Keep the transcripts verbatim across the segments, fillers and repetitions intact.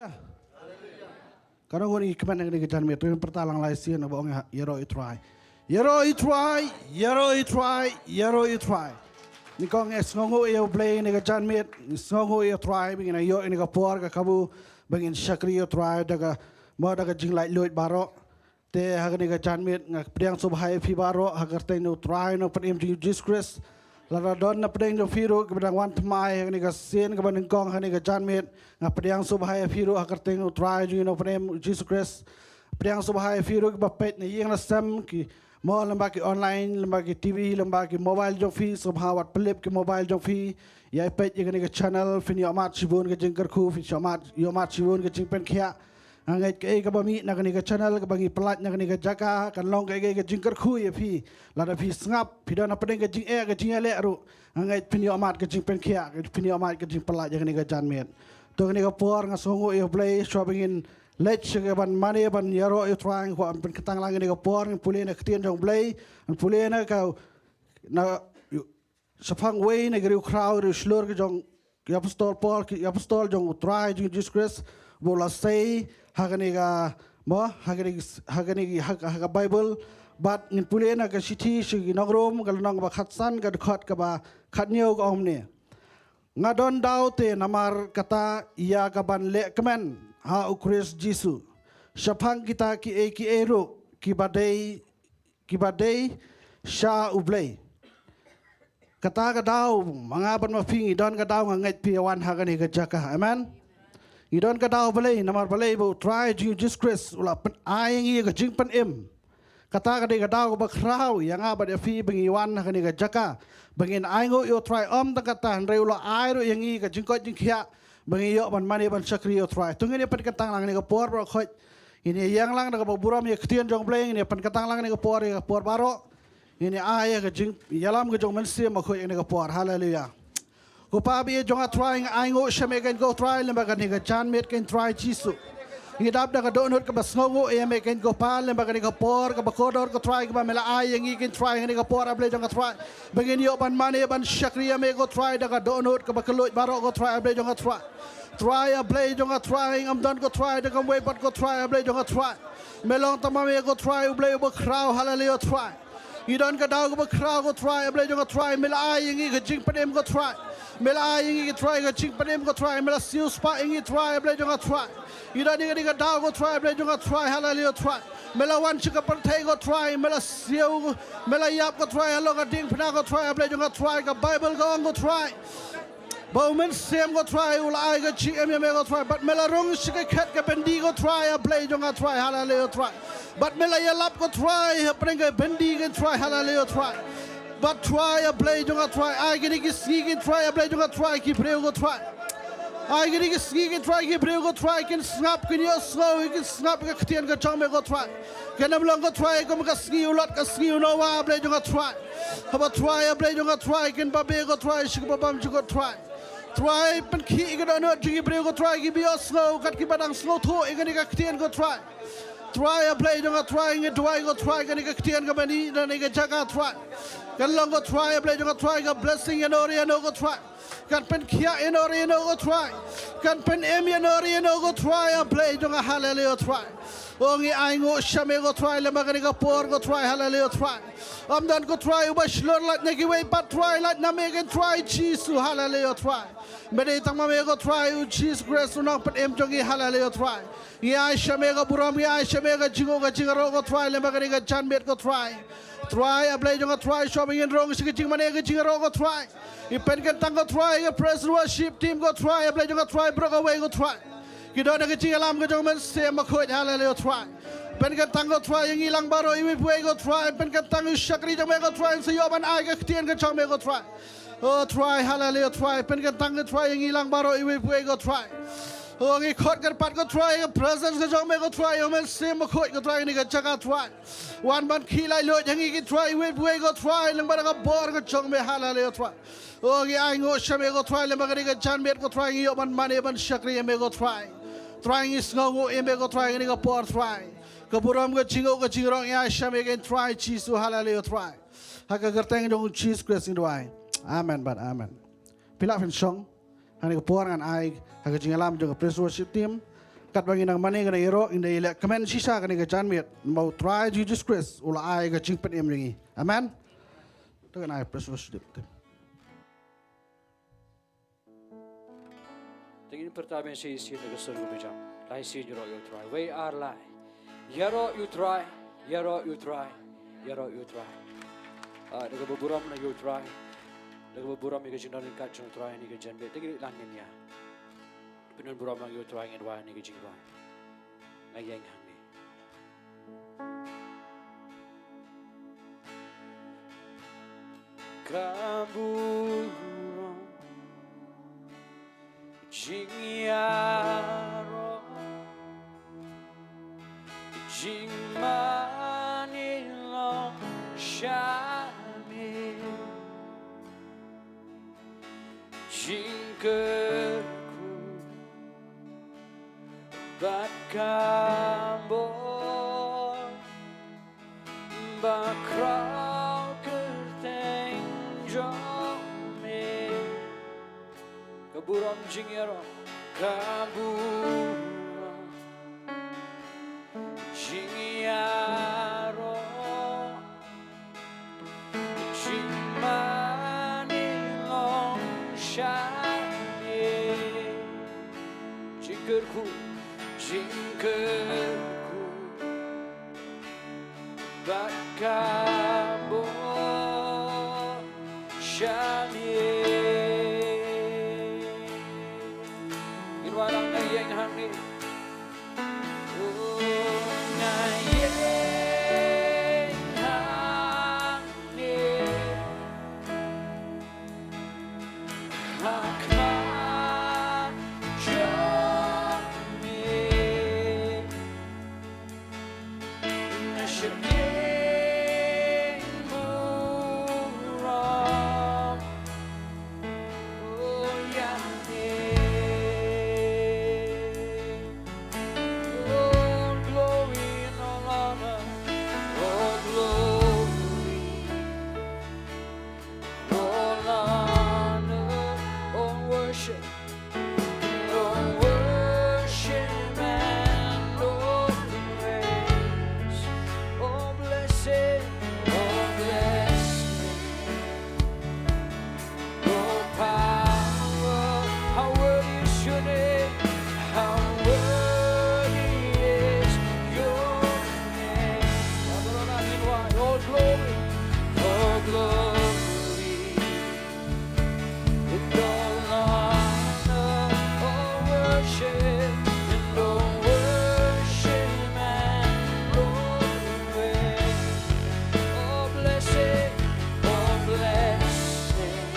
Ka nong ngi kmen ngi ka janmiet, to ngin pyrta lang lai sien ba ong ïaroh ïa u Trai. Ïaroh ïa u Trai, ïaroh ïa u Trai, ïaroh ïa u Trai. Nyngkong ngi sngewnguh ïa u Blei ngi ka janmiet, ngi sngewnguh ïa u Trai ba ngin ïoh ïa ka por ka kabu ba ngin shakri ïa u Trai da ka mo da ka jinglaitluid baroh. Te ha kane ka janmiet nga pdiang sngewbha ïa phi baroh ha ka kyrteng u Trai u Nongpynim jong ngi u Jisu Khrist. Lada don na pdeng jong phi ruh kiba dang wan thymmai ha kane ka sien kaba nyngkong ha kane ka janmiet, nga pdiang sngewbha ïa phi ruh ha ka kyrteng u Trai jong ngi u Nongpynim u Jisu Khrist. Pdiang sngewbha ïa phi ruh kiba peit na ïing na sem, ki mo lyngba ki online, lyngba ki T V, lyngba ki mobile jong phi, sngewbha wat pyllip ki mobile jong phi. Ïa peit ïa kane ka channel, phin ïohmad shibun ka jingkyrkhu, phin ïohmad, ïohmad shibun ka jingpynkhiah. Nga ngeit kaei kaba mih na kane ka channel kaba ngi pyllait na kane ka jaka kan long kaei kaei ka jingkyrkhu ïa phi. Lada phi sngap, phi don hapdeng ka jingeh ka jingïaleh ruh, nga ngeit phin ïohmad ka jingpynkhiah, phin ïohmad ka jingpyllait ïa kane ka janmiet. To kane ka por nga sngewnguh ïa u Blei shuwa ba ngin leit sha kaban mane ban ïaroh ïa u Trai, nga kwah ban pynkyntang lang kane ka por, ngin pule na ka ktien jong u Blei, ngin pule na ka na shaphang wei na ki riewkhraw riewshlur ki jong ki apostol Paul, ki apostol jong u Trai jong Jisu Khrist, ba u la sei ha kane ka mo ha kane ha kane ha ka Bible. Bad ngin pule na ka shithi sha ki nong Rom ka lynnong ba khatsan ka dkhot kaba khathynñiew ka ong kumne. Nga don daw te namar kata ïa kaban leh kmen ha u Khrist Jisu shaphang kita kiei kiei ruh kiba dei kiba dei sha u Blei. Kata ka daw ma nga bad ma phi ngi don ka daw, nga ngeit phi ïa wan ha kane ka jaka. Amen. Ngi don ka daw balei? Namar balei? Ba u Trai jong ngi u Jisu Khrist u la pyn-ai ïa ngi ka jingpynim. Kata ka dei ka daw kaba khraw ïa nga bad ïa phi ba ngi wan ha kane ka jaka ba ngin ainguh ïa u Trai. Ym tang kata hynrei u la ai ruh ïa ngi ka jingkoit jingkhiah ba ngi ïoh ban mane ban shakri ïa u Trai. To ngin ïa pynkyntang lang kane ka por baroh khoit. Ngin ïa ïeng lang da kaba burom ïa ka ktien jong u Blei, ngin ïa pynkyntang lang kane ka por ïa ka por baroh. Ngin ïa ai ïa ka jingïalam ka jong u Mynsiem Bakhuid ïa kane ka por. Haleluya. Ko Pa ba ïeit jong nga Trai, nga ainguh sha me kein ko Trai lyngba kane ka janmiet kein Trai Jisu. Ngi dap da ka dohnud kaba sngewnguh ïa me kein ko Pa lyngba kane ka por kaba kordor ko Trai kaba me la ai ïa ngi kein Trai kane ka por A Blei jong nga Trai. Ba ngin ïoh ban mane ban shakri ïa me ko Trai da ka dohnud kaba kylluid baroh ko Trai A Blei jong nga Trai. Trai A Blei jong nga Trai, ngam don ko Trai da kam wei pat ko Trai A Blei jong nga Trai. Me long tang ma me ko Trai U Blei uba khraw, haleluya Trai. Ngi don ka daw kaba khraw ko Trai A Blei jong nga Trai, me la ai ïa ngi ka jingpynim ko Trai. Me la ai ïa ngi ko Trai ka jingpynim ko Trai, me la siewspah ïa ngi Trai A Blei jong nga Trai. Ngi don ïa ka daw ko Trai A Blei jong nga Trai, haleluya Trai. Me la wan sha ka pyrthei ko Trai, me la siew, me la ïap ko Trai halor ka diengphna ko Trai A Blei jong nga Trai, ka Baibl ka ong ko Trai. Ba u Mynsiem ko Trai u la ai ka jingim ïa me ko Trai. Bad me la rung sha ka khet ka byndi ko Trai A Blei jong nga Trai. Haleluya Trai. Bad me la ïalap ko Trai hapdeng ka byndi ko Trai. Haleluya Trai. Bad Trai A Blei jong nga Trai, ai kine ki sngi ko Trai A Blei jong nga Trai, ki briew ko Trai. Ai kine ki sngi ko Trai, ki briew ko Trai, kin sngap, kin ïohsngew, kin sngap ka ktien ka jong me ko Trai. Kan ym long ko Trai kum ka sngi u Lot, ka sngi u Noah A Blei jong nga Trai. Haba Trai A Blei jong nga Trai, kin babe ko Trai sha kaba bymjukut Trai. Trai pynkhih ïa ka dohnud jong ki briew ko Trai, kiba ïohsngew katba ki ba dang sngewthuh ïa kane ka ktien ko Trai. Trai A Blei jong nga Trai, ngi duwai ko Trai kane ka ktien kaba mih na kane ka jaka Trai, kan long ko Trai A Blei jong nga Trai ka blessing ïano re ïano ko Trai. Kan pynkhiah ïano re ïano ko Trai. Kan pynim ïano re ïano ko Trai A Blei jong nga, haleluya Trai. O ngi ainguh sha me ko Trai lyngba kane ka por ko Trai, haleluya Trai. Ym don ko Trai uba shlur lait na kiwei pat Trai, lait na me kein Trai Jisu, haleluya Trai. Me dei tang ma me ko Trai u Jisu Khrist u Nongpynim jong ngi, haleluya Trai. Ngi ai sha me ka burom, ngi ai sha me ka jingnguh ka jingïaroh ko Trai lyngba kane ka janmiet ko Trai. Trai A Blei jong nga Trai, shuwa ba ngin rung sha ka jingmane ka jingïaroh ko Trai, ngi pynkyntang ko Trai ïa ka praise and worship team ko Trai A Blei jong nga Trai, baroh kawei ko Trai. Ki don ha ka jingïalam ka jong u Mynsiem Bakhuid, haleluya Trai. Pynkyntang ko Trai ïa ngi lang baroh iwei pa iwei ko Trai. Pynkyntang ïa u shakri jong me ko Trai, un sa ïoh ban ai ka ktien ka jong me ko Trai. O Trai, haleluya Trai. Pynkyntang ko Trai ïa ngi lang baroh iwei pa iwei ko Trai. O ngi khot kyrpad ko Trai ïa ka presence ka jong me ko Trai, ïa u Mynsiem Bakhuid ko Trai, ïa kane ka jaka Trai. Wan ban khih laitluid ïa ngi ki Trai iwei pa iwei ko Trai, lyngba da ka bor ka jong me, haleluya Trai. O ngi ainguh sha me ko Trai lyngba kane ka janmiet ko Trai, ngi ïoh ban mane ban shakri ïa me ko Trai. Trai ngi sngewnguh ïa me ko Trai kane ka por Trai. Ka burom ka jingnguh ka jingrong ngi ai sha me kein Trai Jisu, haleluya Trai. Ha ka kyrteng jong u Jisu Khrist ngi duwai. Amen bad amen. Phi lah phin shong. Ha kane ka por ngan ai ha ka jingïalam jong ka praise worship team. Katba ngi nang mane kane ïaroh, ngi dei leh kmen shisha kane ka janmiet, namar U Trai Jesus Christ u la ai ka jingpynim ïa ngi. Amen. To ngin ai praise worship team. Te ngin pyrta biang shi shi na ka sur kaba jam. Lai shi ïaroh ïa U Trai. Wei ar lai. Ïaroh ïa U Trai, ïaroh ïa U Trai, ïaroh ïa U Trai. Ah, da kaba burom na ïa U Trai. Da kaba burom ïa ka jingdon ryngkat jong U Trai ha kane ka janmiet. Te ngin ïalang ngin ïa. Pynban burom na ïa U Trai ngin wan ha kane ka jingrwai. Nga ïeng hangne. Ka burom jingïaroh, jingmane long sha me, jingkyrkhu bad ka bor ba khraw kyrteng jong me. Ka burom jingïaroh, ka burom jingïaroh, jingmane long sha me. Jingkyrkhu, jingkyrkhu bad ka bor sha me. Ngin wallam, nga ïeng hangne. Oh, nga ïeng hangne. Ha khmat jong me. Nga sheptieng burom ïa me. All glory and all honor, all glory, all honor, all worship, all worship and all praise, all blessing, all blessing. Your power, how worthy is your name, how worthy is your name. All glory, all glory, and all honor, all worship, and all worship, and all praise. All blessing, all blessing,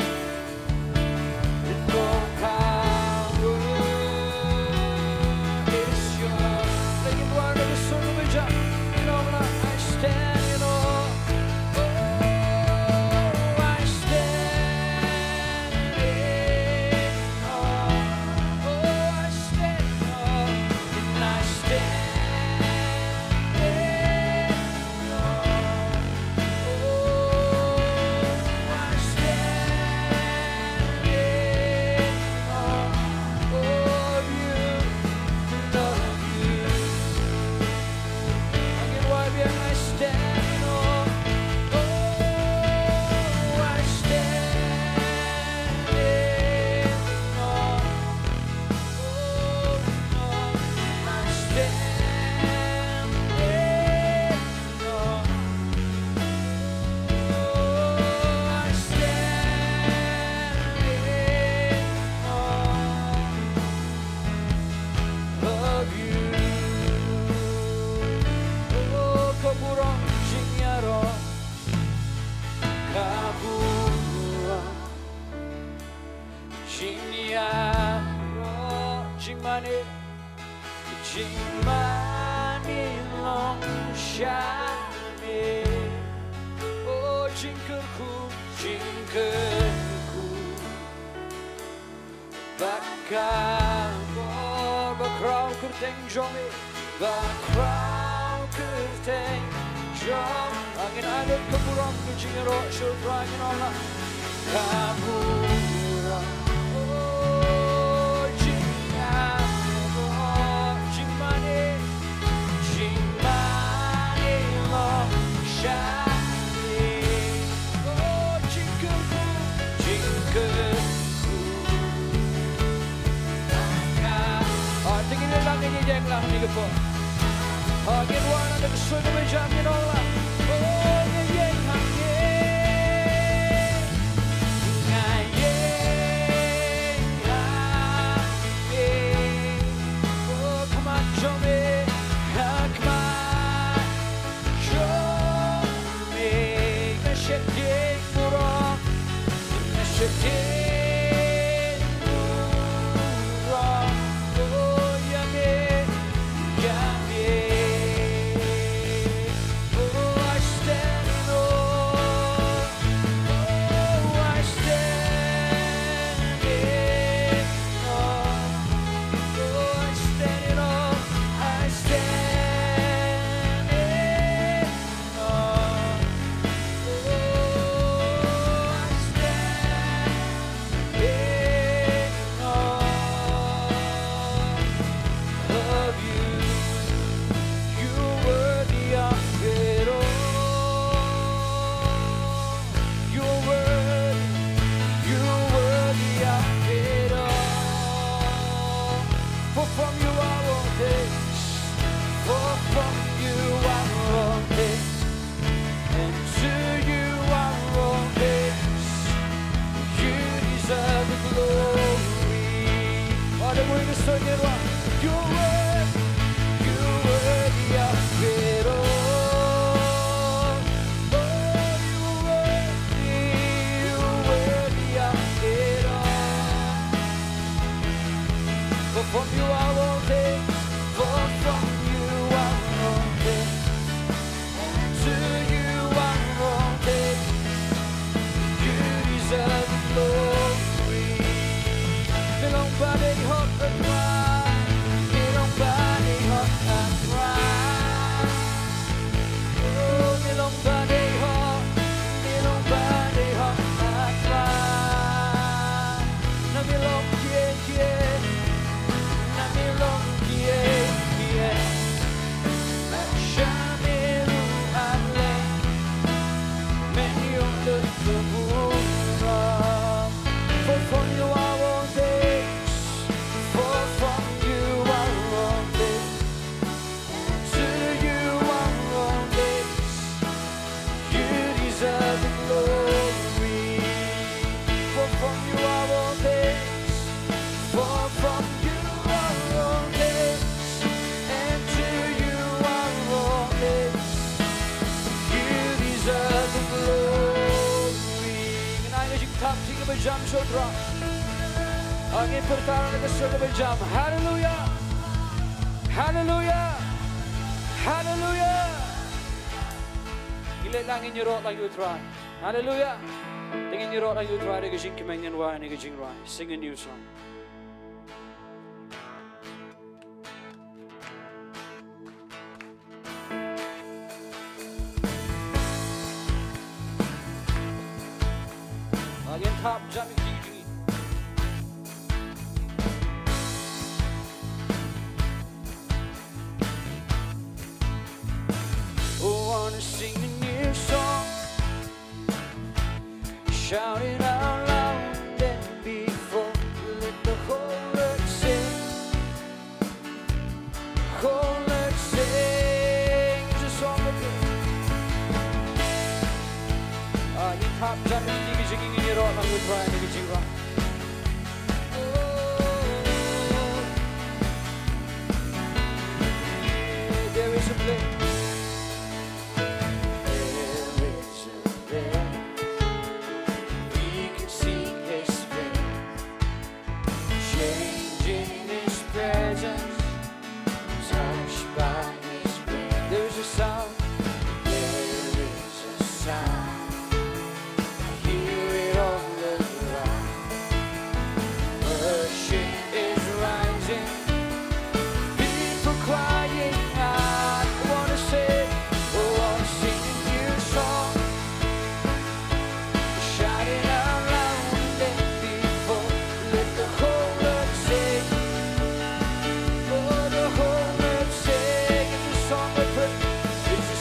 and all power is yours. Let him run with the song of a jump. You know, when I, I stand in awe. Oh, I stand in awe. Oh, I stand in awe. And I stand in awe. Oh, I stand in awe of you, of you. Again, why we are, I stand in awe. Oh, I stand in awe. Oh, I stand in awe. Oh, I stand in awe of you. Oh, ka burom jingïaroh, ka burom jingïaroh, jingmane, jingmane long sha me. Oh, jingkyrkhu, jingkyrkhu bad ka bor, ba khraw kyrteng jong me, ba khraw kyrteng jong. Ngin ai lut ka burom, ka jingïaroh sha U Trai, ngin ong la. Ka burom, oh, jingïaroh, jing Sngewbha jam ïa ngi la. Oh, nga ïeng ha me. Nga ïeng ha me. Oh, khmat jong me. Ha khmat jong me. Nga sheptieng burom. Nga sheptieng burom. Oh, ïa me. Ïa me. Oh, I stand in awe. Oh, I stand in awe. Oh, I stand in awe. I stand in awe. Oh, I stand in awe of you. You're worthy of it all. You're worthy, you're worthy of it all. For from you are all things, for from you are all things, and to you are all things. You deserve the glory. Hallelujah, sing it loud. You're worthy, you're worthy of it all. Oh, you're worthy, you're worthy of it all. For from you are all things, for from you are all things, and to you are all things. You deserve the glory. Ngi long ba dei hok, A Trai. Ngi long ba dei hok, A Trai. Oh, ngi long ba dei hok, ngi long ba dei hok, A Trai. Na me long kiei kiei, na me long kiei kiei. Sha me ruh ar leh, men ïoh lut ka burom. For from you are all things, for from you are all things, to you are all things. You deserve the glory. For from you are all things, for from you are all things, and to you are all things. You deserve the glory. Ngin ai ka jingtap, jingkyrpad jam sha U Trai. Ngin pyrta na ka sur kaba jam. Hallelujah. Hallelujah. Hallelujah. Ngi leit lang, ngin ïaroh lang ïa U Trai. Hallelujah. Te ngin ïaroh lang ïa U Trai da ka jingkmen, ngin wai ïa ka jingrwai. Sing a new song. Ngin thap jam ïa ki jingim. Oh, wanna sing a new song. Shout it out loud and before. Let the whole earth sing. Whole earth sing. It's a song of praise. Ah, ngin thap jam ïa ki jingim, ngin ïaroh lang ïa U Trai da ka jingrwai. Oh, there is a place. There is a place. We can seek His face. Changing His presence, touched by His grace. There's a sound. There is a sound. Hear it all around. Worship is rising. People crying out. Wanna say, oh, wanna sing a new song. Shout it out loud and before. Let the whole earth sing. Oh, the whole earth sing. It's a song of praise. It's a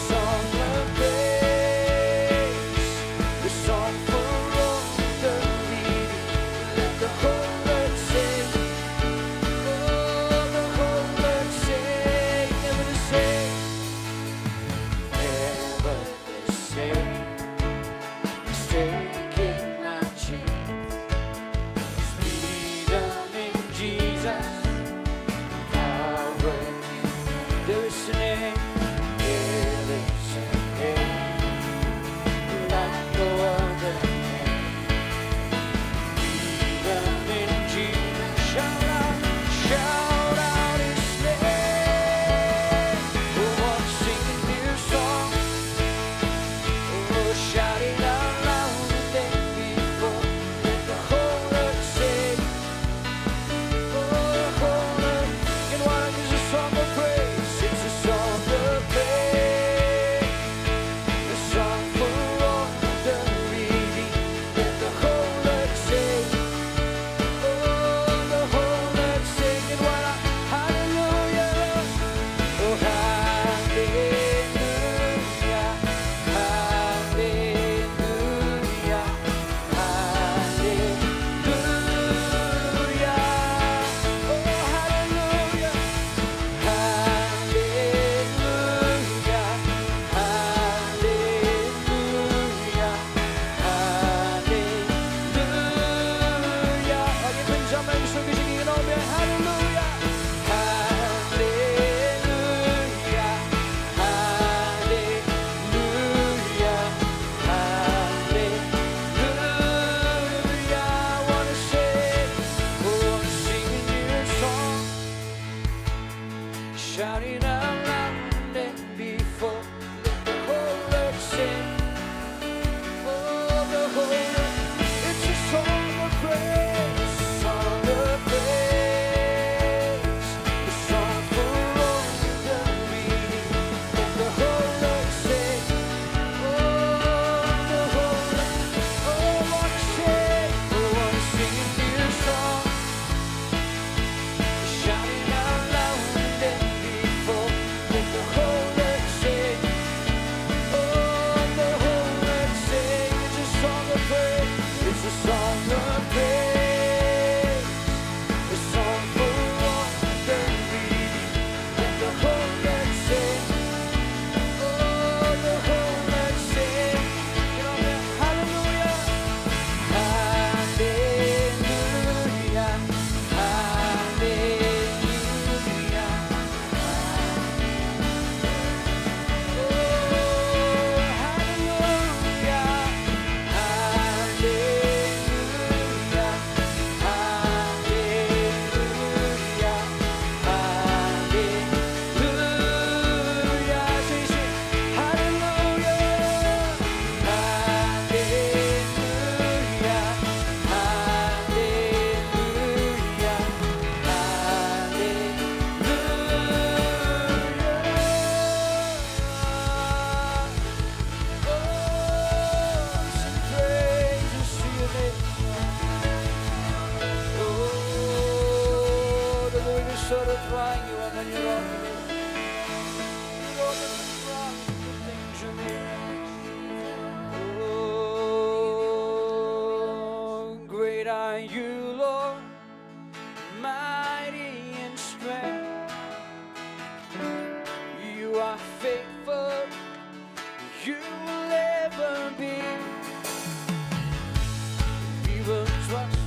Trai, ngi wan ban ïaroh ïa me. Ïaroh ban trai, ïaroh ban trai. Oh, great are you, Lord, mighty in strength. You are faithful, you will ever be. We will trust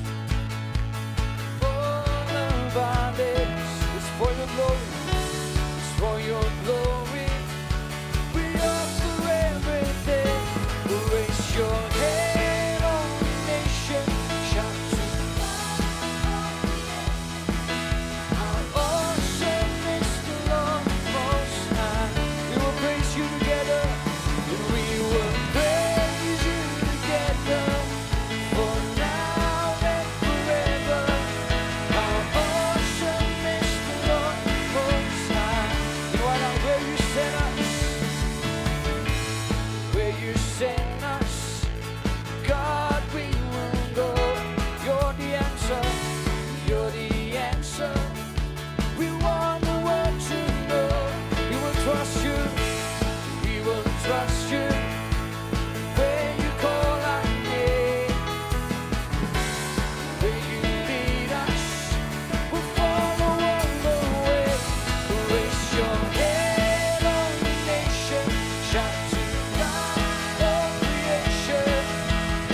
all of our days. It's for your glory. It's for your glory. We offer everything. Raise your hand, all nations, shout to how awesome is the Lord Most High. We will praise you together. And we will praise you together. For now and forever. How awesome is the Lord Most High. You are not where you sent us. Where you sent us. God, we will go. You're the answer. You're the answer. We want the world to know. We will trust you. We will trust you. Where you call our name. Where you lead us. We'll follow all the way. Raise your hand, all nations. Shout to God, all creation.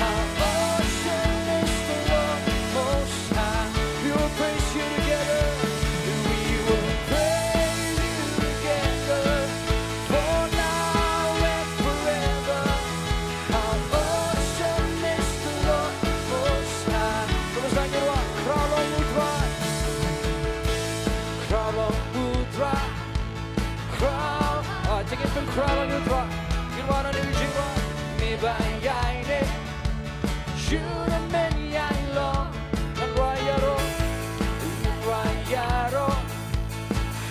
How awesome is the Lord Most High. We will praise you together. We will praise you together. For now and forever. How awesome is the Lord Most High. Terus lagi, Ruah. Khraw long U Trai. Khraw long U Trai. Khraw. Ah, take it from khraw long U Trai. Ngin wan ha ine i jingrwai. Me ba ïaineh sha u mynta ïa i long. Ngan wan ïaroh. Ngan wan ïaroh.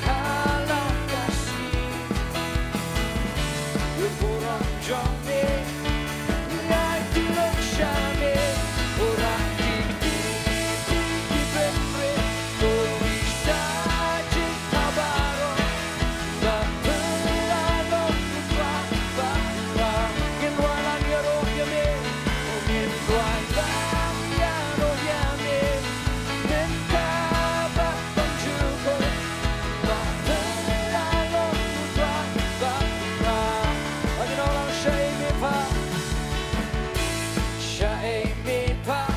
Ha la ka sngi. U burom jong me. Ïa ki long sha me. U rah ki kti, ki bynriew. To ri sa jingthaw baroh. Ba pynlong u Trai ba pynlong. Ngin wan lang ïaroh ïa me. Ngin wan lang ïaroh ïa me. Mynta bad ban jukut. Ba pynlong u Trai ba pynlong. Ngin wan lang shaei me pat. Shaei me pat.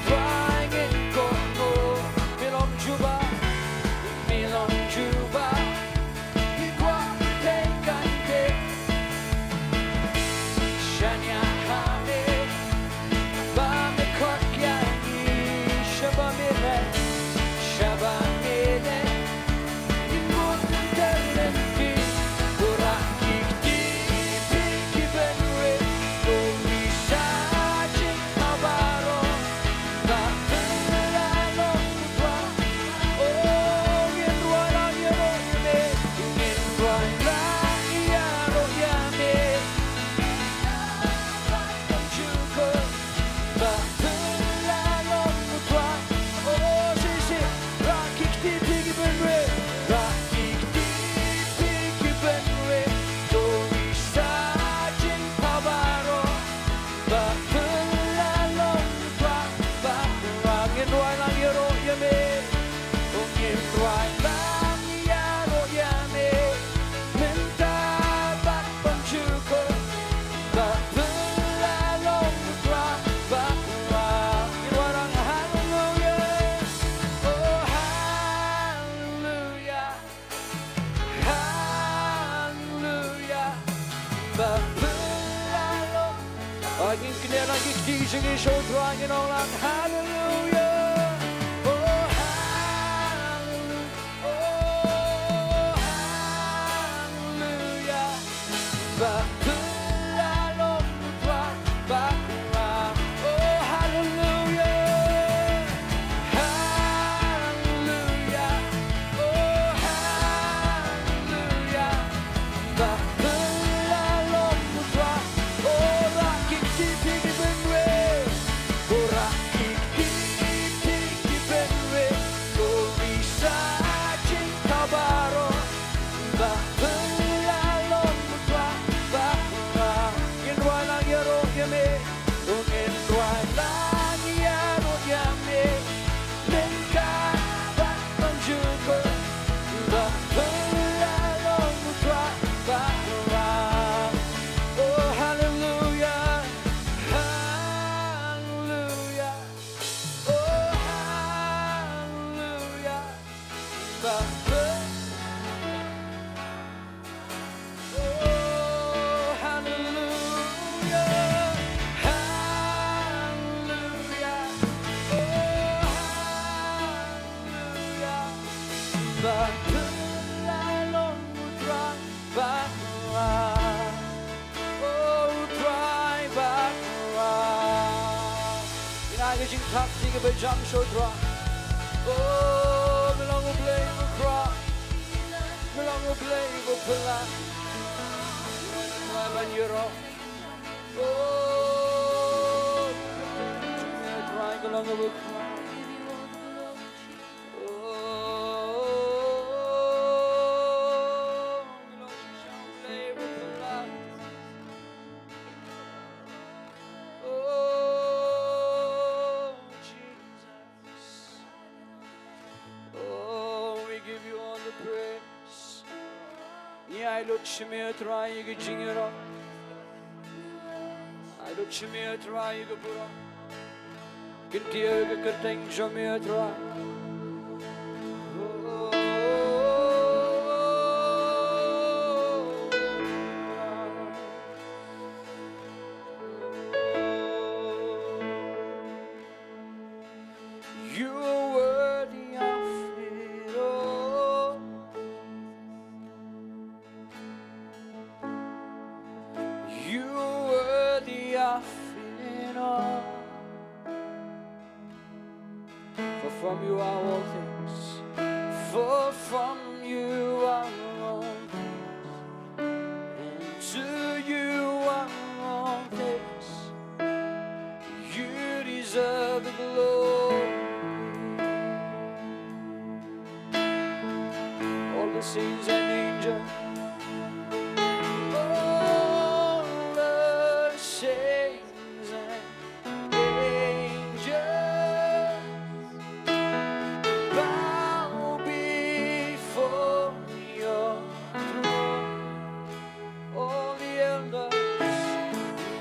Trai ngin kohnguh, me long jubab, me long jubab, ngi kwah pyrthei kan tip. Shaniah ha me, ba me khot ïa ngi, shaba me leh, shaba me leh. Ba pynlong u Trai. Oh, shisha. Rah ki kti phi ki bynriew. Rah ki kti phi ki bynriew. To ri sa jingthaw baroh. Ba pynlong u Trai. Ba pynlong. Ngin wan lang ïaroh ïa me. Oh, ngin wan lang ïaroh ïa me. Mynta bad ban jukut. Ba pynlong u Trai ba pynlong. Ngin wan lang haleluya. Oh, haleluya. Haleluya. Ba pynlong. Ngin kynnoh lang ki kti jong ngi sha u Trai, ngin ong lang haleluya. Oh, haleluya. Oh, haleluya. Ba pynlong u Trai ba pynlong. Oh, haleluya. Haleluya. Oh, haleluya. Ba pynlong u Trai. Oh, rah ki kti phi ki bynriew. Oh, rah ki kti phi ki bynriew. To ri sa Jingthap jong kiba jam sha u Trai. O, me long U Blei uba khraw. Me long U Blei uba phylla. Trai ban ïaroh. O, Trai ka long uba khraw. O, me long shisha U Blei uba phylla. Oh, Jesus. Oh, we give you all the praise. Ngi ai lut sha me, Trai, ïa ka jingïaroh. Ai lut sha me, Trai, ïa ka burom. Kyntiew ïa ka kyrteng jong me, Trai. Oh, you're worthy of it all. You're worthy of it all. For from you are all things. For from you are all things. And to you are all things. You deserve the glory. All the saints and angels, all the saints and angels bow before your throne. All the elders,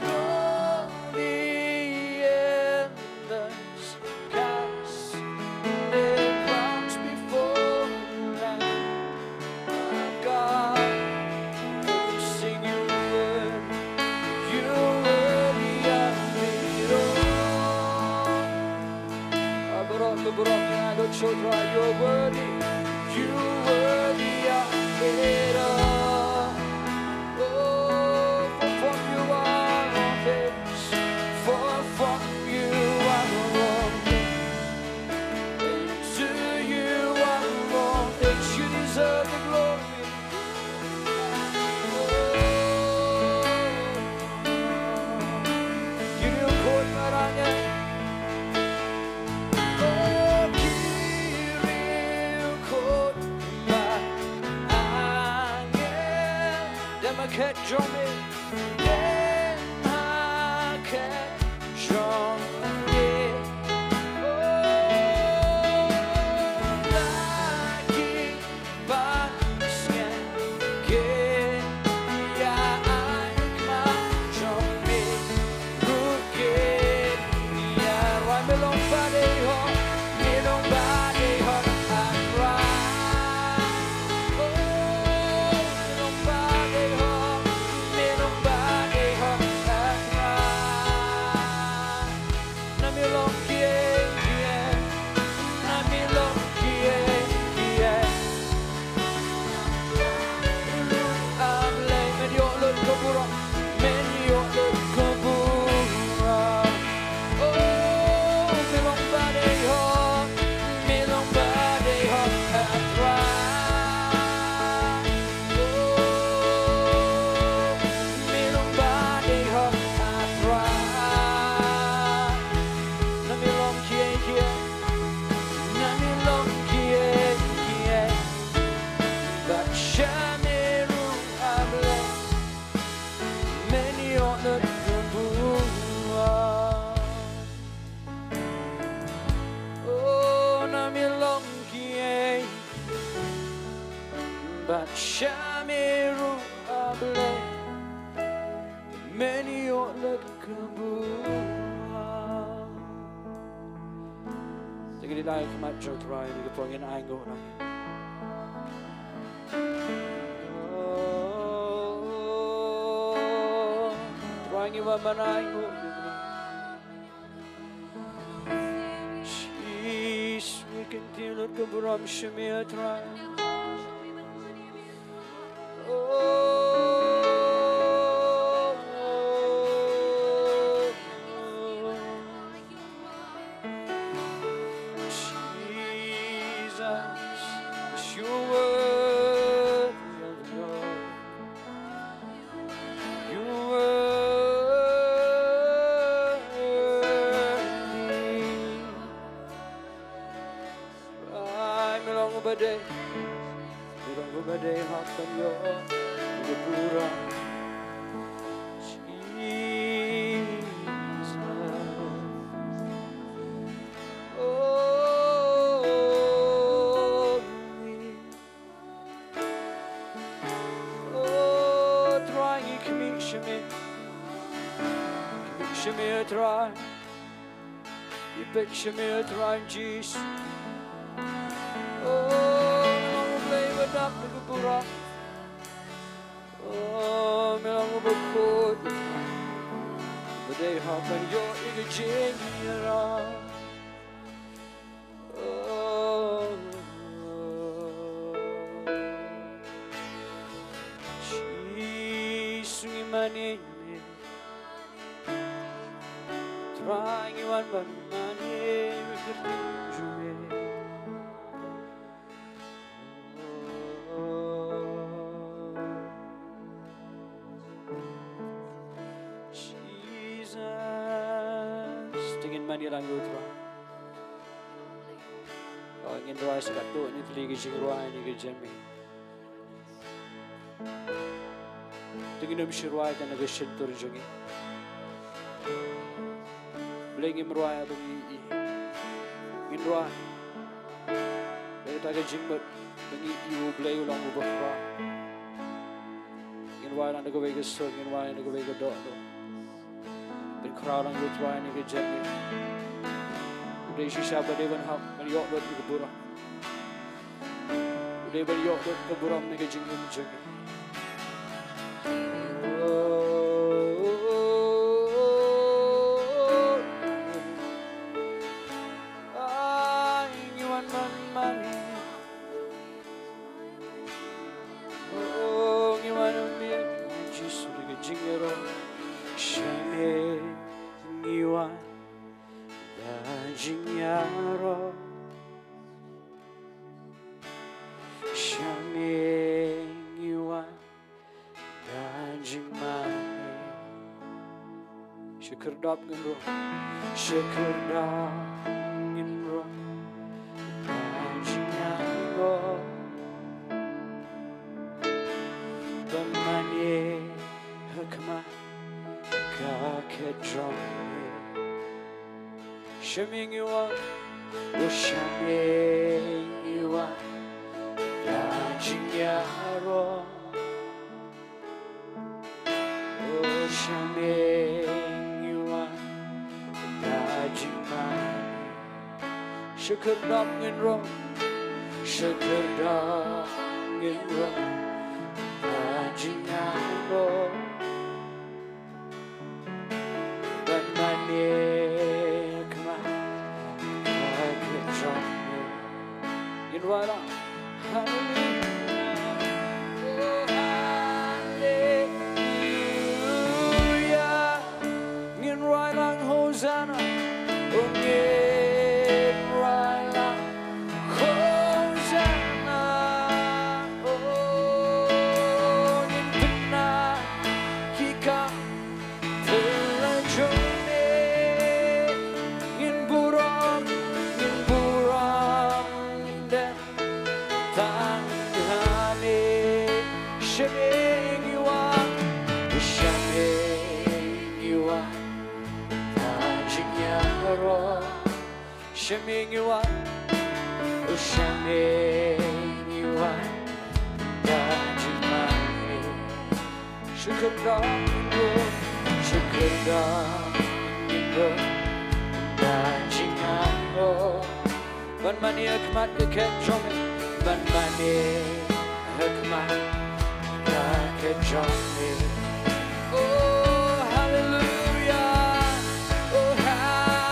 all the elders cast their crowns before the Lamb of God. Sing, you're worthy, you're worthy of it all. Abraham, Abraham, you're worthy, you're worthy of it all. Oh, for from you are all things, for from you are all things, and to you are all things. You deserve the glory. Oh, you do good, Maranya. Oh, ki riewkhuid ba angel, dem ha khet jong me, dem ha khet jong me. Oh, la ki ba sngewkit ïa i khmat jong me ruh ki ïa rwai. Me long ba dei hok, me long ba dei hok, ah, Trai. Oh, me long ba dei hok, me long ba dei hok, ah, Trai. Na me long kiei kiei, na me long kiei kiei. A Blei, men ïoh lut ka burom, men ïoh lut ka burom. Oh, me long ba dei hok, me long ba dei hok, ah, Trai. Oh, me long ba dei hok, ah, Trai. Na me long kiei kiei, na me long kiei kiei. Bad sha me ruh, a Blei, men ïoh lut ka burom. Oh, na me long kiei, bad sha me ruh, a Blei, men ïoh lut ka burom. Te ngin ïa ai khmat jong u Trai, ngi pynban ngin ai nguh lang. Oh, Trai, ngi wan ban ai nguh. Jisu, ngi kyntiew lut ka burom sha me, Trai. Oh, oh, oh. Dei, dei ba dei hap ban ïoh ïa ka burom. Jesus. Oh, oh, Trai, ngi khmih sha me. Khmih sha me, Trai. Ngi peit sha me, Trai Jisu. Oh, me long U Blei uba dap da ka burom. Oh, me long U Bakhuid. Ba dei hap ban ïoh ïa ka jingïarap. Oh, Jisu, ngi mane ïa me. Trai, ngi wan ban mane ïa ka kyrteng jong me. Oh, Jesus. Te ngin mane lang ïa u Trai. Oh, ngin rwai sa katto katne tylli ki jingrwai ne ki jingmane. Te ngin ym shym rwai tang na ka shyntur jong ngi. Blei, ngim rwai ba ngi ïohi. Ngin rwai da kata ka jingmut ba ngi ïohi U Blei u long uba khraw. Ngin rwai lang da kawei ka sur, ngin rwai lang da kawei ka dohnud. Pynkhraw lang ïa u Trai ha kane ka jingim. U dei shisha ba dei ban hap ban ïoh lut ïa ka burom. U dei ban ïoh lut ka burom na ka jingim jong ngi. Ai, ngi wan ban mane. Oh, ngi wan ban mane, Jisu, da ka jingïaroh. Sha me ngi wan da jingïaroh. Sha me ngi wan da jingmane. Sha kyrdan ngin rung. Sha kyrdan ngin rung da jingïaroh. Ban mane ha khmat ka khet jong me. Sha me ngi wan, oh, sha me ngi wan da jingïaroh. Oh, sha me ngi wan da jingmane. Sha kyrdan ngin rung, sha kyrdan ngin rung da jingïaroh. Ban mane ha khmat ka khet jong me. Ngin rwai lang. Hallelujah. Oh, hallelujah. Ngin rwai lang Hosanna. Oh, ngin rwai lang Hosanna. Oh, ngin pynkylla ki kam phylla jong me. Ngin burom, ngin burom, ngin dem tang ha me. Sha me ngi wan, sha me ngi wan da jingïaroh. Sha me ngi wan, oh, sha me ngi wan da jingmane. Sha kyrdan ngin rung, sha kyrdan ngin rung da jingïaroh. Ban mane ha khmat ka khet jong me, ban mane ha khmat ka khet jong me. Oh, hallelujah. Oh, hallelujah.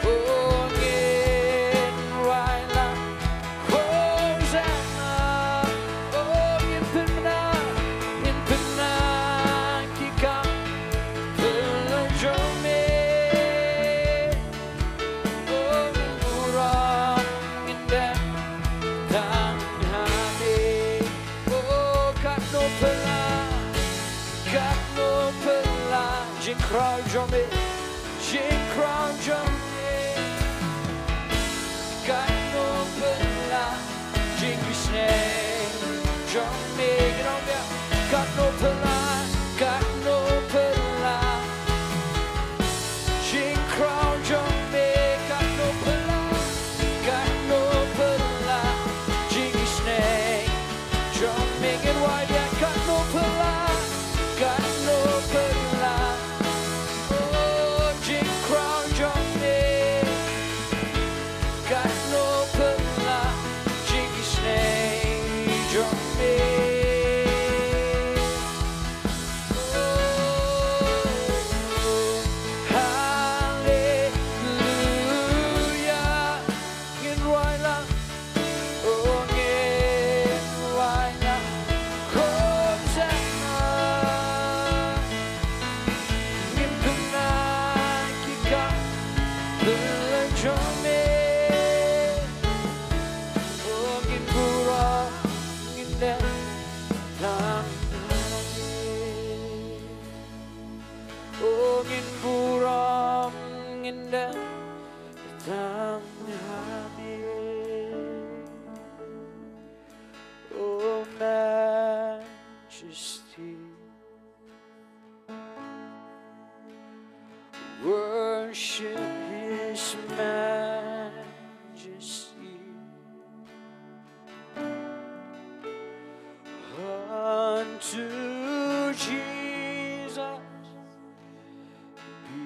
Oh, ngin rwai lang Hosanna. Oh, ngin pynkylla, ngin pynkylla ki kam phylla jong me. Oh, ngin burom, ngin dem tang ha me. Oh, katno phylla, katno phylla jingkhraw jong me, jingkhraw jong me. Jong me, jong me, kat no pala, kat no pala. Jingkhraw jong me, kat no pala, kat no pala. Jingisynei jong me, ngin wai biang, kat no pala, kat no pala. Oh, jingkhraw jong me, kat no pala, jingisynei jong me. Oh, haleluya. Ngin wai lang, oh, ngin wai lang. Hosanna. Ngin kynmaw ki kam jong me. Oh, ngin burom, ngin dei tang ha me. Oh, ngin burom, ngin dei tang ha me. Oh, Majesty. Worship His Majesty. Unto Jesus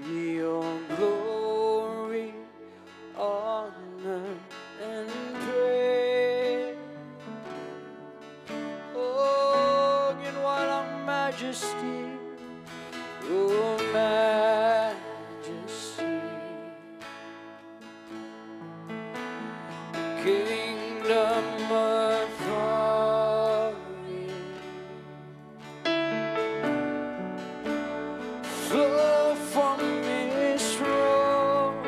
be all glory, honor, and praise. Oh, ngin wai lang, Majesty, oh, Majesty. Kingdom, authority flow from His throne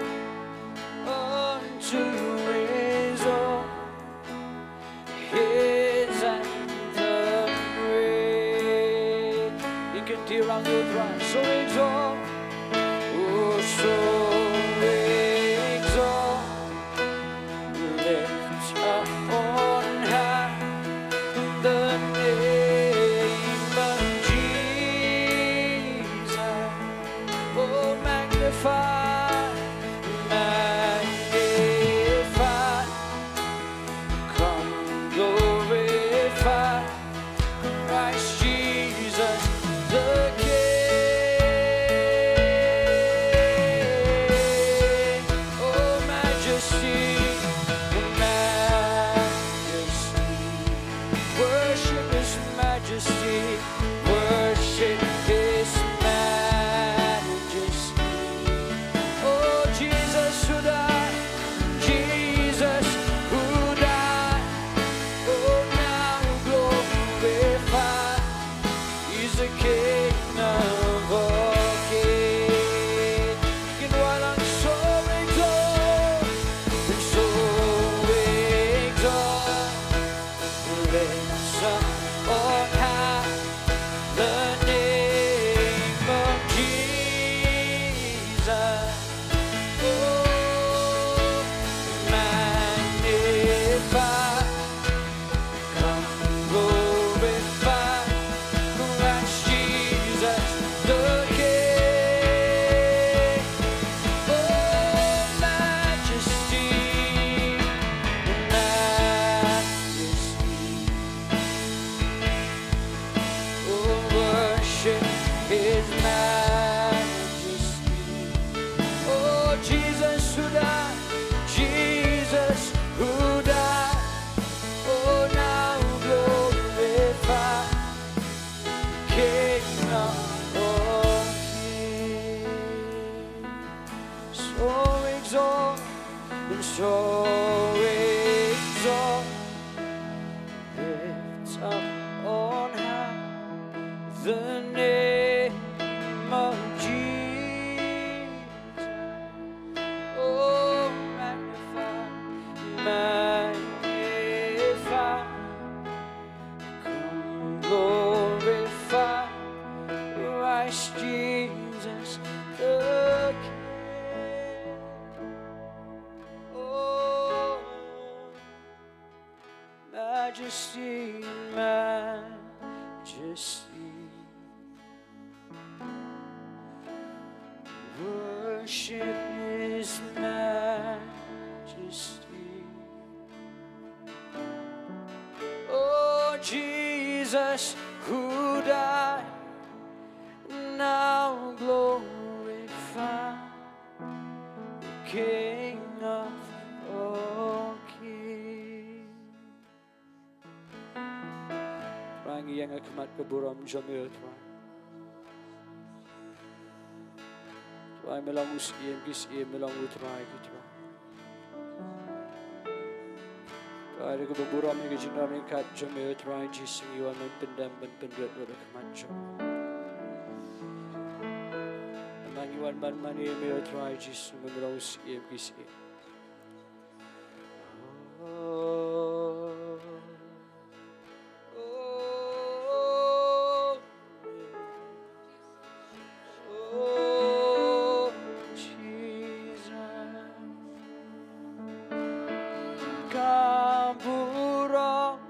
unto His own. His anthem raise. Ngin kyntiew lang ïa u Trai. So exalt, oh, so exalt. Lift up on high the name of Jesus. Oh, magnify, magnify. Come glorify Christ Jesus the King. Oh, majesty, majesty, worship His majesty, worship His majesty. Oh, Jesus who died, Jesus who died, oh, now glorified. He's the King of all kings. Ngin wai lang, so exalt, so exalt. Lift up on high Majesty. Worship His Majesty. Oh, Jesus, who died, now glorified, King of all kings. Trai, ngi ïeng ha khmat ka burom jong me, Trai. Trai, me long u Syiem ki syiem, me long u Trai ki trai. Trai, da kaba burom ïa ka jingïaid ryngkat jong me, Trai Jisu, ngi wan ban pyndem ban pynrit ha khmat jong me. Namar ngi wan ban mane ïa me, Trai Jisu, me long u Syiem ki syiem. Oh, Jesus. Ka burom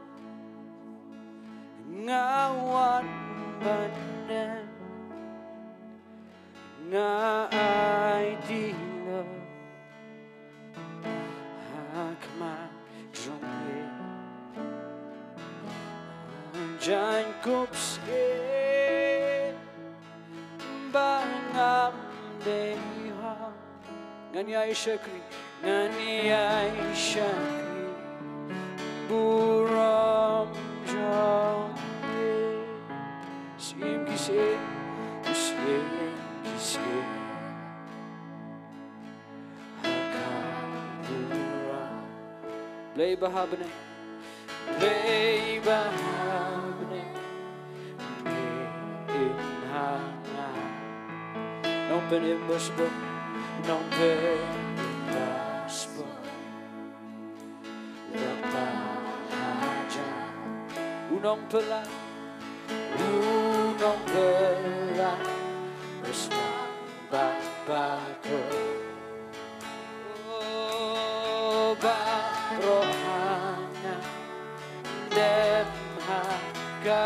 nga wan ban dem, nga ai dieng ha khmat jong me. Jaiñ kup syiem ba ngam dei hok, ngan ïai shakri, ngan ïai shakri burom jong me. Syiem ki syiem, syiem ki syiem. Ha ka burom. Blei ba ha bneng, Blei ba ha bneng, me im ha nga. Nongpynim ba sbun, nongpynim ba sbun. Ba ba ha ja, u nongpyllait, u nongpyllait ba sdang bad ba khuid. Oh, baroh hana dem ha ka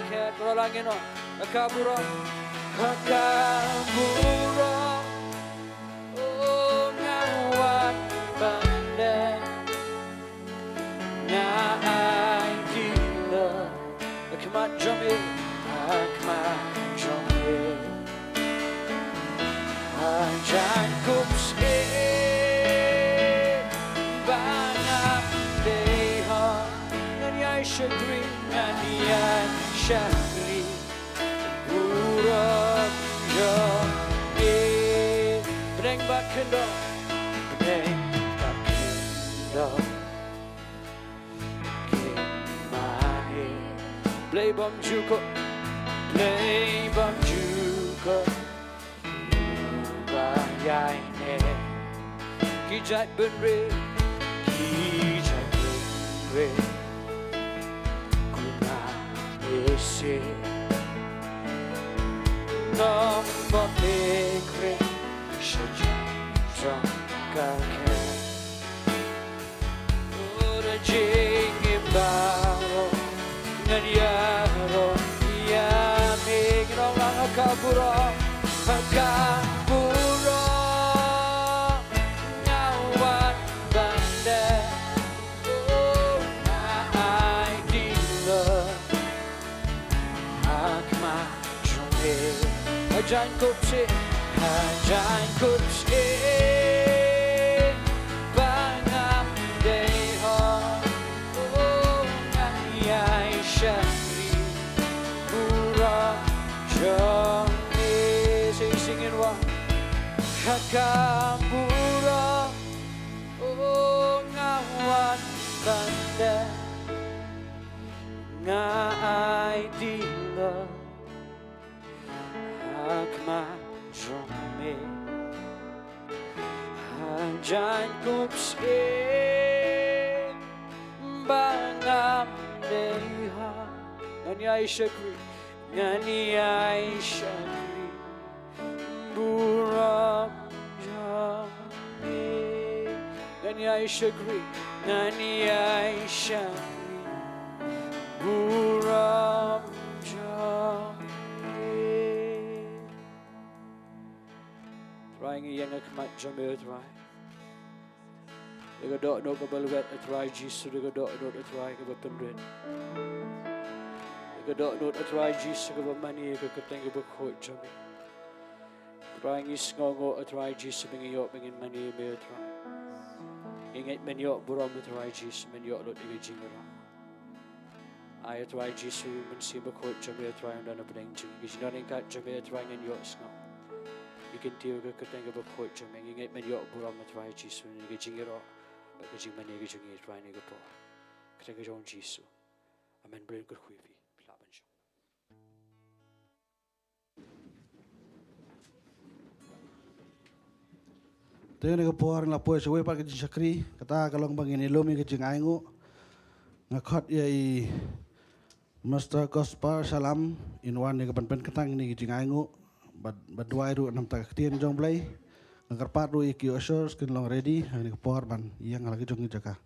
khet. Baroh lang ïa no. Ha ka burom, ha ka burom. Oh, nga wan ban dem. Nga ai dieng ha khmat jong me, ha khmat jong me. Ha jaiñ kup syiem ba ngam dei hok, ngan ïai shakri, ngan ïai shakri burom jong me. Bneng bad khyndew, bneng bad khyndew. Ki mane, Blei bymjukut, Blei bymjukut, uba ïaineh. Ki jait bynriew, ki jait bynriew, kumne seh. Nongpop ne khreh sha jong ka khet. Ura jingim baroh ngan ïaroh ïa me. Ngan ong lang ha ka burom, ha ka burom nga wan ban dem. Oh, nga ai dieng ha khmat jong me. Ha jaiñ kup syiem, ha jaiñ kup syiem ba ngam dei hok, oh, ngan ïai shakri burom jong me. Sing, sing in wa. Ha ka burom, oh, nga wan ban dem. Nga ai dieng ha khmat jong me. Ha jaiñ kup syiem ba ngam dei hok, ngan ïai shakri, ngan ïai shakri burom jong me. Ngan ïai shakri, ngan ïai shakri Trai, ngi ïeng ha khmat jong me, Trai. Ïa ka dohnud kaba lwet, Trai Jisu, ïa ka dohnud, Trai, kaba pynrit. Ïa ka dohnud, Trai Jisu, kaba mane ïa ka kyrteng kaba khuid jong me. Trai, ngi sngewnguh, Trai Jisu, ba ngi ïoh ba ngin mane ïa me, Trai. Ngi ngeit men ïoh burom, Trai Jisu, men ïoh lut ïa ka jingïarap. Ai, Trai Jisu, Mynsiem Bakhuid jong me, Trai, un don hapdeng jong ngi. Ka jingdon ryngkat jong me, Trai, ngin ïohsngew. Ngi kyntiew ïa ka kyrteng kaba khuid jong me, ngi ngeit men ïoh burom, Trai Jisu, ïa ka jingïaroh bad ka jingmane ka jong ngi, Trai, ha kane ka por. Kyrteng ka jong u Jisu. Amen. Bret, kyrkhu ïa phi. Phi lah ban shong. Te ha kane ka por ngi la poi shawei pat ka jingshakri, kata ka long ba ngin ïalum ïa ka jingainguh. Nga khot ïa i Mister Gaspar Shalam, in wan ïa kaban pynkyntang ïa ka jingainguh. Bad, bad duwai ruh na ka bynta ka ktien jong U Blei. Nga kyrpad ruh ïa ki ushers kin long ready ha kane ka por ban ïeng ha la ka jong ka jaka.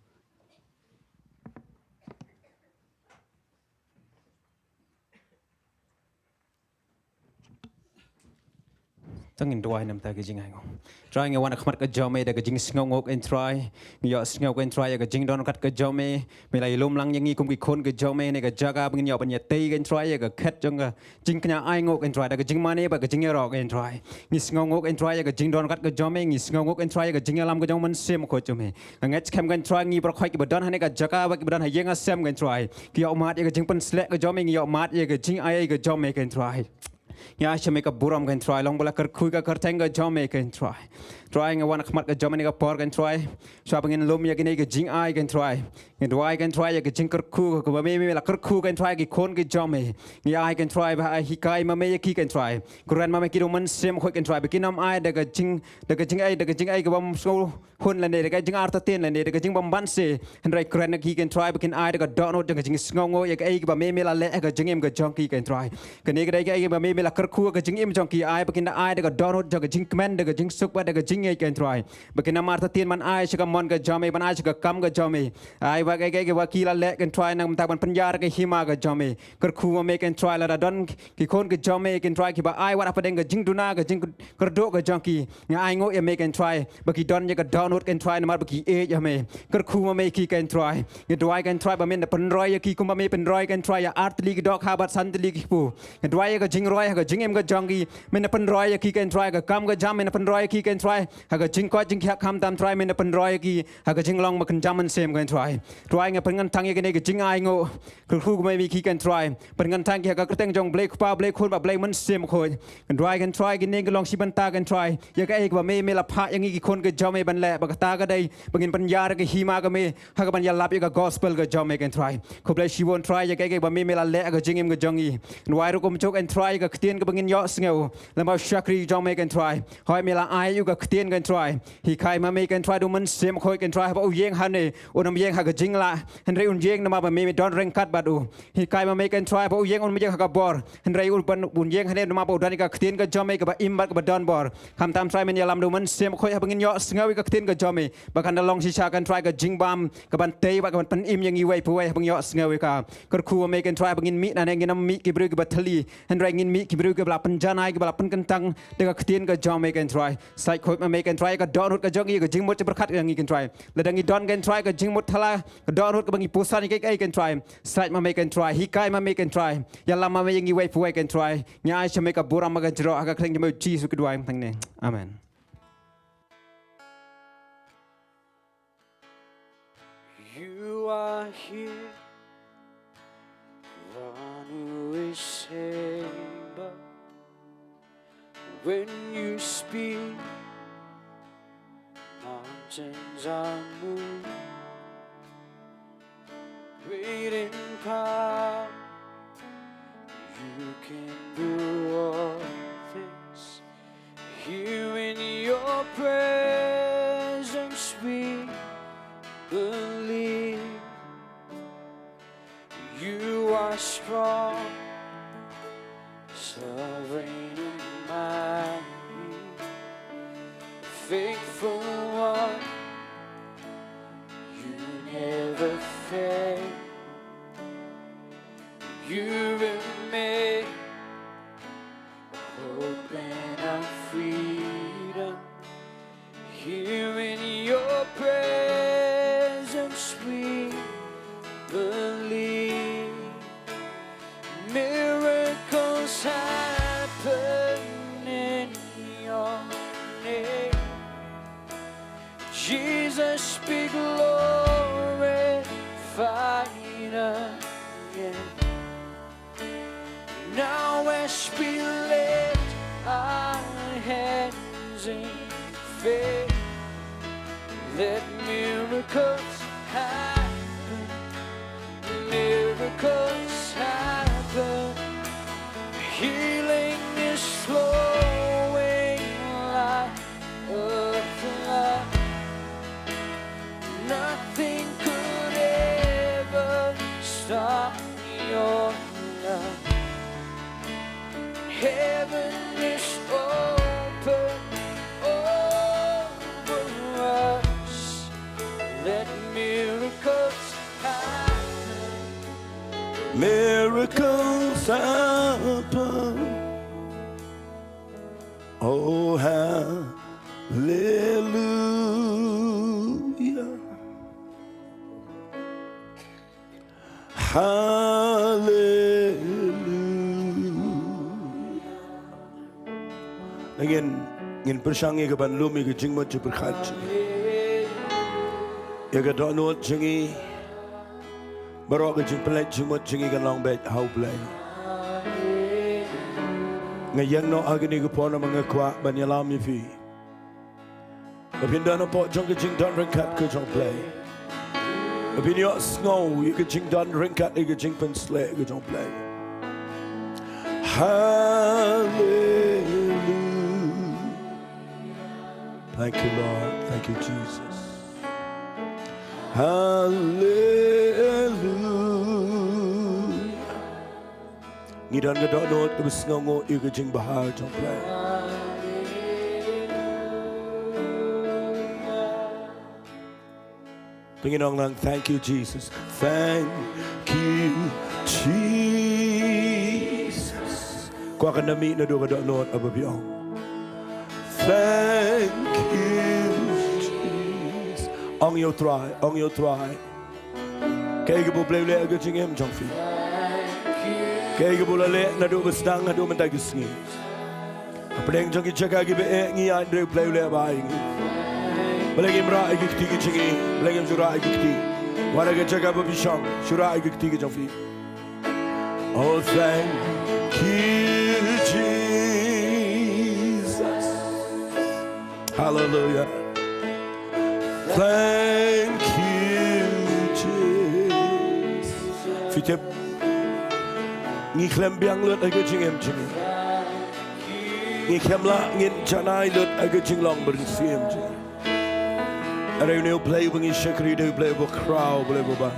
To ngin duwai na ka bynta ka jingainguh. Trai, ngi wan ha khmat ka jong me da ka jingsngewnguh, Kynrad Trai. Ngi ïohsngew, Kynrad Trai, ïa ka jingdon ryngkat ka jong me. Me la ïalum lang ïa ngi kum ki khun ka jong me ha kane ka jaka ba ngin ïoh ban ïatei, Kynrad Trai, ïa ka khet jong ka jingkñia ainguh, Kynrad Trai, da ka jingmane bad ka jingïaroh, Kynrad Trai. Ngi sngewnguh, Kynrad Trai, ïa ka jingdon ryngkat ka jong me, ngi sngewnguh, Kynrad Trai, ïa ka jingïalam ka jong U Mynsiem Bakhuid jong me. Nga ngeit skhem, Kynrad Trai, ngi baroh khoit kiba don ha kane ka jaka bad kiba don ha ïing ha sem, Kynrad Trai, ki ïohmad ïa ka jingpynshlur ka jong me, ngi ïohmad ïa ka jingai ka jong me, Kynrad Trai. Ngi ai sha me ka burom, Kynrad Trai, long ba la kyrkhu ïa ka kyrteng ka jong me, Kynrad Trai. Trai, ngi wan ha khmat ka jong me ha kane ka por, Kynrad Trai. Shuwa ba ngin lum ïa kane ka jingai, Kynrad Trai. Ngi duwai, Kynrad Trai, ïa ka jingkyrkhu kaba me, me la kyrkhu, Kynrad Trai, ki khun ki jong me. Ngi ai, Kynrad Trai, ba ai hikai ma me ïa ki, Kynrad Trai. Kren ma me ki da U Mynsiem Bakhuid, Kynrad Trai, ba kin ym ai da ka jing, da ka jingai, da ka jingai kaba ym sngew hun lane, da ka jingartatien lane, da ka jingbymbanse. Hynrei kren ïa ki, Kynrad Trai, ba kin ai da ka dohnud jong ka jingsngewnguh ïa kaei kaba me, me la leh ha ka jingim ka jong ki, Kynrad Trai. Kane ka dei kaei kaba me, me la kyrkhu ha ka jingim jong ki, ai ba kin da ai da ka dohnud jong ka jingkmen, da ka jingsuk bad da ka jingngeit, Kynrad Trai. Ba kin ym artatien ban ai sha ka mon ka jong me, ban ai sha ka kam ka jong me. Ai ba kaei kaei kaba ki la leh, Kynrad Trai, na ka bynta ban pynïar ka hima ka jong me. Kyrkhu ma me, Kynrad Trai, lada don ki khun ki jong me, Kynrad Trai, kiba ai wat hapdeng ka jingduna, ka jingkyrduh ka jong ki. Nga ainguh ïa me, Kynrad Trai, ba ki don ïa ka dohnud, Kynrad Trai, namar ba ki ïeit ïa me. Kyrkhu ma me ïa ki, Kynrad Trai. Nga duwai, Kynrad Trai, ba men da pynroi ïa ki kumba me pynroi, Kynrad Trai, ïa artylli ki dohkha bad santylli ki kpu. Nga duwai ïa ka jingroi ha ka jingim ka jong ki. Men da pynroi ïa ki, Kynrad Trai, ha ka kam ka jam, men da pynroi ïa ki, Kynrad Trai, ha ka jingkoit jingkhiah, khamtam, Trai, men da pynroi ïa ki ha ka jinglong ba kynjam mynsiem, Kynrad Trai. Trai, nga pynkyntang ïa kane ka jingainguh. Kyrkhu ma me ïa ki, Kynrad Trai. Pynkyntang ki ha ka kyrteng jong U Blei Kpa, U Blei Khun bad U Blei Mynsiem Bakhuid. Kynrad Trai, Kynrad Trai, kine ki long shi bynta, Kynrad Trai, ïa kaei kaba me, me la phah ïa ngi ki khun ki jong me ban leh, bad kata ka dei ba ngin pynïar ka hima ka me ha kaban ïalap ïa ka gospel ka jong me, Kynrad Trai. Khublei shibun, Trai, ïa kaei kaba me, me la leh ha ka jingim ka jong ngi. Nga duwai ruh kumjuh, Kynrad Trai, ïa ka ktien kaba ngin ïohsngew lyngba u shakri jong me, Kynrad Trai. Hooid, me la ai ïa u ka ktien, Kynrad Trai. Hikai ma me, Kynrad Trai, da U Mynsiem Bakhuid, Kynrad Trai, haba u ïeng hangne, un ym ïeng ha ka jinglah, hynrei un ïeng namar ba me, me don ryngkat bad u. Hikai ma me, Kynrad Trai, ba u ïeng un ym ïeng ha ka bor, hynrei un ban, un ïeng hangne namar ba u don ïa ka ktien ka jong me kaba im bad kaba don bor. Khamtam, Trai, men ïalam da U Mynsiem Bakhuid haba ngin ïohsngew ïa ka ktien ka jong me, ba kan da long shisha, Kynrad Trai, ka jingbam kaban tei bad kaban pynim ïa ngi uwei pa uwei haba ngin ïohsngew ïa ka. Kyrkhu ma me, Kynrad Trai, ba ngin mih nangne, ngin ym mih ki briew kiba thylli, hynrei ngin mih ki briew kiba la pynjanai, kiba la pynkyntang da ka ktien ka jong me, Kynrad Trai. Sait khuid ma me, Kynrad Trai, ïa ka dohnud ka jong ngi, ïa ka jingmut jingpyrkhat ka jong ngi, Kynrad Trai. Lada ngi don, Kynrad Trai, ka jingmut thala, ka dohnud kaba ngi pyrshang ïa kaei kaei, Kynrad Trai. Sait ma me, Kynrad Trai, hikai ma me, Kynrad Trai. Ïalam ma me ïa ngi uwei pa uwei, Kynrad Trai. Ngi ai sha me ka burom bad ka jingïaroh ha ka kyrteng jong me U Jisu, ngi duwai tang ne. Amen. You are here, one who is able. When you speak, mountains are moved. Great in power, you can do all things. Here in your presence we believe. You are strong, sovereign and mighty, faithful one, you never fail. You remain hope and our freedom. We lift our hands in faith. Let miracles happen. Miracles happen. Healing is flowing like a flood. Nothing could ever stop your love. Heaven is open over us. Let miracles happen. Miracles happen. Oh, hallelujah. Hallelujah. Ngin, ngin pyrshang ïa ka ban lum ïa ka jingmut jingpyrkhat jong ngi, ïa ka dohnud jong ngi. Baroh ka jingpynleit jingmut jong ngi kan long beit ha U Blei. Nga ïeng noh ha kane ka por namar nga kwah ban ïalam ïa phi. Ba phin don hapoh jong ka jingdon ryngkat ka jong U Blei. Ba phin ïohsngew ïa ka jingdon ryngkat ïa ka jingpynsleh ka jong U Blei. Hallelujah. Thank you, Lord. Thank you, Jesus. Hallelujah. Ngi don ka dohnud kaba sngewnguh ïa ka jingbha jong U Blei. Te ngin ong lang, thank you, Jesus. Thank you, Jesus. Kwah kan da mih naduh ka dohnud haba phi ong, thank you, Jesus. Ong ïa U Trai, ong ïa U Trai. Kaei kaba U Blei u leh ha ka jingim jong phi? Kaei kaba u la leh naduh ba sdang haduh mynta ka sngi? Hapdeng jong ki jaka kiba eh ngi ïaid, U Blei u leh bha ïa ngi. Balei ngim rah ïa ki kti ki jong ngi? Balei ngim ju rah ïa ki kti? Wat ha ka jaka ba phi shong, shu rah ïa ki kti ki jong phi. Oh, thank you, Jesus. Hallelujah. Thank you, Jesus. Phi tip, ngi khlem biang lut ha ka jingim jong ngi. Ngi khlem lah ngin janai lut ha ka jinglong mynsiem jong ngi. Hynrei une U Blei uba ngi shakri u dei U Blei uba khraw, U Blei uba bha.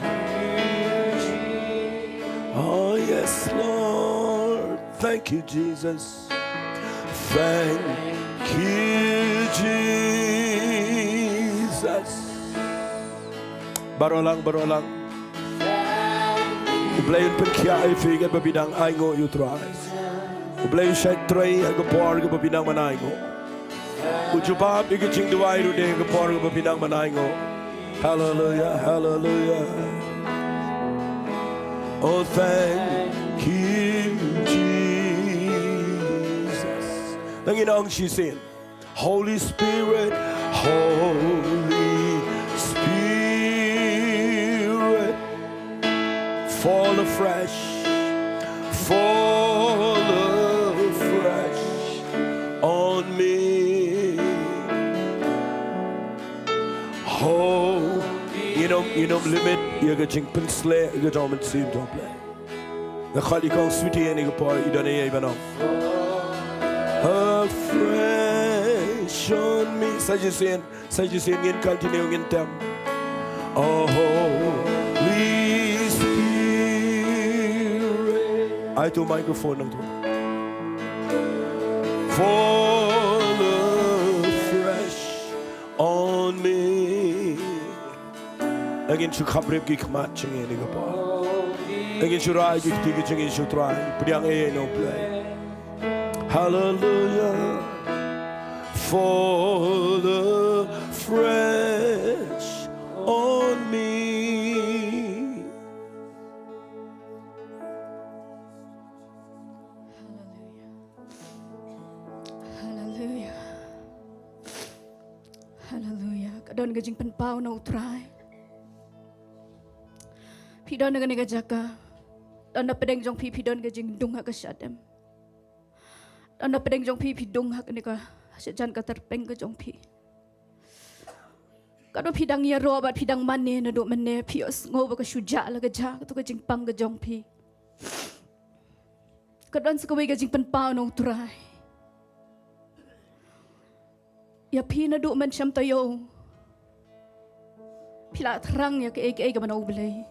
Oh, yes, Lord. Thank you, Jesus. Thank you, Jesus. Baroh lang, baroh lang. U Blei un pynkhiah ïa phi katba phi dang ainguh ïa U Trai. U Blei u shait trei ha ka por kaba phi dang ban ainguh. U jubab ïa ka jingduwai ruh de ha ka por kaba phi dang ban ainguh. Hallelujah, hallelujah. Oh, thank you, Jesus. Te ngin ong shisien. Holy Spirit, Holy Spirit, fall afresh, fall afresh on me. Ho, ngin ym, ngin ym limit ïa ka jingpynsleh ïa ka jong U Mynsiem jong U Blei. Nga khot ïa kong Sweetie ha kane ka por, i don eiei ban ong? Afresh on me. Sa shisien, sa shisien, ngin continue, ngin tem. Oh, Holy Spirit. Ai tu microphone nangtu. Fall afresh on me. Ngin shu khapbrip ki khmat jong ngi ha kane ka por. Ngin shu rah ïa ki kti ki jong ngi sha U Trai. Pdiang eiei na U Blei. Hallelujah. Fall afresh on me. Hallelujah. Hallelujah. Hallelujah. Ka don ka jingpynpaw na U Trai. Phi don ha kane ka jaka. Don hapdeng jong phi, phi don ka jingduna ka shadem. Don na pdeng jong phi, phi dung ha kane ka, sha jan ka tyrpeng ka jong phi. Katno phi dang ïaroh bad phi dang mane naduh mynne, phi ïohsngew ba ka shu jah la ka jah kato ka jingpang ka jong phi. Ka don sa kawei ka jingpynpaw na U Trai ïa phi naduh mynshem taïew. Phi la thrang ïa kaei kaei kaba na U Blei.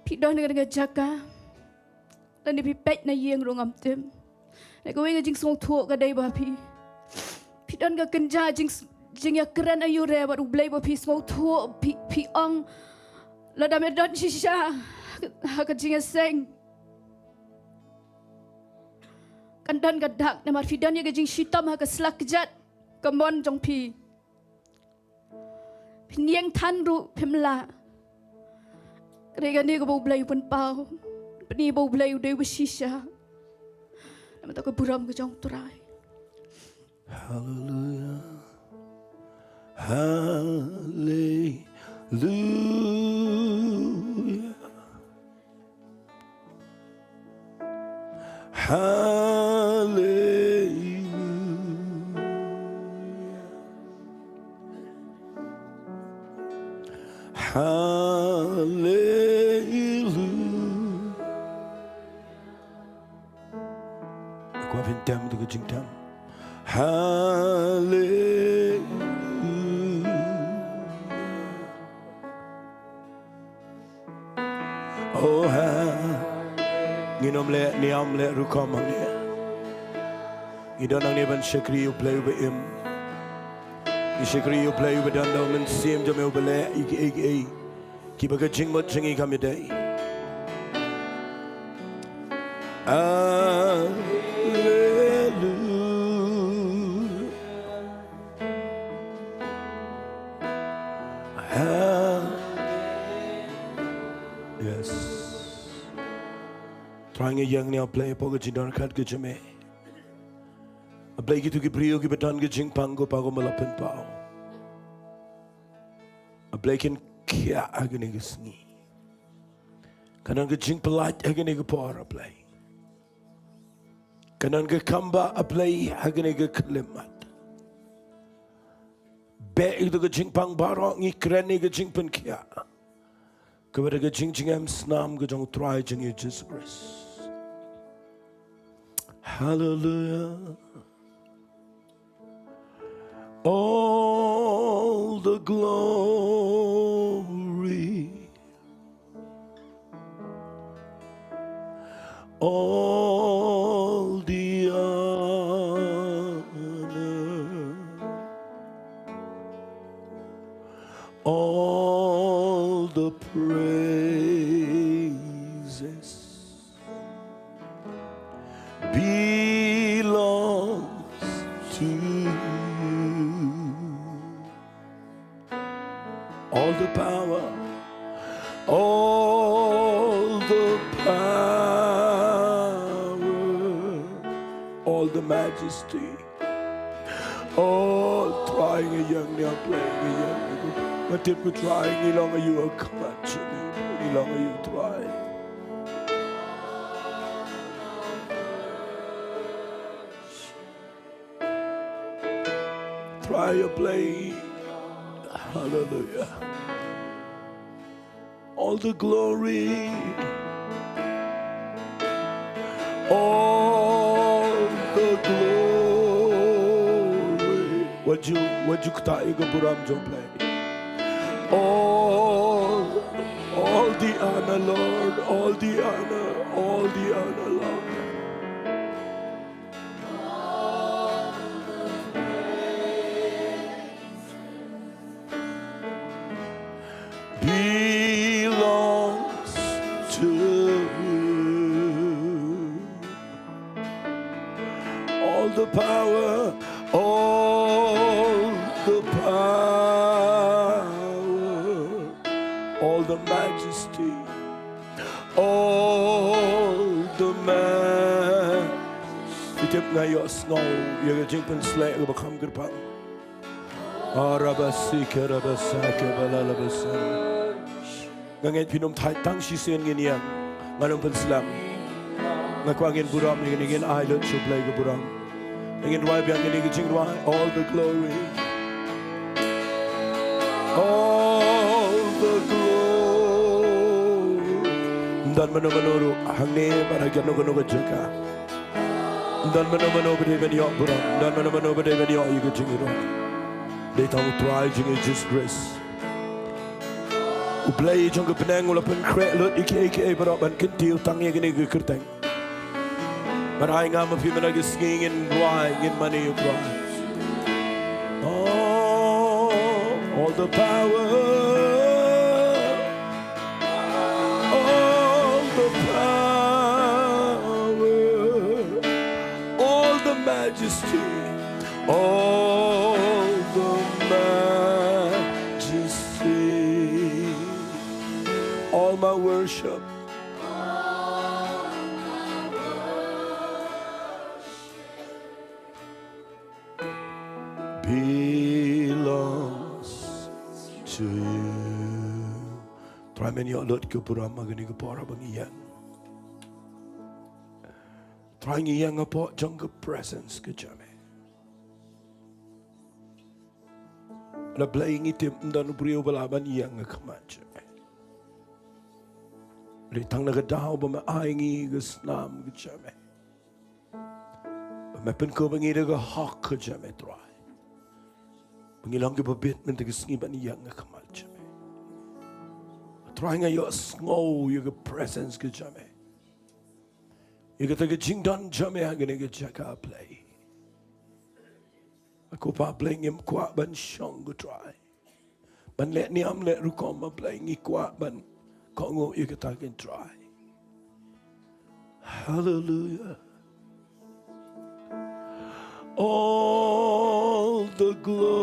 Phi don ha kane ka jaka, lane phi peit na ïing ruh ngam tip. Na kawei ka jingsngewthuh ka dei ba phi, phi don ka kynja jing, jingïakren aïu re bad U Blei ba phi sngewthuh, phi, phi ong, lada me don shisha ha ka jingïaseng, kan don ka dak, namar phi don ïa ka jingshitom ha ka slak kjat ka mon jong phi. Phin ïeng than ruh phim lah. Ka dei kane kaba U Blei u pynpaw. Pynpaw ba U Blei u dei uba shisha. Namar ka burom ka jong U Trai. Hallelujah. Hallelujah. Hallelujah. Hallelujah. Kwah phin tem tu ka jingtem. Hallelujah. Oh ha. Ngin ym leh, ngin ym leh rukom hangne. Ngi don hangne ban shakri ïa U Blei uba im. Ngi shakri ïa U Blei uba don da U Mynsiem jong me uba leh ïa kiei kiei kiba ka jingmut jong ngi kam ïadei. Hallelujah. Ha. Yes. Trai ngi ïeng ne A Blei hapoh ka jingdon khat ka jong me. A Blei, kito ki briew kiba don ka jingpang ko Pa ko, me la pynpaw. A Blei, kin khiah ha kane ka sngi. Kan don ka jingpyllait ha kane ka por, A Blei. Kan don ka kambah, A Blei, ha kane ka khyllipmat. Beh ïa kito ka jingpang baroh, ngi kren ïa ka jingpynkhiah kaba da ka jingjngem snam ka jong U Trai jong ngi Jisu Khrist. Hallelujah. All the glory, all the honor, all the praises belongs to you. All the power, all the power, all the majesty. Oh, Trai, ngi ïeng ne A Blei, ngi ïeng ne. Nga tip ko Trai, ngi long aïu ha khmat jong ngi, ngi long aïu Trai. Trai A Blei. Hallelujah. All the glory. All the glory. Wat ju, wat ju ktah ïa ka burom jong U Blei. All, all the honor, Lord. All the honor. All the honor, Lord. Belongs to you. All the power, all the power, all the majesty, all the man. Phi tip, nga ïohsngew ïa ka jingpynshlur kaba kham kyrpang. Arabasike rabasake balalabasa. Nga ngeit phin ym thait tang shisien, ngin ïeng. Ngan ym pynslem. Nga kwah ngin burom ïa kane, ngin ai lut sha U Blei ka burom. Ngin rwai biang kane ka jingrwai, all the glory. All the glory. Ym don mano mano ruh hangne bad ha kano kano ka jaka. Ym don mano mano ba dei ban ïoh burom. Ym don mano mano ba dei ban ïoh ïa ka jingrwai. Dei tang U Trai jong ngi Jisu Khrist. U Blei jong ka bneng u la pynkhreh lut ïa kiei kiei baroh ban kyntiew tang ïa kane ka kyrteng. Bad ai nga ma phi mynta ka sngi ngin rwai, ngin mane ïa U Trai. Oh, all the power, all the power, all the majesty, all the majesty, all my worship. Belongs to you. Trai men ïoh lut ka burom ha kane ka por ba ngi ïeng. Trai ngi ïeng hapoh jong ka presence ka jong me. La Blei ngi tip ym don u briew ba lah ban ïeng ha khmat jong me. Dei tang na ka daw ba me ai ngi ka snam ka jong me. Ba me pynkup ïa ngi da ka hok ka jong me Trai. Ba ngi long kiba bit mynta ka sngi ban ïeng ha khmat jong me. Trai nga ïohsngew ïa ka presence ka jong me. Ïa kata ka jingdon jong me ha kane ka jaka Blei. Ko Pa Blei ngim kwah ban shong ko Trai. Ban leh niam leh rukom A Blei ngi kwah ban kohnguh ïa kata ko Trai. Hallelujah. All the glory,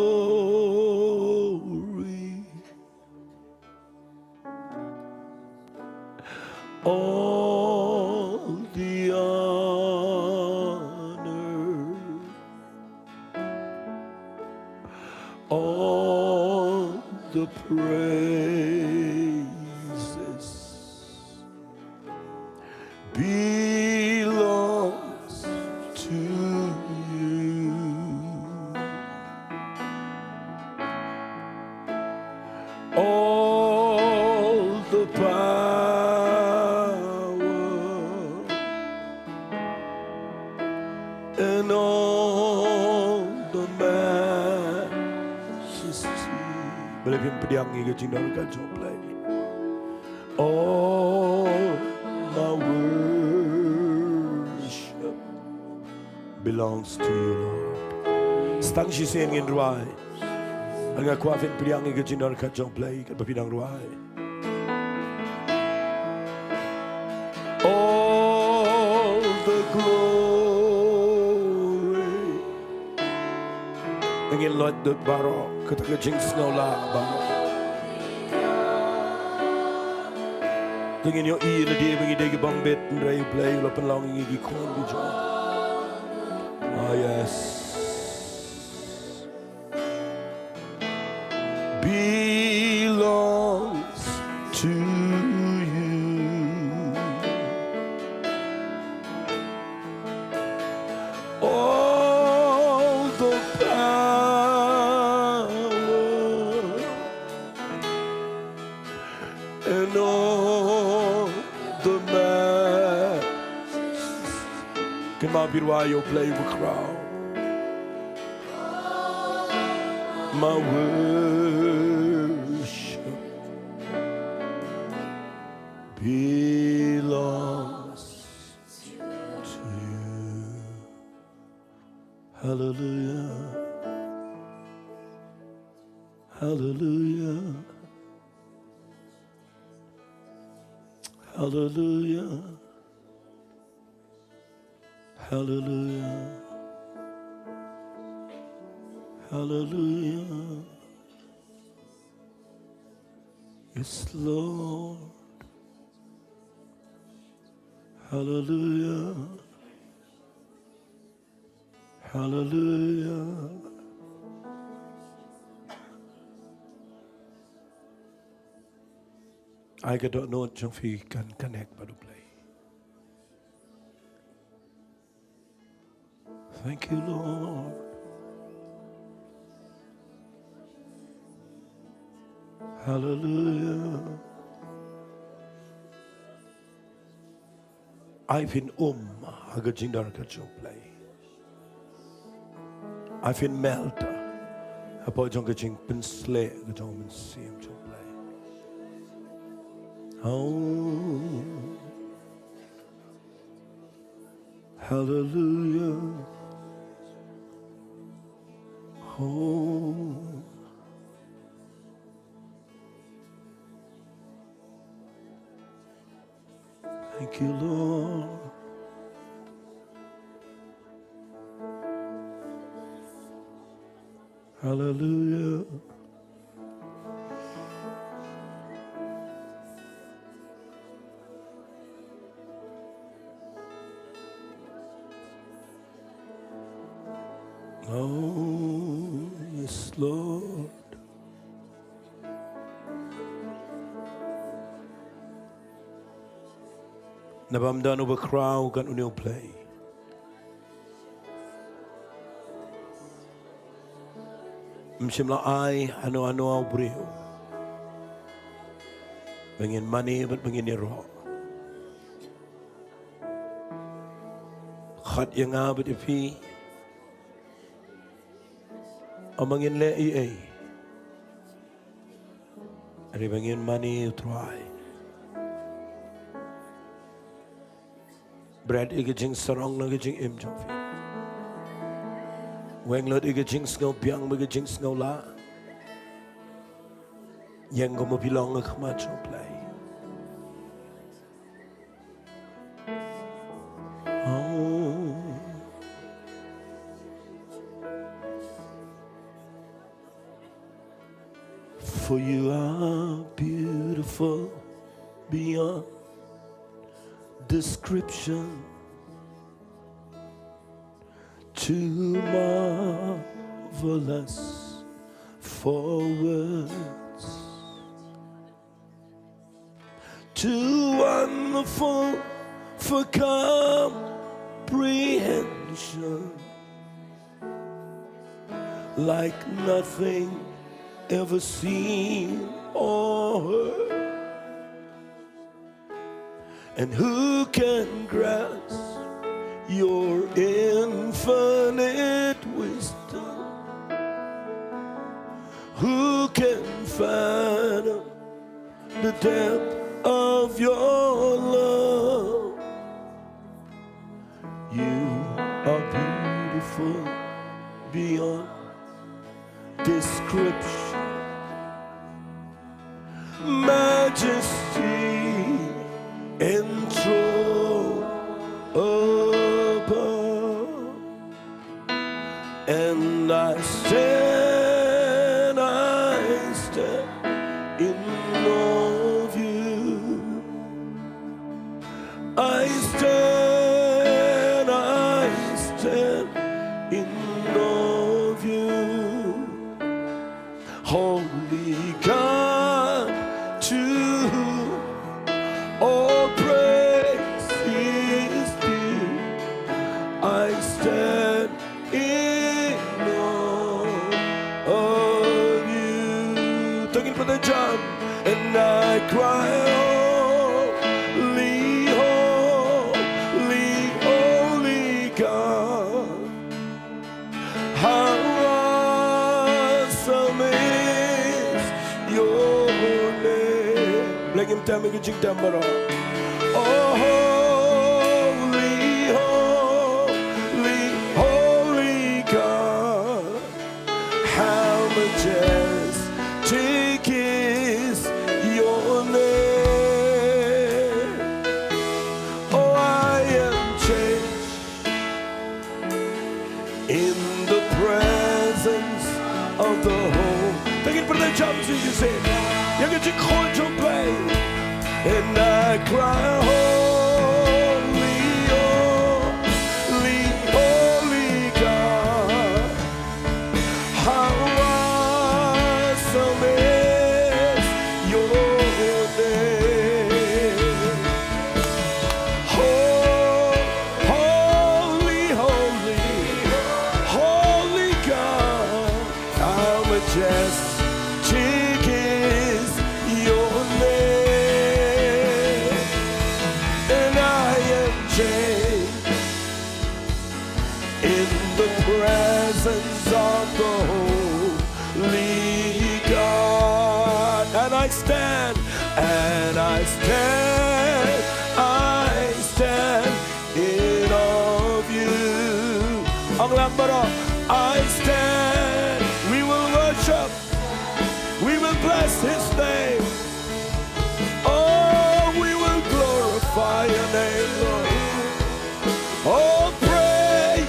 all the honor, all the praises belongs to you. All the power and all the majesty. Balei phim pdiang ïa ka jingdonkam jong U Blei? All my worship belongs to you, Lord. Sa tang shisien ngin rwai. Nga kwah phin pdiang ïa ka jingdonkam jong U Blei katba phi dang rwai. All the glory. Ngin leit lut baroh, kata ka jingsngewlah baroh. Te ngin ïohi lade ba ngi dei ki bym bit, hynrei U Blei u la pynlong ïa ngi ki khun ki jong. Ah, yes. Belongs to you. All the power and all the majesty. Kynmaw phi rwai ïa U Blei uba khraw. My worship belongs to you. Hallelujah. Hallelujah. Hallelujah. Hallelujah. Hallelujah. Yes, Lord. Hallelujah. Hallelujah. Ai ka dohnud jong phi kan connect bad U Blei. Thank you, Lord. Hallelujah. Ai phin um ha ka jingdon ka jong U Blei. Ai phin mel ta hapoh jong ka jingpynshlur ka jong U Mynsiem jong U Blei. Oh, hallelujah. Oh. Thank you, Lord. Hallelujah. Oh, yes, Lord. Naba ym don uba khraw, kan une U Blei. Ym shym la ai hano hano ha u briew ba ngin mane bad ba ngin ïaroh. Khot ïa nga bad ïa phi. Ym ba ngin leh ei ei, hynrei ba ngin mane ïa U Trai. Bret ïa ka jingsarong na ka jingim jong phi. Weng lut ïa ka jingsngewbiang bad ka jingsngewlah. Ïeng kum ba phi long ha khmat jong U Blei. Oh. For you are beautiful beyond description, too marvelous for words, too wonderful for comprehension, like nothing ever seen or heard. And who can grasp your infinite wisdom? Who can fathom the depth of your love? You are beautiful beyond description, majesty enthroned above. And I stand, I stand in awe of you. I stand, I stand in awe of you. Holy God, to whom all praise is due, I stand in awe of you. Tang ngin pynjah jam. And I cry, holy, holy, holy God. How awesome is your name. Blei ngim tem ïa ka jingtem baroh. Oh, holy, holy, holy God. How majestic is your name. Oh, I am changed in the presence of the Holy. Tang ngin pynjah jam shisien. Ïa ka jingkhot jong U Blei. And I cry, holy, holy, holy God. How awesome is your name. Ho-, holy, holy, Presence of the Holy God. And I stand, and I stand, I stand in awe of you. Ong lang baroh, I stand. We will worship. We will bless his name. Oh, we will glorify your name, Lord. Oh, praise,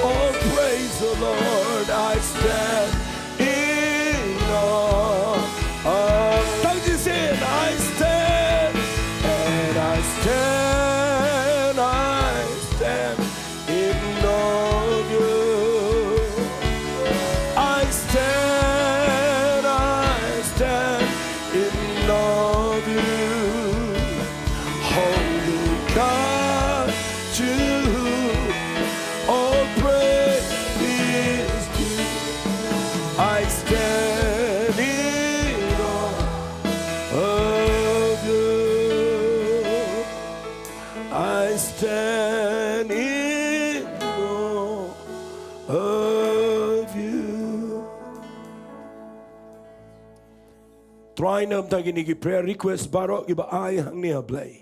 oh, praise the Lord. I stand in awe of, don't you see it? I stand, and I stand, I stand in awe of you. I stand, I stand in awe of you. Holy God, to whom all praise is due. I stand in awe of you. I stand in awe of you. Trai, namar kine ki prayer request baroh kiba ai hangne, ha Blei.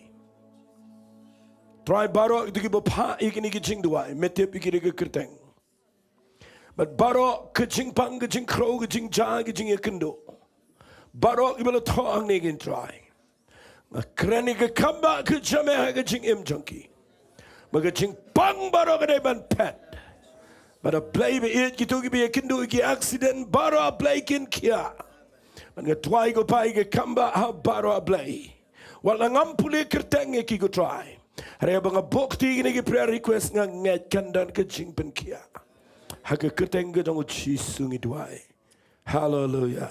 Trai, baroh kito kiba phah ïa kine ki jingduwai, me tip ïa kine ki kyrteng. Bad baroh ka jingpang, ka jingkhrew, ka jingjia, ka jingïakynduh, baroh kiba la thoh hangne, ko Trai, nga kren ïa ka kam ba ka jam ha ka jingim jong ki. Ba ka jingpang baroh ka dei ban phet. Bad A Blei ba ïeit, kito kiba ïakynduh ïa ki accident baroh, A Blei, kin khiah. Bad nga duwai, ko Pa, ïa ka kam ba ha baroh, A Blei. Wat la ngam pule kyrteng ïa ki, ko Trai, hynrei haba nga buh kti kine ki prayer request, nga ngeit kan don ka jingpynkhiah. Ha ka kyrteng ka jong u Jisu ngi duwai. Haleluia.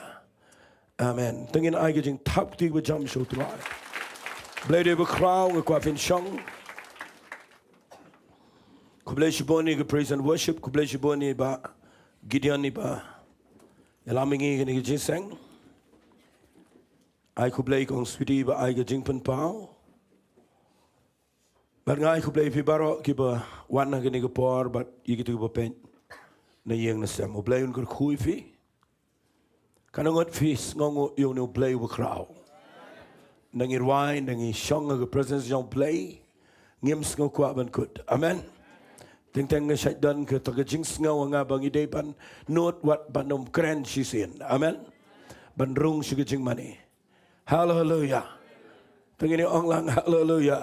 Amen. To ngin ai ka jingthap kti kaba jam sha u Trai. Blei dei ba khraw, nga kwah phin shong. Khublei shibun ïa ka praise and worship. Khublei shibun ïa i Bah Gideon, i ba ïalam ïa ngi kane ka jingïaseng. Ai khublei, kong Sweety, ba ai ka jingpynpaw. Bad nga ai khublei ïa phi baroh kiba wan ha kane ka por, bad ïa kito kiba peit na ïing na sem. U Blei un kyrkhu ïa phi. Katno ngut phi sngewnguh ïa une u Blei uba khraw? Nda ngi rwai, nda ngi shong ha ka presence jong u Blei, ngim sngew kwah ban kut. Amen. Teng teng nga shait don kata ka jingsngew ha nga ba ngi dei ban nud wat ban ym kren shisien. Amen. Ban rung sha ka jingmane. Haleluia. To ngin ong lang haleluia.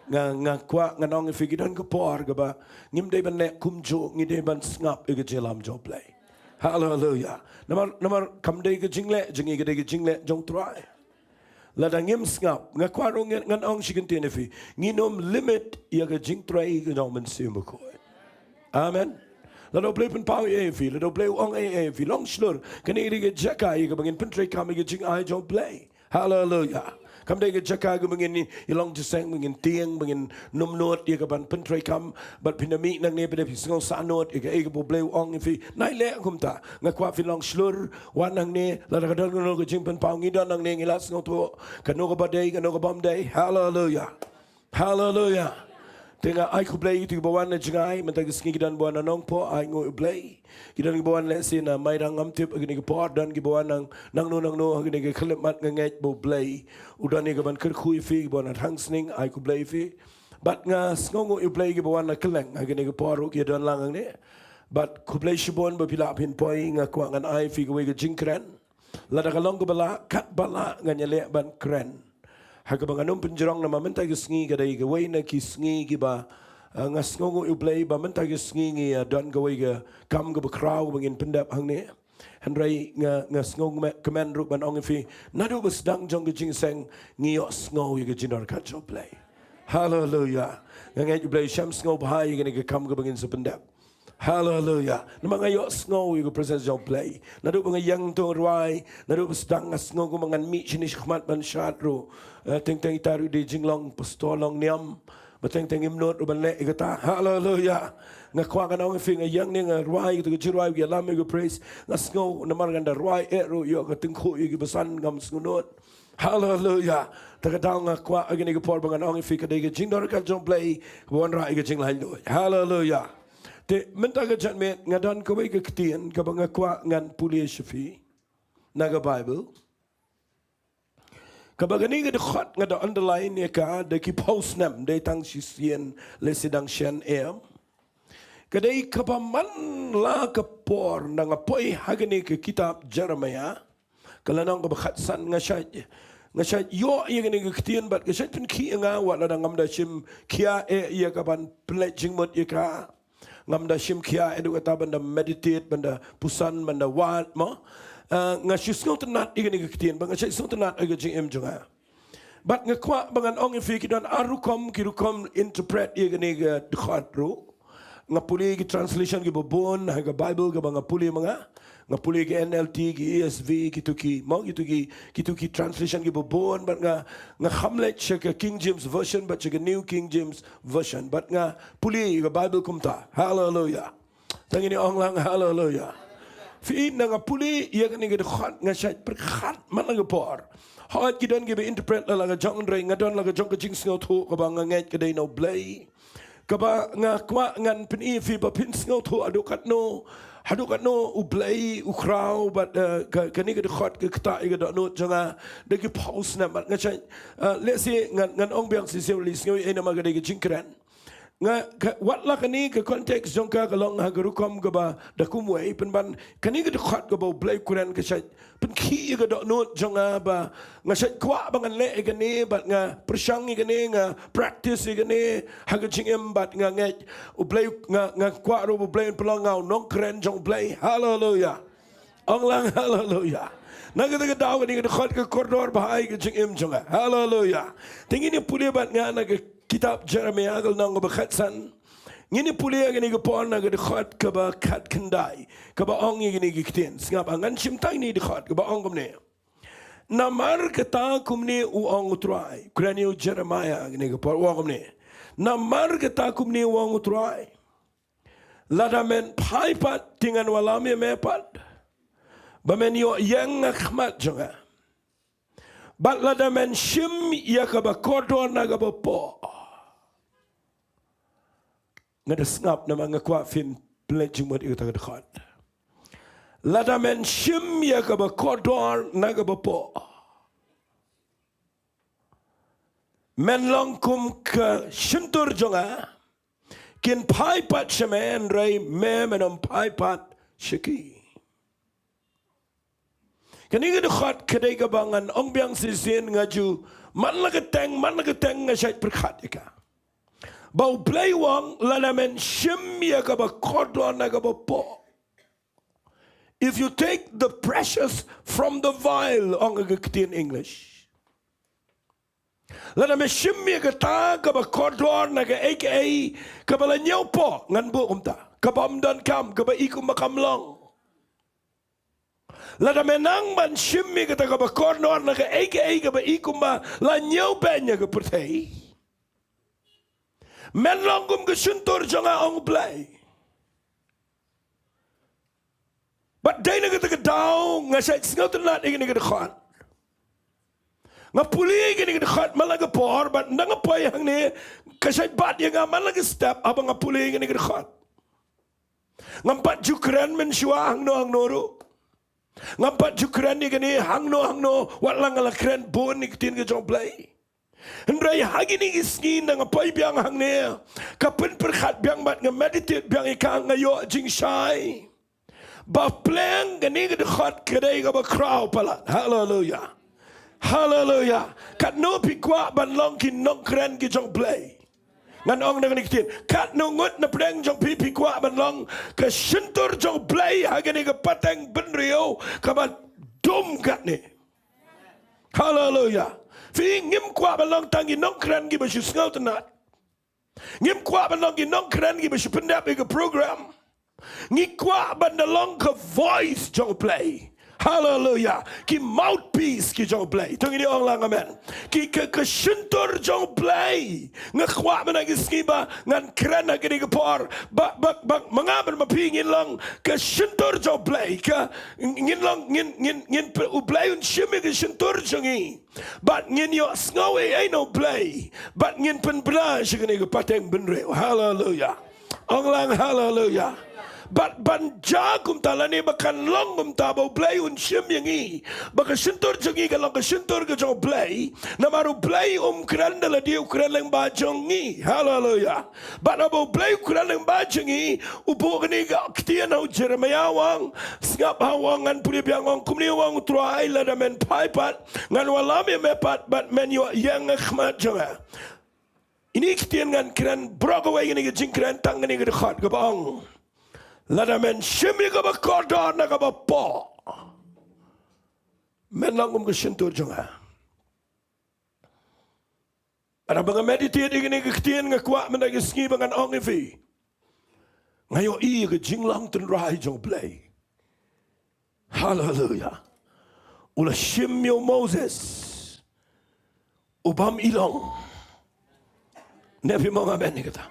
Nga, nga kwah ngan ong ïa phi, ki don ka por kaba ngim dei ban leh kumjuh, ngi dei ban sngap ïa ka jingïalam jong u Blei. Haleluia. Namar, namar kam dei ka jingleh jong ngi, ka dei ka jingleh jong u Trai. Lada ngim sngap, nga kwah ruh ngan, ngan ong shi kyntien ïa phi, ngin ym limit ïa ka jingtrei ka jong u Mynsiem Bakhuid. Amen. Lada u Blei u pynpaw ei ei ïa phi, lada u Blei u ong ei ei ïa phi, long shlur. Kane ka dei ka jaka ïa kaba ngin pyntreikam ïa ka jingai jong u Blei. Haleluia. Kam dei ka jaka kaba ngin ïa long jingïaseng, ba ngin tieng, ba ngin ym nud ïa kaban pyntreikam. Bad phin ym mih nangne ba dei phi sngew sah nud ïa kaei kaba u Blei u ong ïa phi. Nai leh kumta. Nga kwah phin long shlur, wan hangne, lada ka don kano ka jingpynpaw, ngi don hangne, ngi la sngewthuh kano kaba dei, kano ka bym dei. Haleluia. Haleluia. Te nga ai khublei ïa kito kiba wan na jngai, mynta ka sngi ki don ba wan na Nongpoh, ai nguh ïa u Blei. Ki don kiba wan lehse na Mairang, ngam tip ha kine ki por, don kiba wan nang, nangno nangno ha kine ki khyllipmat, nga ngeit ba u Blei u don ïa kaban kyrkhu ïa phi, kiba wan na Thangsning, ai khublei ïa phi. Bad nga sngewnguh ïa u Blei, kiba wan na Kylleng ha kine ki por ruh ki don lang hangne. Bad khublei shibun ba phi lah phin poi, nga kwah ngan ai ïa phi kawei ka jingkren. Lada ka long kaba lah, katba lah ngan ïaleh ban kren. Ha kaba ngan ym pynjrong namar mynta ka sngi ka dei kawei na ki sngi kiba, eh, nga sngewnguh ïa u Blei ba mynta ka sngi ngi, eh, don kawei ka kam kaba khraw ba ngin pyndep hangne. Hynrei nga, nga sngewkmen ruh ban ong ïa phi, naduh ba sdang jong ka jingïaseng ngi ïohsngew ïa ka jingdonkam jong u Blei. Haleluia. Nga ngeit u Blei u shem sngewbha ïa kane ka kam kaba ngin sa pyndep. Haleluia. Namar nga ïohsngew ïa ka presence jong u Blei. Naduh ba nga ïeng to rwai, naduh ba sdang nga sngew kumba ngan mih shane shakhmat ban shad ruh. Eh, teng teng ita ruh dei jinglong pastor, long niam. Ba teng teng ngim nud ruh ban leh ïa kata. Haleluia. Nga kwah ngan ong ïa phi, nga ïeng ne nga rwai ïa kato ka jingrwai, ïalam ïa ka praise, nga sngew namar ngan da rwai eh ruh ïoh ka tyngkhuh ïa ki basan, ngam sngew nud. Haleluia. Te ka daw nga kwah ha kane ka por ba ngan ong ïa phi, ka dei ka jingdonkam jong u Blei kaba wanrah ïa ka jinglaitluid. Haleluia. Te mynta ka janmiet nga don kawei ka ktien kaba nga kwah ngan pule sha phi na ka Baibl. Kaba kane ka dkhot nga da underline ïa ka da ki phew snem, dei tang shisien lehse dang shen em. Ka dei kaba man la ka por na nga poi ha kane ka kitab Jeremaïah, ka lynnong kaba khatsan, nga shait, nga shait ïoh ïa kane ka ktien bad ka shait pynkhih ïa nga, wat la dang ngam da shim khia eh ïa ka ban pynleit jingmut ïa ka. Ngam da shim khia eh, dei kata ban da meditate, ban da puson, ban da wad, mo. Ah, nga shu sngewtynnat ïa kane ka ktien, bad nga shu sngewtynnat ïa ka jingim jong nga. Bad nga kwah ba ngan ong ïa phi, ki don ar rukom, ki rukom interpret ïa kane ka dkhot ruh. Nga pule ki translation kiba bun ha ka Baibl kaba nga pule ma nga. Nga pule ki N L T, ki E S V, kitu ki, mo, kitu ki, kitu ki translation kiba bun, bad nga, nga kham leit sha ka King James Version bad sha ka New King James Version, bad nga pule ïa ka Baibl kumta. Haleluia. Tang ngin ong lang haleluia. Phi, na nga pule ïa kane ka dkhot nga shait pyrkhat man la ka por. Hooid, ki don kiba interpret la la ka jong, hynrei nga don la ka jong ka jingsngewthuh kaba nga ngeit ka dei na U Blei. Kaba nga kwah ngan pyni ïa phi ba phin sngewthuh haduh katno, haduh katno U Blei u khraw bad, eh, ka, kane ka dkhot ka ktah ïa ka dohnud jong nga da ki phew snem. Bad nga shait, eh, lehse ngan, ngan ong biang shisien, lehse sngewbha, eh, namar ka dei ka jingkren. Nga, ka, wat la kane ka context jong ka ka long ha ka rukom kaba da kumwei, pynban kane ka dkhot kaba U Blei u kren ka shait pynkhih ïa ka dohnud jong nga ba nga shait kwah ba ngan leh ïa kane bad nga pyrshang ïa kane, nga practice ïa kane ha ka jingim bad nga ngeit U Blei, nga, nga kwah ruh U Blei un pynlong nga u nongkren jong U Blei. Haleluia. Ong lang haleluia. Na kata ka daw kane ka dkhot ka kordor bha ïa ka jingim jong nga. Haleluia. Te ngin ïa pule bad nga na ka kitab Jeremaïah ka lynnong kaba khatsan. Ngin ïa pule ïa kane ka por na ka dkhot kaba khatkhyndai, kaba ong ïa kane ka ktien. Sngap, ngan shim tang ïa kane ka dkhot kaba ong kumne. Namar kata kumne u ong U Trai, kren ïa u Jeremaïah kane ka por, u ong kumne. Namar kata kumne u ong U Trai. Lada men phai pat, te ngan wallam ïa me pat ba men ïoh ïeng ha khmat jong nga. Bad lada men shim ïa kaba kordor na kaba poh. Nga da sngap namar nga kwah phin pynleit jingmut ïa kata ka dkhot. Lada men shim ïa kaba kordor na kaba poh, men long kum ka shyntur jong nga. Kin phai pat sha me, hynrei me men ym phai pat sha ki. Kane ka dkhot ka dei kaba ngan ong biang shisien, nga ju man la ka teng, man la ka teng nga shait pyrkhat ïa ka. Ba U Blei u ong lada men shim ïa kaba kordor na kaba poh. If you take the precious from the vile, ong ka ktien English. Lada me shim ïa kata kaba kordor na kaei kaei kaba la ñiewpoh, ngan buh kumta, kaba ym donkam, kaba i kumba kam long. Lada me nang ban shim ïa kata kaba kordor na kaei kaei kaba i kumba la ñiewbeiñ ïa ka pyrthei, men long kum ka shyntur jong nga, ong U Blei. Bad dei na kata ka daw nga shait sngewtynnat ïa kane ka dkhot. Nga pule ïa kane ka dkhot man la ka por, bad nang nga poi hangne ka shait bat ïa nga man la ka step haba nga pule ïa kane ka dkhot. Ngam pat ju kren mynshuwa hangno hangno ruh. Ngam pat ju kren ïa kane hangno hangno, wat la nga la kren bun ïa ka ktien ka jong U Blei. Hynrei ha kine ki sngi nang nga poi biang hangne, ka pynpyrkhat biang bad nga meditate biang ïa ka, nga ïoh jingshai ba pleng kane ka dkhot ka dei kaba khraw palat. Haleluia. Haleluia. Katno phi kwah ban long ki nongkren ki jong U Blei? Ngan ong na kane ka ktien, katno ngut na pdeng jong phi phi kwah ban long ka shyntur jong U Blei ha kane ka pateng bynriew kaba dum katne? Haleluia. Phi, ngim kwah ban long tang ki nongkren kiba shu sngewtynnat. Ngim kwah ban long ki nongkren kiba shu pyndep ïa ka program. Ngi kwah ban da long ka voice jong U Blei. Haleluia. Ki mouthpiece ki jong U Blei. To ngin ong lang amen. Ki ka, ka shyntur jong U Blei. Nga kwah mynta ki sngi ba ngan kren ha kane ka por ba, ba, ba ma nga bad ma phi ngin long ka shyntur jong U Blei. Ka ngin long, ngin, ngin, ngin pyn-, U Blei un shim ïa ka shyntur jong ngi. Bad ngin ïohsngew ei ei na U Blei. Bad ngin pynbna sha kane ka pateng bynriew. Haleluia. Ong lang haleluya. Bad ban jia kumta lane ba kan long kumta ba U Blei un shim ïa ngi, ba ka shyntur jong ngi kan long ka shyntur ka jong U Blei. Namar U Blei um kren da lade, u kren lyngba jong ngi. Haleluya. Bad haba U Blei u kren lyngba jong ngi, u buh kane ka ktien ha u Jeremaïah, u ong, sngap, ha u ong, ngan pule biang, u ong kumne, u ong U Trai, lada men phai pat, ngan wallam ïa me pat bad men ïoh ïeng ha khmat jong nga. Ine i ktien ngan kren baroh kawei, ine i jingkren tang ine i dkhot kaba ong, lada men shim ïa kaba kordor na kaba poh, men long kum ka shyntur jong nga. Haba nga meditate ïa kane ka ktien, nga kwah mynta ka sngi ba ngan ong ïa phi, nga ïohi ïa ka jinglong tynrai jong U Blei. Haleluya. U la shim ïa u Moses u bym i long. Ne phi ong amen ïa kata?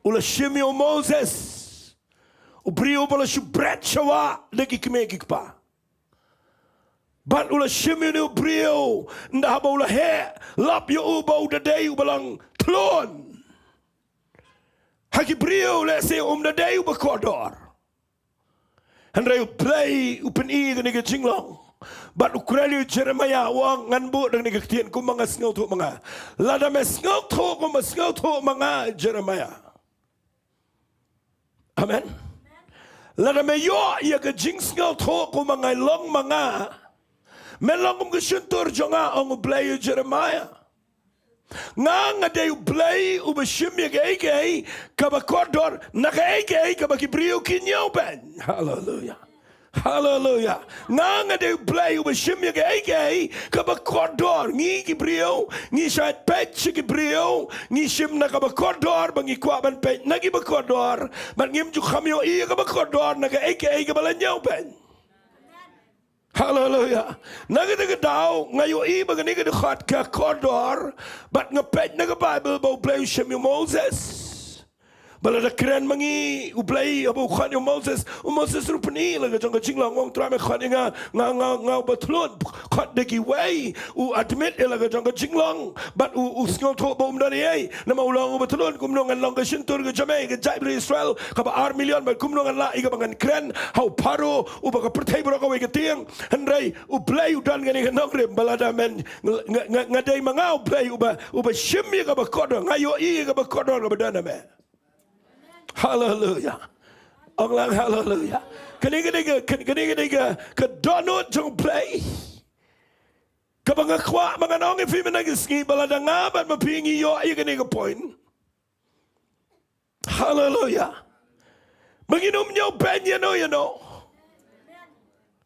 U la shim ïa u Moses, u briew ba la shu bret sha wah da ki kmie ki kpa. Bad u la shim ïa une u briew, ynda haba u la heh, lap ïa u ba u da dei uba long thlun ha ki briew, lehse um da dei uba kordor. Hynrei U Blei u pyni ïa kane ka jinglong. Bad u kren ïa u Jeremaïah, u ong, ngan buh da kane ka ktien kumba nga sngewthuh ma nga. Lada me sngewthuh kumba sngewthuh ma nga, Jeremaïah. Amen. Lada me ïoh ïa ka jingsngewthuh kumba nga long ma nga, men long kum ka shyntur jong nga, ong U Blei ïa u Jeremaïah. Nga, nga dei U Blei uba shim ïa kaei kaei kaba kordor na kaei kaei kaba ki briew ki ñiewbeiñ. Haleluya. Haleluya. Nga, nga dei U Blei uba shim ïa kaei kaei kaba kordor. Ngi ki briew ngi shait peit sha ki briew, ngi shim na kaba kordor ba ngi kwah ban peit na kiba kordor, bad ngim ju kham ïohi ïa kaba kordor na kaei kaei kaba la ñiewbeiñ. Haleluya. Na kata ka daw nga ïohi ba kane ka dkhot ka kordor, bad nga peit na ka Baibl ba U Blei u shim ïa u Moses. Ba lada kren ma ngi U Blei haba u khot ïa u Moses, u Moses ruh u pyni la ka jong ka jinglong, u ong, Trai me khot ïa nga, nga, nga, nga uba thlun, khot da kiwei. U admit ïa la ka jong ka jinglong, bad u, u sngewthuh ba um don ei ei. Namar u long uba thlun, kumno ngan long ka shyntur ka jong me, ka jaitbynriew Israel kaba ar million, bad kumno ngan lah ïa kaba ngan kren ha u Pharaoh uba ka pyrthei baroh kawei ka tieng. Hynrei U Blei u don kane ka nongrim ba lada men, nga, nga, nga dei ma nga U Blei uba, uba shim ïa kaba kordor, nga ïohi ïa kaba kordor kaba don ha me. Haleluya. Ong lang haleluya. Kane, kane ka, kane, kane ka, ka dohnud jong U Blei kaba nga kwah ba ngan ong ïa phi mynta ka sngi, ba lada nga bad ma phi ngi ïoh ïa kane ka point. Haleluya. Ba ngin ym ñiewbeiñ ïano ïano.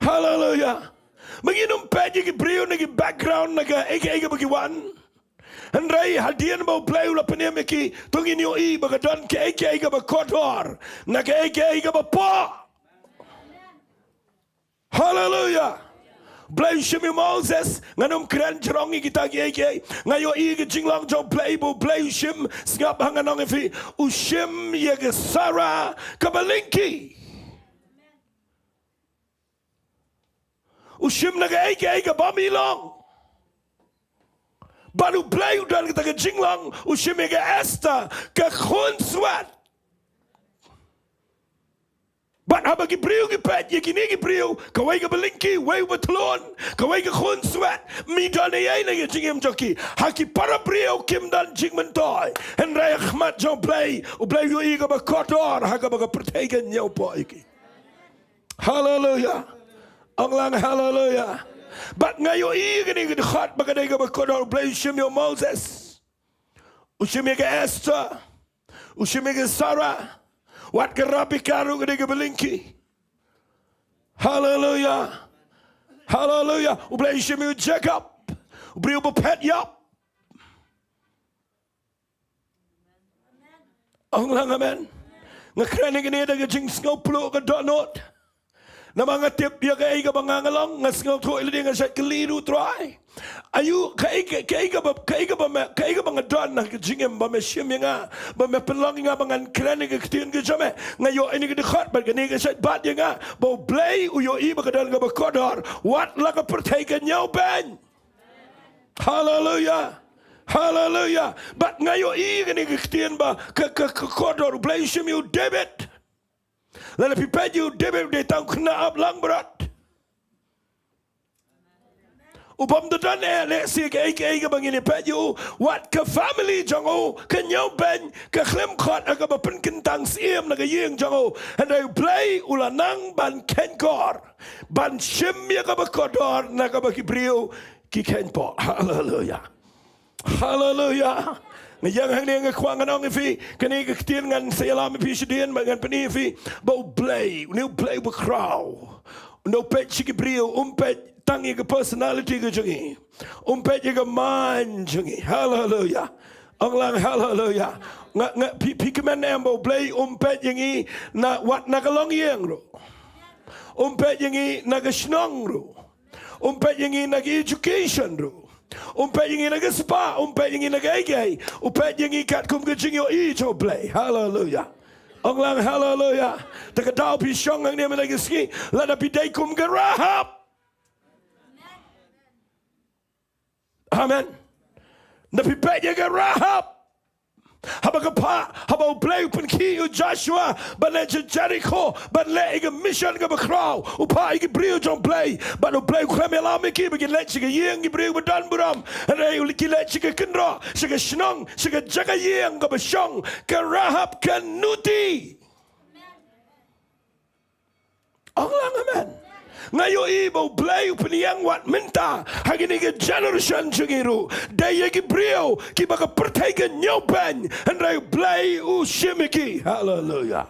Haleluya. Ba ngin ym peit ïa ki briew na ki background, na kaei kaei kaba ki wan. Hynrei hadien ba U Blei u la pynim ïa ki, to ngin ïohi ba ka don kaei kaei kaba kordor na kaei kaei kaba poh. Haleluya. U Blei u shim ïa u Moses, ngan ym kren jrong ïa kita kiei kiei. Nga ïohi ka jinglong jong U Blei ba U Blei u shim, sngap ha ngan ong ïa phi, u shim ïa ka Sarah kaba lyngkhi. U shim na kaei kaei kaba ym i long. Bad U Blei u don kata ka jinglong, u shim ïa ka Esther, ka khunswet. Bad haba ki briew ki peit ïa kine ki briew, kawei kaba lyngkhi, wei uba thlun, kawei ka khunswet, ym don ei ei na ka jingim jong ki. Ha ki para briew kim don jingmyntoi. Hynrei ha khmat jong U Blei, U Blei u ïohi kaba kordor ha kaba ka pyrthei ka ñiewpoh ïa ki. Haleluya. Ong lang haleluya. Bad nga ïohi kane ka dkhot ba ka dei kaba kordor, U Blei u shim ïa u Moses. U shim ïa ka Esther. U shim ïa ka Sarah. Wat ka Rebecca ruh ka dei kaba lyngkhi. Haleluya. Haleluya. U Blei u shim ïa u Jacob. U briew ba phet ïap. Ong lang amen. Nga kren ïa kane da ka jingsngewpluh ka dohnud. Namar nga tip ïa kaei kaba nga nga long, nga sngewthuh ïa lade, nga shait kylli ruh, Trai, aïu, kaei, kaei, kaei kaba, kaei kaba me, kaei kaba nga don ha ka jingim ba me shim ïa nga, ba me pynlong ïa nga ba ngan kren ïa ka ktien ka jong me. Nga ïoh ïa kane ka dkhot bad kane ka shait bat ïa nga ba U Blei u ïohi ba ka don kaba kordor wat la ka pyrthei ka ñiewbeiñ. Haleluya. Haleluya. Bad nga ïohi kane ka ktien ba ka, ka, ka kordor U Blei u shim ïa u David. Lada phi peit ïa u David u dei tang u khynnah ap langbrot. U bym da don eh lehse kaei kaei kaba ngin ïa peit ïa u, wat ka family jong u ka ñiewbeiñ, ka khlem khot ha kaba pynkyntang syiem na ka ïing jong u. Hynrei U Blei u la nang ban kheiñkor, ban shim ïa kaba kordor na kaba ki briew ki kheiñpoh. Haleluya. Haleluya. Nga ïeng hangne nga kwah ngan ong ïa phi, kane ka ktien ngan sa ïalam ïa phi shadien, ba ngan pyni ïa phi ba U Blei, une U Blei uba khraw, u ym peit sha ki briew, um peit tang ïa ka personality ka jong ngi, um peit ïa ka mind jong ngi. Haleluya. Ong lang haleluya. Nga, nga, phi, phi kmen em ba U Blei um peit ïa ngi na wat na ka longïing ruh, um peit ïa ngi na ka shnong ruh, um peit ïa ngi na ka education ruh, um peit ïa ngi na ka spah, um peit ïa ngi na kaei kaei, u peit ïa ngi katkum ka jingïohi jong U Blei. Haleluya. Ong lang haleluya. Te ka daw phi shong hangne mynta ka sngi, lada phi dei kum ka Rahab. Amen. Lada phi peit ïa ka Rahab, haba ka phah, haba U Blei u pynkhih ïa u Joshua ban leit sha Jerikho, ban leh ïa ka mission kaba khraw, u phah ïa ki briew jong U Blei, bad U Blei u khlem ïalam ïa ki ba kin leit sha ka ïing ki briew ba don burom, hynrei ki leit sha ka kynroh, sha ka shnong, sha ka jaka ïing kaba shong ka Rahab ka nuti. Ong lang amen. Nga ïohi ba U Blei u pynïeng wat mynta ha kine ki generation jong ngi ruh, dei ïa ki briew kiba ka pyrthei ka ñiewbeiñ, hynrei U Blei u shim ïa ki. Haleluya.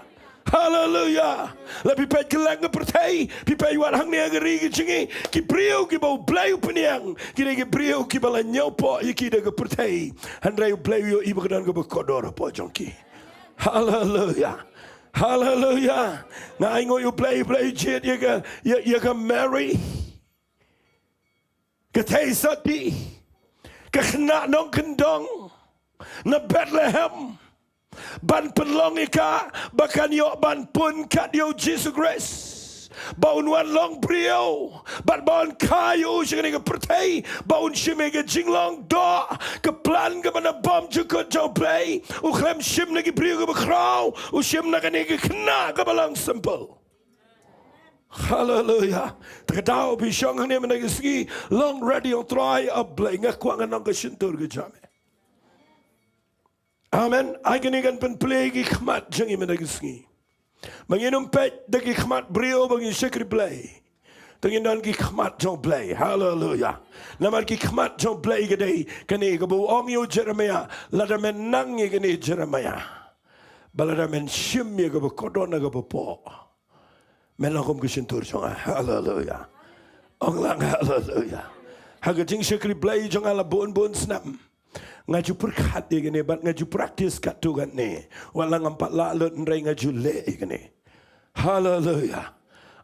Haleluya. Lada phi peit kylleng ka pyrthei, phi peit wat hangne ha ka ri ka jong ngi, ki briew kiba U Blei u pynïeng ki dei ki briew kiba la ñiewpoh ïa ki da ka pyrthei, hynrei U Blei u ïohi ba ka don kaba kordor hapoh jong ki. Haleluya. Haleluya. Nga ainguh ïa U Blei, U Blei u jied ïa ka, ïa, ïa ka Mary, ka theisotti, ka khynnah nongkyndong na Bethlehem, ban pynlong ïa ka ba kan ïoh ban pun kat ïa U Jisu Khrist, ba un wan long briew, bad ba un kha ïa u sha kane ka pyrthei, ba un shim ïa ka jinglong doh. Ka plan kaba na bymjukut jong U Blei, u khlem shim na ki briew kiba khraw, u shim na kane ka khynnah kaba long simple. Haleluya. Te ka daw phi shong hangne mynta ka sngi, long ready, ong Trai, A Blei, nga kwah ngan long ka shyntur ka jong me. Amen. Ai kane kan pynplie ki khmat jong ngi mynta ka sngi, ba ngin ym peit da ki khmat briew ba ngin shakri Blei, te ngin don ki khmat jong U Blei. Haleluya. Namar ki khmat jong U Blei ka dei kane kaba u ong ïa u Jeremiah, lada men nang ïa kane Jeremiah, ba lada men shim ïa kaba kordor na kaba poh, men long kum ka shyntur jong nga. Haleluya. Ong lang haleluya. Ha ka jingshakri Blei jong nga la bun bun snem, nga ju pyrkhat ïa kane bad nga ju practice katto katne. Wat la ngam pat lah lut hynrei nga ju leh ïa kane. Haleluya.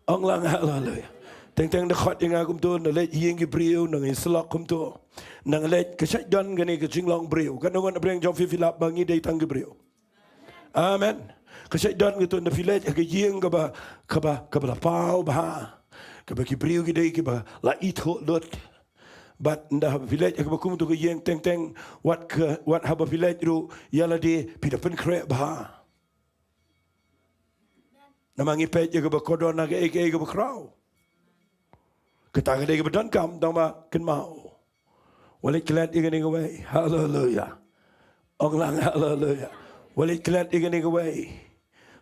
Ong lang haleluya. Teng teng da khot ïa nga kumto, da leit ïing ki briew, da nga ïasyllok kumto, da nga leit, ka shait don kane ka jinglong briew. Katno ngut na pdeng jong phi phi lap ba ngi dei tang ki briew? Amen. Ka shait don kito, ynda phi leit ha ka ïing kaba, kaba, kaba la paw bha, kaba ki briew ki dei kiba la ithuh lut, bad ynda phi leit ha kaba kum kito ka ïing, teng teng wat ka, wat haba phi leit ruh ïa lade phi da pynkhreh bha. Namar ngi peit ïa kaba kordor na kaei kaei kaba khraw. Kata ka dei kaba donkam, tang ba kynmaw, wat leit klet ïa kane kawei. Haleluya. Ong lang haleluya. Wat leit klet ïa kane kawei.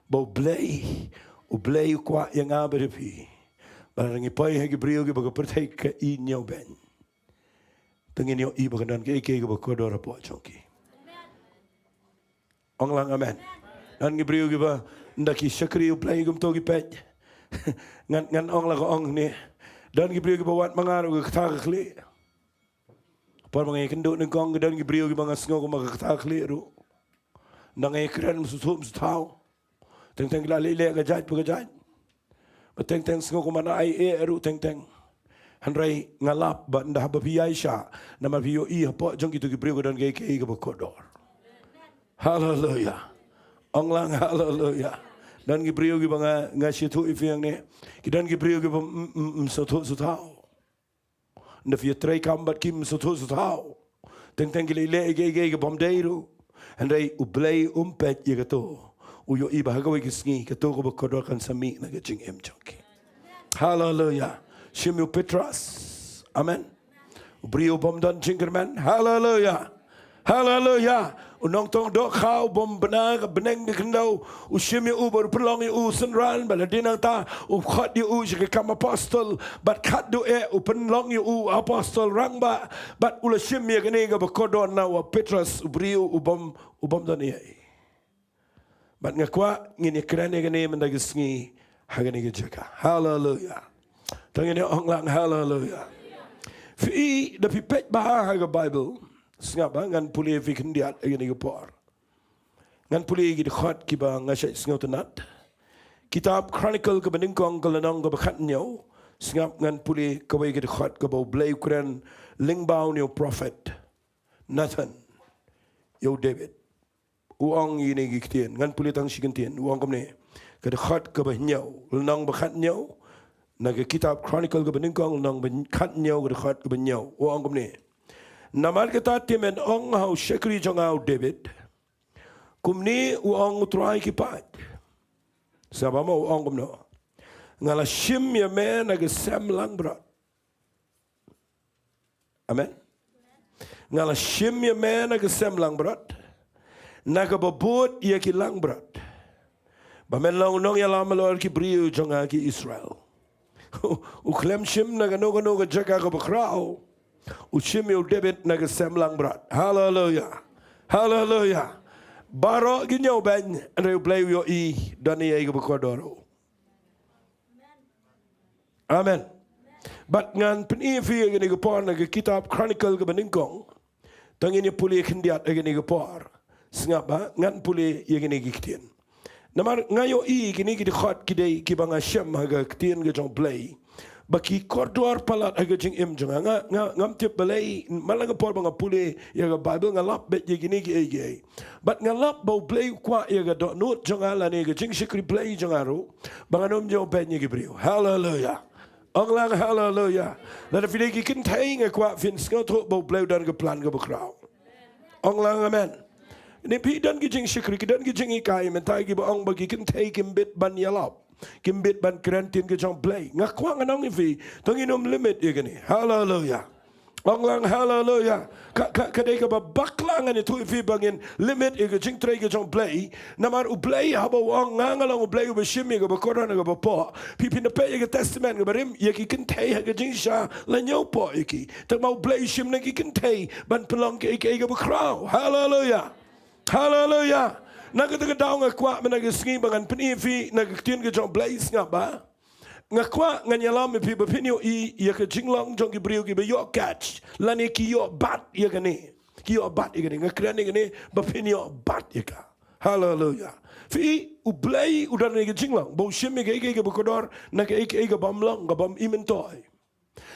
Ba U Blei, U Blei u kwah ïa nga bad ïa phi, ba lada ngi poi ha ki briew kiba ka pyrthei ka i ñiewbeiñ, te ngin ïohi ba kan don kaei kaei kaba kordor hapoh jong ki. Ong lang amen. Don ki briew kiba, ynda ki shakri U Blei kumto ki peit. Ngan, ngan ong la ka ong ne. Don ki briew kiba wad ma nga ruh ka kata ka khlieh. Por ba nga ïakynduh nyngkong, don ki briew kiba nga sngew kumba ka kata ka khlieh ruh, ynda nga ïakren ym sngewthuh ym sngewthaw. Teng teng ki la leh leh ka jait pa ka jait. Ba teng teng sngew kumba nga ai eh ruh teng teng. Hynrei nga lap ba ynda haba phi ïaishah, namar phi ïohi hapoh jong kito ki briew ka don kaei kaei kaba kordor. Haleluya. Ong lang haleluya. Don ki briew kiba nga, nga sngewthuh ïa phi hangne, ki don ki briew kiba ym, ym, ym sngewthuh sngewthaw. Ynda phi ïatrei kam bad ki ym sngewthuh sngewthaw. Teng teng ki leh leh ïa kiei kiei ki bym dei ruh. Hynrei U Blei um peit ïa kato. U ïohi ba ha kawei ka sngi kato kaba kordor kan sa mih na ka jingim jong ki. Haleluya. Shim ïa u Petros. Amen. U briew u bym don jingkyrmen. Haleluya. Haleluya. U nongtong dohkha u bym bna ka bneng ka khyndew. U shim ïa u bad u pynlong ïa u synran bad hadien nangta u khot ïa u sha ka kam apostol. Bad khadduh eh u pynlong ïa u apostol rangbah. Bad u la shim ïa kane kaba kordor na u Petros, u briew u bym, u bym don ei ei. Bad nga kwah ngin ïakren ïa kane mynta ka sngi ha kane ka jaka. Haleluya. To ngin ïa ong lang haleluya. Phi, da phi peit bha ha ka Baibl, sngap ba ngan pule phi khyndiat ha kane ka por. Ngan pule ki dkhot kiba nga shait sngewtynnat. Kitab Chronicle kaba nyngkong ka lynnong kaba khathynñiew. Sngap, ngan pule kawei ka dkhot kaba U Blei u kren lyngba une u prophet Nathan ïa u David. U ong ïa kine ki ktien, ngan pule tang shi kyntien. U ong kumne, ka dkhot kaba hynñiew, lynnong ba khathynñiew, na ka kitab Chronicle kaba nyngkong, lynnong ba khathynñiew, ka dkhot kaba hynñiew. U ong kumne, namar kata te men ong ha u shakri jong nga u David, kumne u ong U Trai ki paid. Sngap ba mo u ong kumno? Nga la shim ïa me na ka sem langbrot. Amen. Nga la shim ïa me na ka sem langbrot, na kaba bud ïa ki langbrot, ba men long u nongïalam halor ki briew jong nga ki Israel. U khlem shim na kano kano ka jaka kaba khraw. U shim ïa u David na ka sem langbrot. Haleluya. Haleluya. Baroh ki ñiewbeiñ, hynrei U Blei u ïohi don ei ei kaba kordor. Amen. Bad ngan pyni ïa phi ïa kane ka por na ka kitab Chronicle kaba nyngkong. To ngin ïa pule khyndiat ïa kane ka por. Sngap ba ngan pule ïa kine ki ktien. Namar nga ïohi kine ki dkhot ki dei kiba nga shem ha ka ktien ka jong U Blei. Ba ki kordor palat ha ka jingim jong nga. Nga, nga, ngam tip balei man la ka por ba nga pule ïa ka Baibl nga lap beit ïa kine kiei kiei. Bad nga lap ba U Blei u kwah ïa ka dohnud jong nga lane ka jingshakri Blei jong nga ruh, ba ngan ym ñiewbeiñ ïa ki briew. Haleluya. Ong lang haleluya. Lada phi dei ki kynthei nga kwah phin sngewthuh ba U Blei u don ka plan kaba khraw. Ong lang amen. Ni phi don ki jingshakri, ki don ki jinghikai, mynta kiba ong ba ki kynthei kim bit ban ïalap, kim bit ban kren ktien ka jong U Blei. Nga kwah ngan ong ïa phi, to ngin ym limit ïa kane. Haleluya. Ong lang haleluya. Ka, ka, ka dei kaba bakla ngan ïathuh ïa phi ba ngin limit ïa ka jingtrei ka jong U Blei. Namar U Blei haba u ong nga nga long U Blei uba shim ïa kaba kordor na kaba poh. Phi, phin da peit ïa ka Testament kaba rim, ïa ki kynthei ha ka jingshisha la ñiewpoh ïa ki. Tangba U Blei u shim na ki kynthei ban pynlong kiei kiei kaba khraw. Haleluya. Haleluya. Na kata ka daw nga kwah mynta ka sngi ba ngan pyni ïa phi na ka ktien ka jong U Blei, sngap ba. Nga kwah ngan ïalam ïa phi ba phin ïohi ïa ka jinglong jong ki briew kiba ïoh catch lane ki ïoh bat ïa kane. Ki ïoh bat ïa kane. Nga kren ïa kane ba phin ïoh bat ïa ka. Haleluya. Phi, U Blei u don ïa ka jinglong ba u shim ïa kaei kaei kaba kordor na kaei kaei ka bym long, ka bym i myntoi.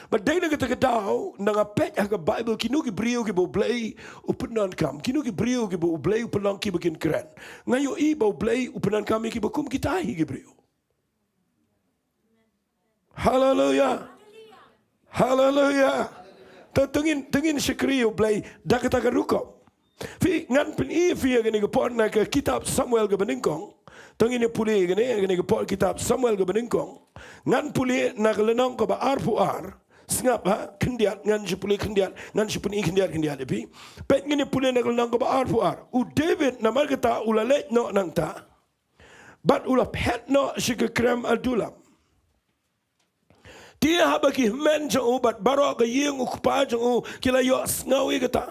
Bad dei na kata ka daw, nda nga peit ha ka Baibl kino ki briew kiba U Blei u pyndonkam, kino ki briew kiba U Blei u pynlong kiba kin kren. Nga ïohi ba U Blei u pyndonkam ïa kiba kum kita hi ki briew. Haleluya. Haleluya. To, to ngin, to ngin shakri ïa U Blei da kata ka rukom. Phi, ngan pyni ïa phi ïa kane ka por na ka kitab Samuel kaba nyngkong. To ngin ïa pule ïa kane, ïa kane ka por kitab Samuel kaba nyngkong. Ngan pule na ka lynnong kaba arphew ar. Sngap ha, khyndiat, ngan shu pule khyndiat, ngan shu pyni khyndiat khyndiat ïa phi. Peit ngin ïa pule na ka lynnong kaba arphew ar. U David namar kata u la leit noh nangta. Bad u la phet noh sha ka krem Adullam. Te haba ki hynmen jong u bad baroh ka ïing u kpa jong u ki la ïohsngew ïa kata,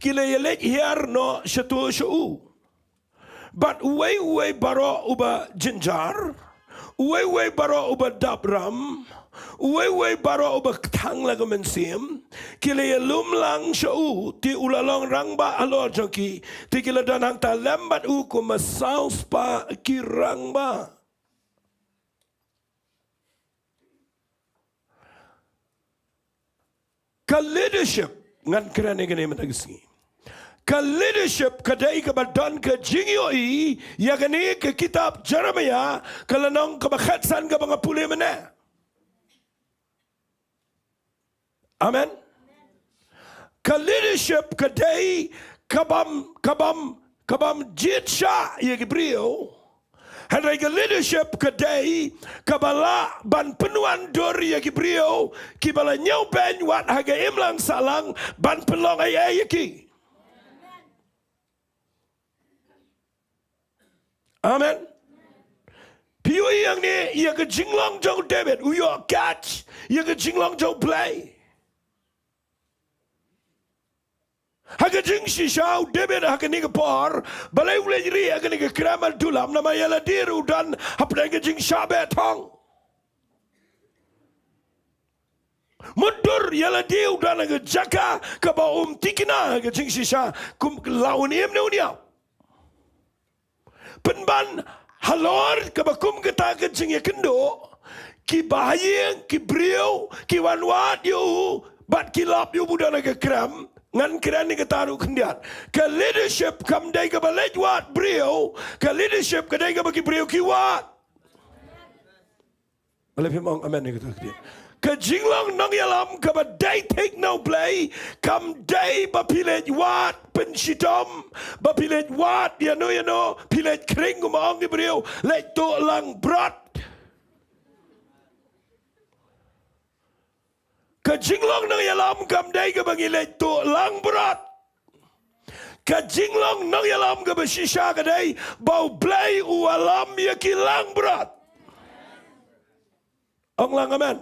ki la ïaleit hiar noh shato sha u. Bad uwei uwei baroh uba jynjar, uwei uwei baroh uba dap ram, uwei uwei baroh uba kthang la ka mynsiem, ki la ïalum lang sha u, te u la long rangbah halor jong ki, te ki la don hangta lem bad u kum saw spah ki rangbah. Ka leadership, ngan kren ïa kane mynta ka sngi. Ka leadership ka dei kaba don ka jingïohi, ïa kane ka kitab Jeremiah, ka lynnong kaba khatsan kaba nga pule mynne. Amen. Ka leadership ka dei ka bym, ka bym, ka bym jied shah ïa ki briew. Hynrei ka leadership ka dei kaba lah ban pynwandur ïa ki briew kiba la ñiewbeiñ wat ha ka imlang sahlang, ban pynlong ei ei ïa ki. Amen. Phi ïohi hangne ïa ka jinglong jong u David, u ïoh kjat ïa ka jinglong jong u Blei. Ha ka jingshisha u David ha kane ka por, balei u leit rieh ha kane ka krem Adullam, namar ïa lade ruh u don hapdeng ka jingshah beh thong. Mutdur ïa lade u don ha ka jaka kaba um thikna ha ka jingshisha, kum la un im ne un ïap. Pynban halor kaba kum kata ka jingïakynduh, ki bahaïing, ki briew ki wan wad ïa u bad ki lap ïa u ba u don ha ka krem. Ngan kren ïa kata ruh khyndiat. Ka leadership kam dei kaba leit wad briew, ka leadership ka dei kaba ki briew ki wad. Balei phim ong amen ïa kata ka ktien? Ka jinglong nongïalam kaba dei thik na u Blei kam dei ba phi leit wad pynshitom, ba phi leit wad ïano ïano, phi leit khring, kumba ong ki briew, leit tuh langbrot. Ka jinglong nongïalam kam dei kaba ngi leit tuh langbrot. Ka jinglong nongïalam kaba shisha ka dei ba u Blei u ïalam ïa ki langbrot. Ong lang amen.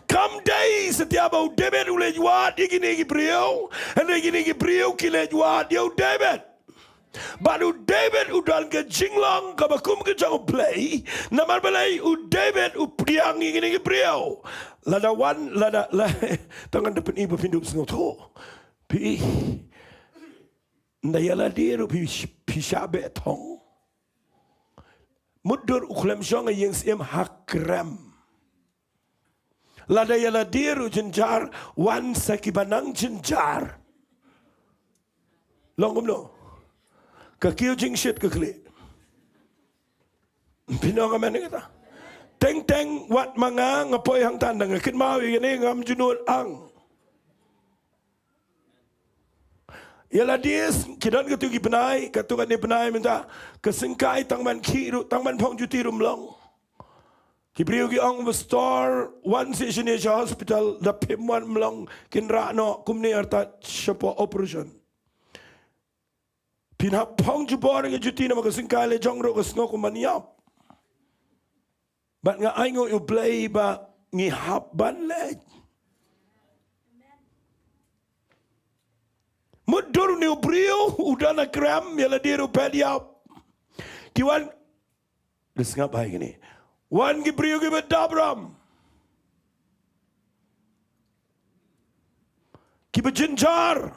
Kam dei satia ba u David u leit wad ïa kine ki briew, hynrei kine ki briew ki leit wad ïa u David. Bad u David u don ka jinglong kaba kum ka jong u Blei, namar balei? U David u pdiang ïa kine ki briew. Lada wan, lada, la, tang ngan da pyni ba phin dup sngewthuh. Phi, nda ïa lade ruh phi, phi shah beh thong. Mutdur u khlem shong ha ïing syiem, ha krem. Lada ïa lade ruh jynjar, wan sa kiba nang jynjar. Long kumno? Ka kiew jingshit ka khlieh. Phi ong amen ïa kata? Teng teng wat ma nga nga poi hangta, nda nga kynmaw ïa kane ngam ju nud ang. Ïa lade ki don katto ki bnai, katto katne bnai mynta ka syngkai tang ban khih ruh, tang ban phong juti ruh ym long. Ki briew ki ong ba stor wan sha shane sha hospital, da phim wan ym long, kin rah noh kumne artat shapoh operation. Phin hap phong jubor ïa ka juti namar ka syngkai la jong ruh ka sngew kum ban ïap. Bad nga ainguh ïa u Blei ba ngi hap ban leit. Mutdur une u briew u don ha krem, ïa lade ruh phet ïap. Ki wan, da sngap bha ïa kine. Wan ki briew kiba dapram, kiba jynjar,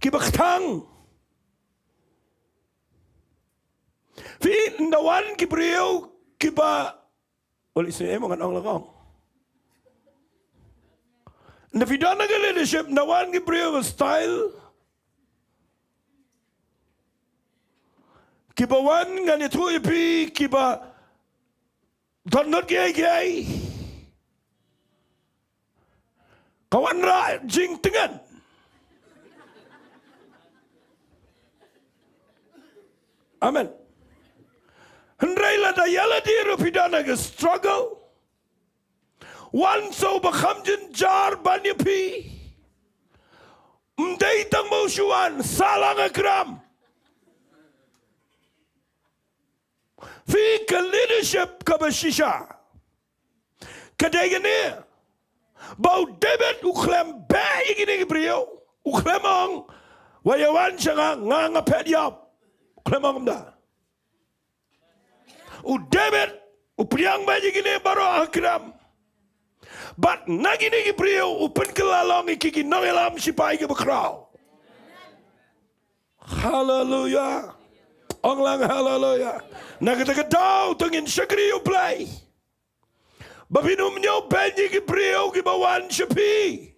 kiba kthang. Phi, nda wan ki briew kiba, ol isem ngan ong la ka ong. Nda phi don ha ka leadership, nda wan ki briew ba style, kiba wan, ngan ïathuh ïa phi, kiba don nud kiei kiei. Ka wanrah jingtngen. Amen. Hynrei lada ïa lade ruh phi don ha ka struggle, wan sa uba kham jynjar ban ïa phi. Ym dei tang ba u shu wan, sah lang ha krem. Phi, ka leadership kaba shisha ka dei kane, ba u David u khlem beh ïa kine ki briew, u khlem ong, wat ïa wan sha nga, nga nga phet ïap. U khlem ong kumta. U David u pdiang beit ïa kine baroh ha krem. Bad na kine ki briew u pynkylla long ïa ki, ki nongïalam shipai kiba khraw. Haleluya. Ong lang haleluya. Na kata ka daw to ngin shakri ïa u Blei ba phin ym ñiewbeiñ ïa ki briew kiba wan sha phi.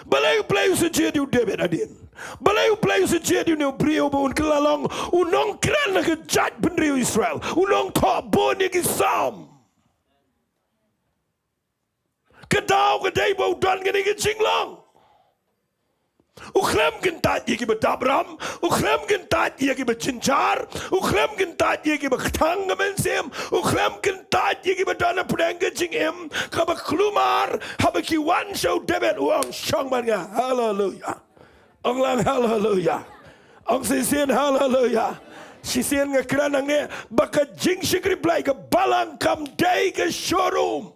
Balei u Blei u sa jied ïa u David hadien? Balei u Blei u sa jied ïa une u briew ba un kylla long u nongkren ha ka jaitbynriew Israel, u nongthoh bun ïa ki Salm? Ka daw ka dei ba u don kane ka jinglong. U khlem kyntait ïa kiba dap ram, u khlem kyntait ïa kiba jynjar, u khlem kyntait ïa kiba kthang ka mynsiem, u khlem kyntait ïa kiba don hapdeng ka jingim kaba kulmar, haba ki wan sha u David u ong shong bad nga. Haleluya. Ong lang haleluya. Ong shisien haleluya. Shisien nga kren hangne ba ka jingshakri Blei ka balang kam dei ka showroom.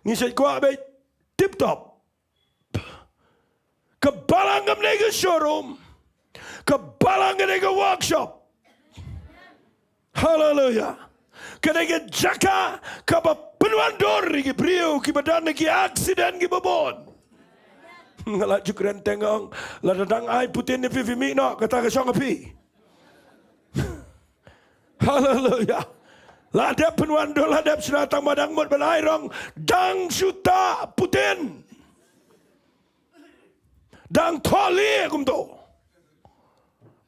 Ngi shait kwah beit tip top. Ka balang kam dei ka showroom. Ka balang ka dei ka workshop. Haleluya. Ka dei ka jaka kaba pynwandur ïa ki briew kiba don ha ki accident kiba bun. Nga la ju kren teng ong, lada dang ai Putin ïa phi, phi mih noh, kata ka shong ha phi. Haleluya. La dep pynwandur, la dep shna, tang ba dang mut ban ai rong, dang shu tah Putin. Dang thoh lieh kumto.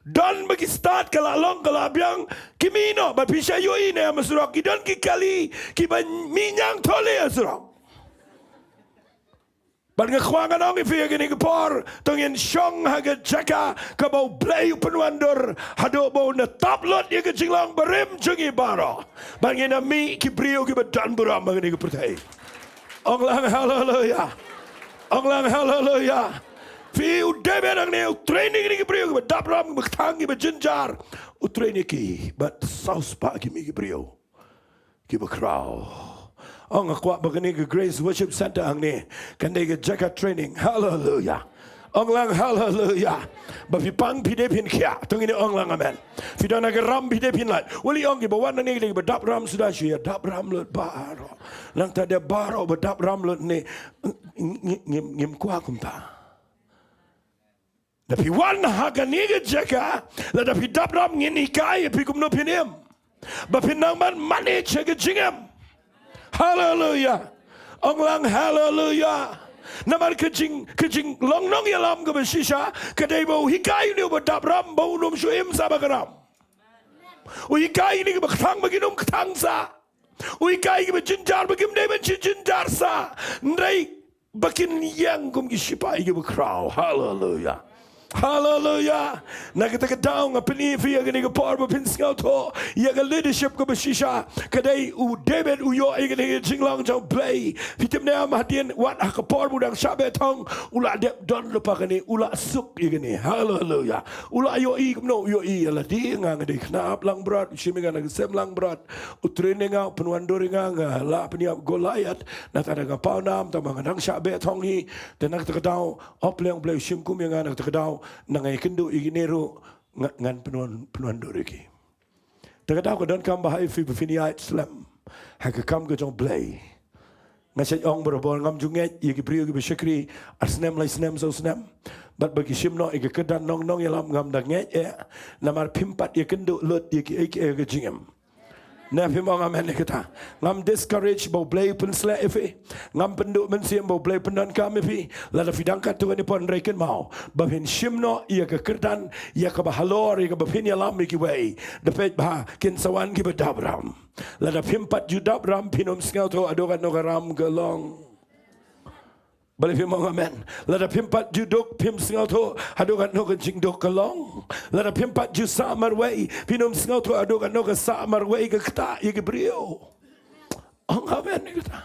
Don ba ki stad ka la long ka la biang, ki mih noh, bad phi sa ïohi ne ha surok ki don ki kali kiba mih ñiang thoh lieh ha surok. Bad nga kwah ngan ong ïa phi ha kane ka por, to ngin shong ha ka jaka kaba U Blei u pynwandur, haduh ba un da tap lut ïa ka jinglong barim jong ngi baroh. Bad ngin da mih ki briew kiba don burom ha kane ka pyrthei. Ong lang haleluya. Ong lang haleluya. Phi, u David hangne u training ïa ki briew kiba dap ram, kiba kthang, kiba jynjar. U training ïa ki bad saw spah ki mih ki briew kiba khraw. Ong nga kwah ba kane ka Grace Worship Center hangne kan dei ka jaka training. Haleluya. Ong lang haleluya. Ba phi pang phi dei phin khiah. To ngin ong lang amen. Phi don ha ka ram phi dei phin lait. Wali ong kiba wan hangne ki dei kiba dap ram suda, shu ïa dap ram lut baroh. Nangta da baroh ba dap ram lut ne, ngi, ngi, ngim kwah kumta. Da phi wan ha kane ka jaka, lada phi dap ram ngin hikai ïa phi kumno phin im, ba phin nang ban manage ha ka jingim. Haleluya. Ong lang haleluya. Namar ka jing, ka jinglong nongïalam kaba shisha ka dei ba u hikai une uba dap ram ba un ym shu im sah bad ka ram. U hikai ine kiba kthang ba kin ym kthang sah. U hikai kiba jynjar ba kim dei ban shu jynjar sah, hynrei ba kin ïeng kum ki shipai kiba khraw. Haleluya. Haleluya. Na kata ka daw nga pyni ïa phi ha kane ka por ba phin sngewthuh ïa ka leadership kaba shisha. Ka dei u David u ïoh ïa kane ka jinglong jong U Blei. Phi tip ne em, hadien wat ha ka por ba u dang shah beh thong, u la dep don lypa kane, u la suk ïa kane. Haleluya. U la ïohi kumno? U ïohi ïa lade, nga nga dei khynnah ap langbrot, u shim ïa nga na ka sem langbrot. U train ïa nga, u pynwandur ïa nga, nga lah pynïap Goliath. Nangta da nga paw nam, tang ba nga dang shah beh thong hi. Te na kata ka daw, hap leh U Blei u shim kum ïa nga na kata ka daw, na nga ïakynduh ïa kine ruh, nga, ngan pynwan, pynwandur ïa ki. Te ka daw ka donkam ba ha ïa phi ba phin ïaid slem ha ka kam ka jong U Blei. Nga shait ong barabor, ngam ju ngeit ïa ki briew kiba shakri ar snem, lai snem, saw snem. Bad ba ki shim noh ïa ka kyrdan nong, nongïalam, ngam da ngeit eh. Namar phim pat ïakynduh lut ïa kiei kiei ha ka jingim. Ne phim ong amen ïa kata? Ngam discourage ba U Blei u pynsleh ïa phi. Ngam pynduh mynsiem ba U Blei u pyndonkam ïa phi. Lada phi dang katto katne por, hynrei kynmaw ba phin shim noh ïa ka kyrdan, ïa kaba halor, ïa kaba phin ïalam ïa kiwei. Da peit bha, kin sa wan kiba dap ram. Lada phim pat ju dap ram, phin ym sngewthuh haduh katno ka ram ka long. Balei phim ong amen? Lada phim pat ju duk, phim sngewthuh haduh katno ka jingduk ka long. Lada phim pat ju sah marwei, phin ym sngewthuh haduh katno ka sah marwei ka ktah ïa ki briew. Ong amen ïa kata.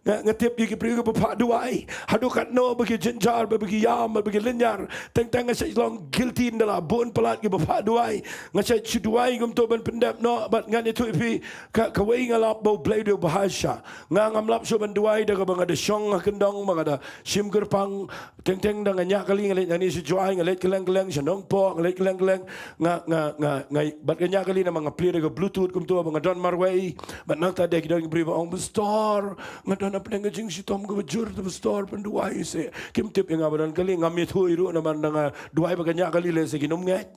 Nga, nga tip ïa ki briew kiba phah duwai, haduh katno ba ki jynjar, ba, ba ki ïam, ba ki lynñiar. Teng teng nga shait long guilty ynda la bun palat kiba phah duwai. Nga shait shu duwai kumto ban pyndep noh, bad ngan ïathuh ïa phi, ka, kawei nga lap ba U Blei u dei u bahasha. Nga ngam lap shuh ban duwai da kaba nga da shong ha kyndong, ba nga da shim kyrpang. Teng teng da nga ñiah kali nga leit nangne sha Jowai, nga leit kylleng kylleng, sha Nongpoh nga leit kylleng kylleng. Nga, nga, nga, nga, bad ka ñiah kali namar nga plie da ka Bluetooth kumto ba nga don marwei. Bad nangta de ki don ki briew ba ong, Pastor, nga don hapdeng ka jingshitom kaba jur te Pastor, pynduwai seh. Kim tip ïa nga ba don kali, ngam ïathuh ei ruh namar da nga duwai bad ka ñiah kali lehse kin ym ngeit.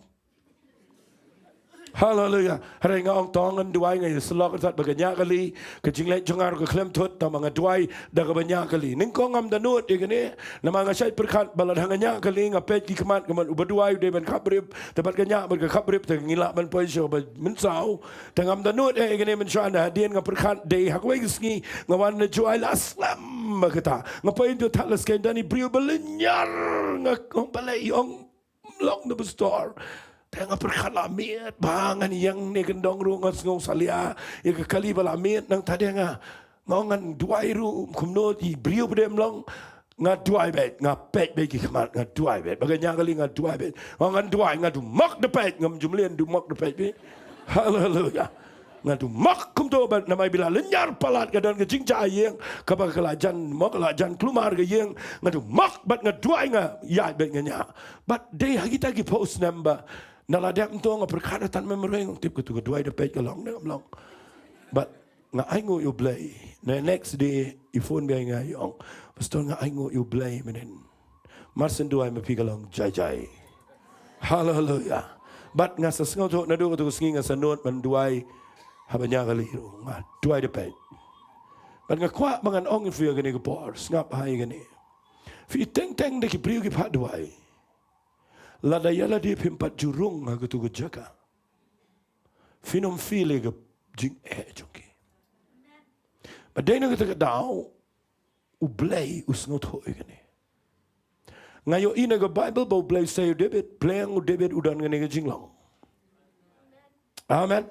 Haleluya. Hynrei nga ong to ngan duwai, nga ïa sylloh artat ba ka ñiah kali, ka jingleh jong nga ruh ka khlem thut, tangba nga duwai da kaba ñiah kali. Nyngkong ngam da nud ïa kane, namar nga shait pyrkhat ba lada nga ñiah kali nga peit ki khmat, ka mut uba duwai u dei ban khapbrip, te bad ka ñiah bad ka khapbrip te ngi lah ban poi sha kaba mynsaw. Te ngam da nud ïa kane mynshuwa, hynda hadien nga pyrkhat dei ha kawei ka sngi nga wan na Jowai, la slem ma kata. Nga poi into Thadlaskein, don i briew ba lynñiar, nga ong balei, ong long na ba store. Te nga pyrkhat la miet ba ngan ïeng ne kyndong ruh nga sngew salia ïa ka kali ba la miet, nangta de nga, nga ong ngan duwai ruh kumno, i briew ba dei em long. Nga duwai beit, nga peit beit ki khmat, nga duwai beit. Ba ka ñiah kali nga duwai beit. Nga ong ngan duwai, nga dumok da peit, ngam ju mlien, dumok da peit beit. Haleluya. Nga dumok kumto bad namar ba la lynñiar palat, ka don ka jingjia ïing kaba ka la jan mok, la jan kulmar ka ïing. Nga dumok bad nga duwai, nga ïaid beit, nga ñiah. Bad dei ha kita ki phew snem ba na la dep mynta nga pyrkhat, tan mem ruh nga tip katu ka duwai da peit ka long ne kam long. Bad nga ainguh ïa U Blei. Na next day i phone beit ïa nga, i ong, Pastor, nga ainguh ïa U Blei mynhynnin. Mar syn duwai ma phi ka long jai jai. Haleluya. Bad nga sa sngewthuh naduh katu ka sngi nga sa nud ban duwai haba ñiah kali ruh, nga duwai da peit. Bad nga kwah ba ngan ong ïa phi ha kane ka por, sngap ha ïa kane. Phi teng teng da ki briew ki phah duwai. Lada ïa lade phim pat ju rung ha katu ka jaka, phin ym feel ïa ka jingeh jong ki. Bad dei na kata ka daw U Blei u sngewthuh ïa kane. Nga ïohi na ka Baibl ba U Blei u sa ïa u David, pyrshang u David u don kane ka jinglong. Amen.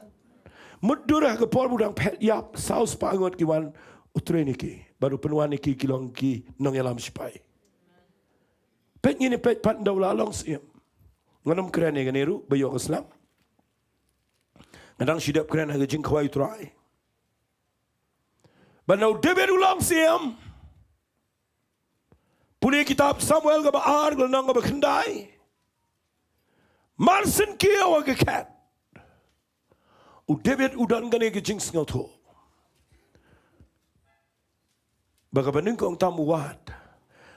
Mutdur ha ka por ba u dang phet ïap, saw spah ngut ki wan u train ïa ki bad u pynwan ïa ki, ki long ki nongïalam sipai. Peit ngin ïa peit pat ynda u la long syiem. Ngan ym kren ïa kane ruh ba ïoh ka slem. Nga dang shu dep kren ha ka jingkhawai U Trai. Bad ynda u David u long syiem, pule kitab Samuel kaba ar, ka lynnong kaba khyndai. Mar syn kiew ha ka khet, u David u don kane ka jingsngewthuh ba kaba nyngkong tam u wad,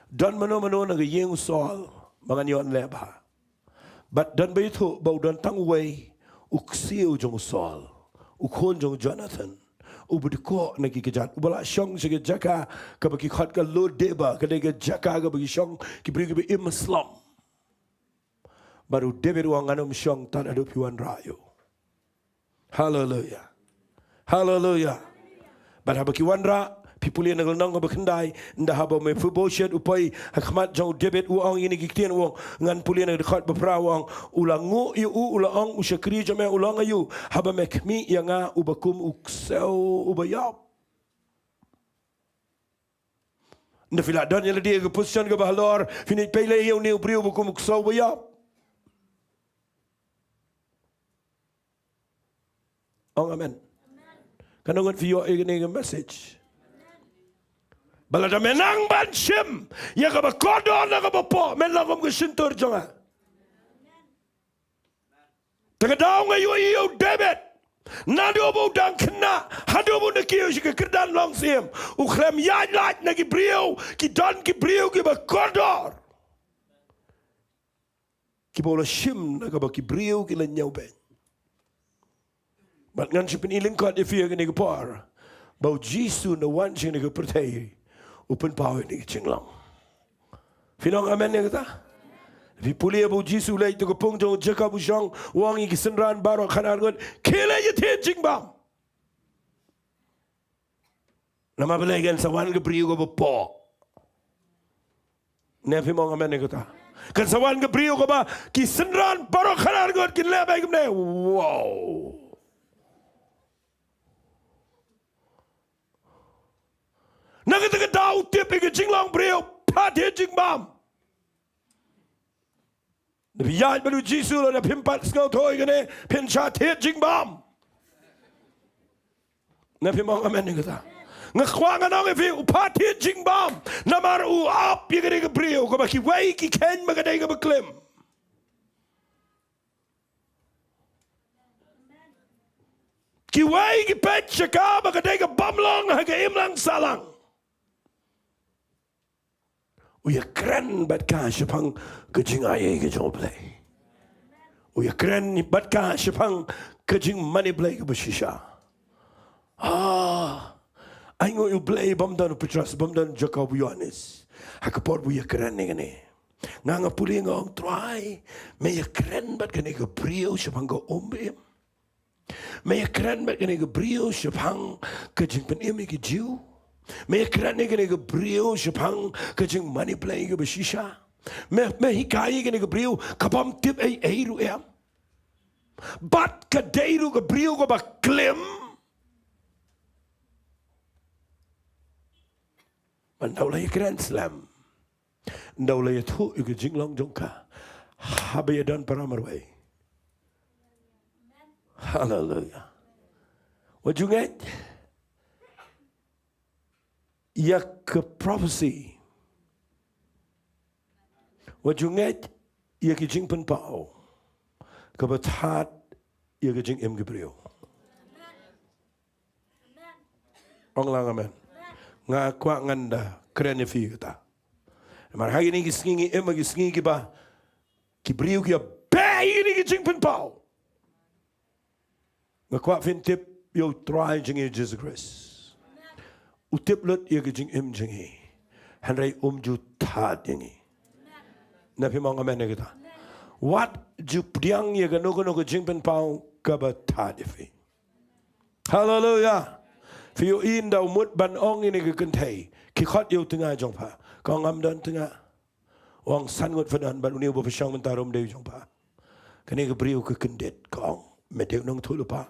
don mano mano na ka ïing u Saul ba ngan ïoh leh bha. Bad don ba ïathuh ba u don tang uwei, u ksiew jong u Saul, u khun jong u Jonathan, uba dkoh na ki kjat, uba la shong sha ka jaka kaba ki khot ka Lo-debar, ka dei ka jaka kaba ki shong ki briew kiba im slem. Bad u David u ong, ngan ym shong tad haduh phi wanrah ïa u. Haleluya. Haleluya. Bad haba ki wanrah, phi pule na ka lynnong kaba khyndai, ynda haba u Mephibosheth u poi ha khmat jong u David, u ong ïa kine ki ktien, u ong, ngan pule na ka dkhot ba phra, u ong, u la nguh ïa u, u la ong, u shakri jong me u long aïu, haba me khmih ïa nga uba kum u ksew uba ïap. Ynda phi la don ïa lade ha ka position kaba halor, phin ïa peit lei ïa une u briew uba kum u ksew uba ïap. Ong amen. Katno ngut phi ïoh ïa kane ka message? Ba lada me nang ban shim ïa kaba kordor na kaba poh, men long kum ka shyntur jong nga. Te ka daw nga ïohi ïa u David, naduh ba u dang khynnah haduh ba u na kiew sha ka kyrdan long syiem, u khlem ïaid lait na ki briew, ki don ki briew kiba kordor kiba u la shim na kaba ki briew ki la ñiewbeiñ. Bad ngan shu pyni lyngkot ïa phi ha kane ka por ba u Jisu ynda u wan sha kane ka pyrthei u pynpaw ïa kane ka jinglong. Phin ong amen ïa kata? Phi pule ba u Jisu u leit ha ka pung jong u Jakob u shong, u ong ïa ki synran baroh khatar ngut, khie leit ïa thied jingbam. Namar balei? Kan sa wan ka briew kaba poh. Ne phim ong amen ïa kata? Kan sa wan ka briew kaba ki synran baroh khatar ngut kin leh bha kumne. Wow. Na kata ka daw u tip ïa ka jinglong briew, phah thied jingbam. Lada phi ïaid bad u Jisu, lada phim pat sngewthuh ïa kane, phin shah thied jingbam. Ne phim ong amen ïa kata? Nga kwah ngan ong ïa phi, u phah thied jingbam namar u ap ïa kane ka briew kaba kiwei ki kheiñ ba ka dei kaba klim. Kiwei ki peit sha ka ba ka dei ka bym long ha ka imlang sahlang. U ïakren bad ka shaphang ka jingai ka jong U Blei. U ïakren bad ka shaphang ka jingmane Blei kaba shisha. Ah, ai ngu ïa u Blei bym don u Petros, bym don Jakob, Ïoannis. Ha ka por ba u ïakren ïa kane. Nga nga pule nga ong Trai, me ïakren bad kane ka briew shaphang ka um ba im. Me ïakren bad kane ka briew shaphang ka jingpynim ïa ki Jiw. Me ïakren ïa kane ka briew shaphang ka jingmane Blei kaba shisha. Me, me hikai ïa kane ka briew ka bym tip ei ei ruh em. Bad ka dei ruh ka briew kaba klim. Ban dau la ïakren slem. Nda u la ïathuh ïa ka jinglong jong ka haba ïadon para marwei. Haleluya. Wat ju ngeit ïa ka prophecy. Wat ju ngeit ïa ka jingpynpaw kaba tad ïa ka jingim ki briew. Ong lang amen. Nga kwah ngan da kren ïa phi kata. Namar ha kine ki sngi ngi im ha ki sngi kiba ki briew ki ïa beh ïa kine ki jingpynpaw. Nga kwah phin tip ïa u Trai jong ngi Jisu Khrist. U tip lut ïa ka jingim jong ngi. Hynrei um ju tad ïa ngi. Na phim ong amen ïa kata. Wat ju pdiang ïa kano kano ka jingpynpaw kaba tad ïa phi. Haleluya. Phi ïohi nda u mut ban ong ïa kane ka kynthei, khie khot ïa u tnga jong pha. Ka ong ngam don tnga. U ong san ngut pha don bad une uba pha shong mynta ruh um dei u jong pha. Kane ka briew ka kyndit ka ong me dei u nongïathuhlypa.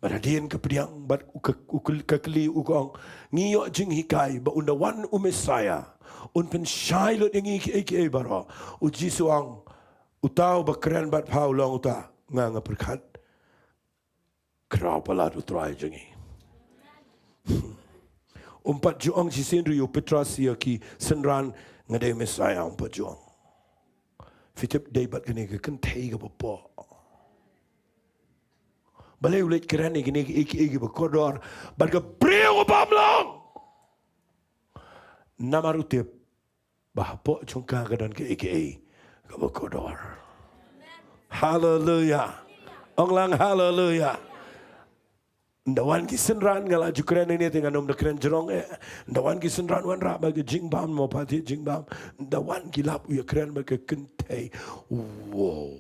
Bad hadien ka pdiang bad u ka, u ka, ka kylli u ka ong ngi ïoh jinghikai ba ynda wan u Messaïah un pynshai lut ïa ngi kiei kiei baroh. U Jisu u ong uta uba kren bad pha u long uta nga nga pyrkhat. Khraw palat u Trai jong ngi. Um pat ju ong shisien ruh ïa u Petros ïa ki synran nga dei Messaïah um pat ju ong. Phi tip dei bad kane ka kynthei kaba poh. Balei u leit kren ïa kine kiei kiei kiba kordor bad ka briew kaba bymlong. Namar u tip ba hapoh jong ka ka don kiei kiei kaba kordor. Haleluya. Ong lang haleluya. Nda wan ki synran nga la ju kren ïa kine te ngan ym da kren jrong eh. Nda wan ki synran wanrah bad ka jingbam mo pati jingbam. Nda wan ki lap u ïa kren bad ka kynthei. Wow.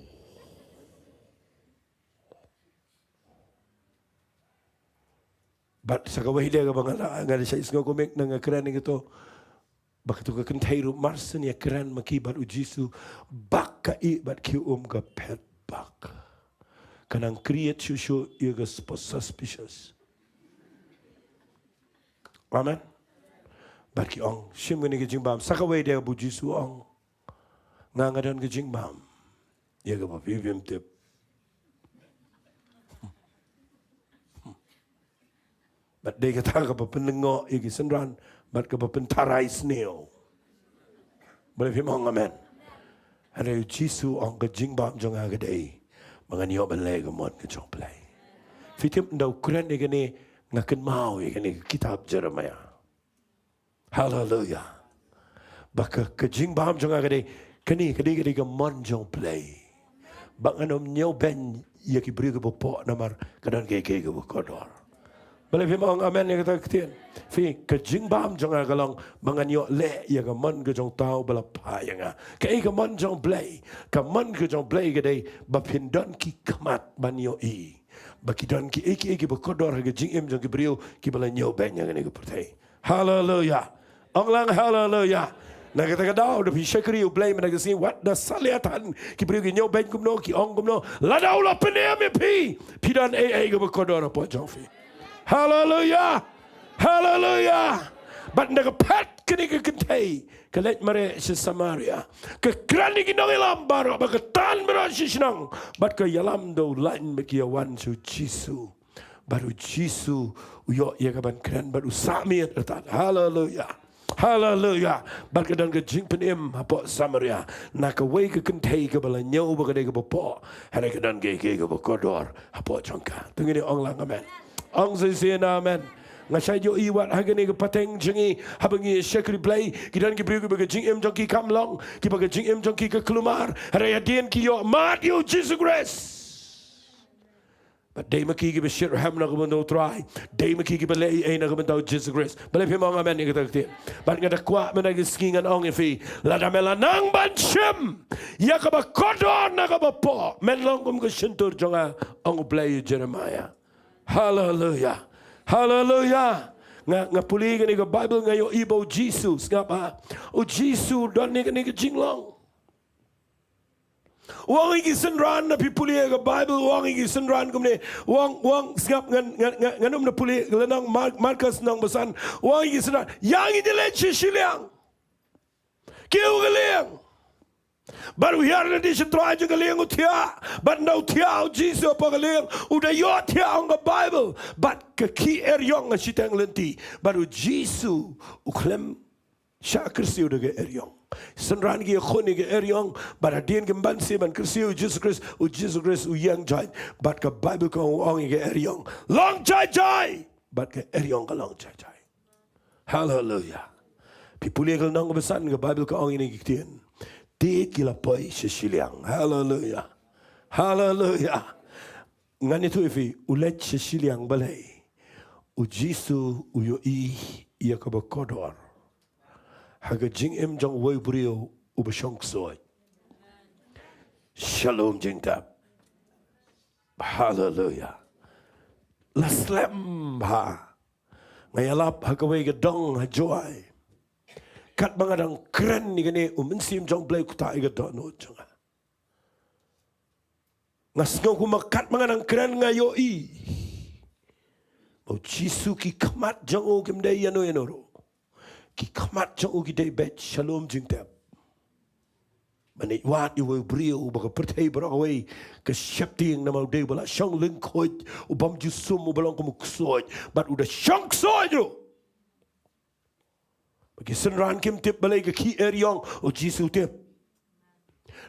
Bad sa kawei de kaba nga la, nga la shah isngew kumne na nga kren ïa kito. Ba kito ka kynthei ruh marshen ïa kren ma ki bad u Jisu. Ba ka ïeh bad ki um ka phet bak. Ka nang create shuh shuh ïa ka sp-, suspicious. Amen. Bad ki ong shim kane ka jingbam sa kawei de ba u Jisu ong. Nga nga don ka jingbam ïa kaba phi phim tip. Bad dei kata kaba pynlyngngoh ïa ki synran bad kaba pyntharai sniew. Balei phim ong amen? Hynrei u Jisu ong ka jingbam jong nga ka dei ba ngan ïoh ban leh ka mon ka jong U Blei. Phi tip nda u kren ïa kane nga kynmaw ïa kane ka kitab Jeremiah. Haleluya. Ba ka, ka jingbam jong nga ka dei kane, ka dei, ka dei ka mon jong U Blei. Ba ngan ym ñiewbeiñ ïa ki briew kiba poh namar ka don kiei kiei kiba kordor. Balei phim ong amen ïa kata ka ktien? Phi, ka jingbam jong nga ka long ba ngan ïoh leh ïa ka mon ka jong uta uba la phah ïa nga. Kaei ka mon jong U Blei? Ka mon ka jong U Blei ka dei ba phin don ki khmat ban ïohi ba ki don kiei kiei kiba kordor ha ka jingim jong ki briew kiba la ñiewbeiñ ïa kane ka pyrthei. Haleluya. Ong lang haleluya. Na kata ka daw da phi shakri U Blei mynta ka sngi wat da salia than ki briew ki ñiewbeiñ kumno, ki ong kumno. Lada u la pynim ïa phi, phi don ei ei kaba kordor hapoh jong phi. Haleluya. Haleluya. Bad nda ka phet kane ka kynthei ka leit mareh sha Samaria. Ka kren ïa ki nongïalam baroh ba ka tan baroh sha shnong bad ka ïalam da u lain ba ki ïa wan sha u Jisu. Bad u Jisu u ïoh ïa ka ban kren bad u sah miet artat. Haleluya. Haleluya. Bad ka don ka jingpynim hapoh Samaria na kawei ka kynthei kaba la ñiew ba ka dei kaba poh. Hynrei ka don kiei kiei kaba kordor hapoh jong ka. To ngin ong lang amen. Ong shisien amen. Nga shait ïohi wat ha kane ka pateng jong ngi, haba ngi shakri Blei, ki don ki briew kiba ka jingim jong ki kam long, kiba ka jingim jong ki ka kulmar, hynrei hadien ki ïoh mad ïa u Jisu Khrist. Bad dei ma ki kiba shitrhem na ka bynta u Trai, dei ma ki kiba leh ei ei na ka bynta u Jisu Khrist. Balei phim ong amen ïa kata ka ktien? Bad nga da kwah mynta ka sngi ngan ong ïa phi, lada me la nang ban shim ïa kaba kordor na kaba poh, men long kum ka shyntur jong nga, ong u Blei ïa u Jeremiah. Haleluia. Haleluia. Nga, nga pule kane ka Bible, nga ïohi ba u Jisu, sngap ha. U Jisu don ïa kane ka jinglong. U ong ïa ki synran, na phi pule ïa ka Bible, u ong ïa ki synran kumne. U ong, u ong, sngap, ngan, ngan, ngan, ngan ym da pule, lynnong Mar-, Markos lynnong ba san. U ong ïa ki synran, ïa ngi, ngi leit sha shiliang. Kiew ka lieng. Bad u hiar lynti sha trai jong ka lieng u thiah. Bad ynda u thiah u Jisu hapoh ka lieng, u da ïohthiah, ong ka Bible. Bad ka khih eriong ha shiteng lynti. Bad u Jisu u khlem shah kyrsiew da ka eriong. Synran ki ïakhun ïa ka eriong, bad hadien kim banse ban kyrsiew ïa u Jisu Khrist, u Jisu Khrist u ïeng jait. Bad ka Bible ka ong, u ong ïa ka eriong, long jai jai. Bad ka eriong ka long jai jai. Haleluia. Phi pule ka lynnong kaba san, ka Bible ka ong ïa kine ki ktien. Te ki la poi sha shiliang. Haleluia. Haleluia. Ngan ïathuh ïa phi, u leit sha shiliang balei? U Jisu u ïohi ïa kaba kordor ha ka jingim jong uwei u briew uba shong ksuid sha lum jingtep. Haleluia. La slem bha. Nga ïalap ha kawei ka dong ha Jowai. Katba nga dang kren ïa kane, u Mynsiem jong U Blei u ktah ïa ka dohnud jong nga. Nga sngew kumba katba nga dang kren nga ïohi ba u Jisu, ki khmat jong u kim dei ïano ïano ruh. Ki khmat jong u ki dei beit sha lum jingtep. Ban ïeit wad ïa uwei u briew uba ka pyrthei baroh kawei ka sheptieng namar u dei uba la shong lyngkhuid, u bym ju sum, uba long kum u ksuid, bad u da shong ksuid ruh. Ba ki synran kim tip balei ka khih eriong, u Jisu u tip.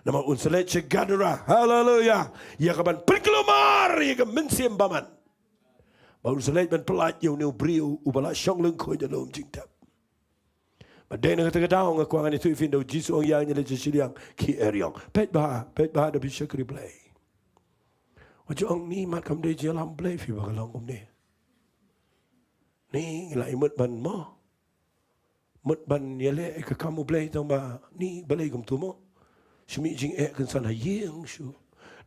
Namar un sa leit sha Gadara, haleluia, ïa kaban pynkulmar ïa ka mynsiem bymman. Ba un sa leit ban pyllait ïa une u briew uba la shong lyngkhuid ha lum jingtep. Bad dei na kata ka daw nga kwah ngan ïathuh ïa phi, ynda u Jisu u ong ïa ngi leit sha shiliang, khih eriong. Peit bha, peit bha da phi shakri Blei. Wat ju ong ni mat kam dei jingïalam Blei phi ba ka long kumne. Ni ngi la ïa mut ban mo. Mut ban ïaleh ïa ka kam U Blei tangba ni balei kumto mo. Shu mih jingeh kynsan ha ïing shu.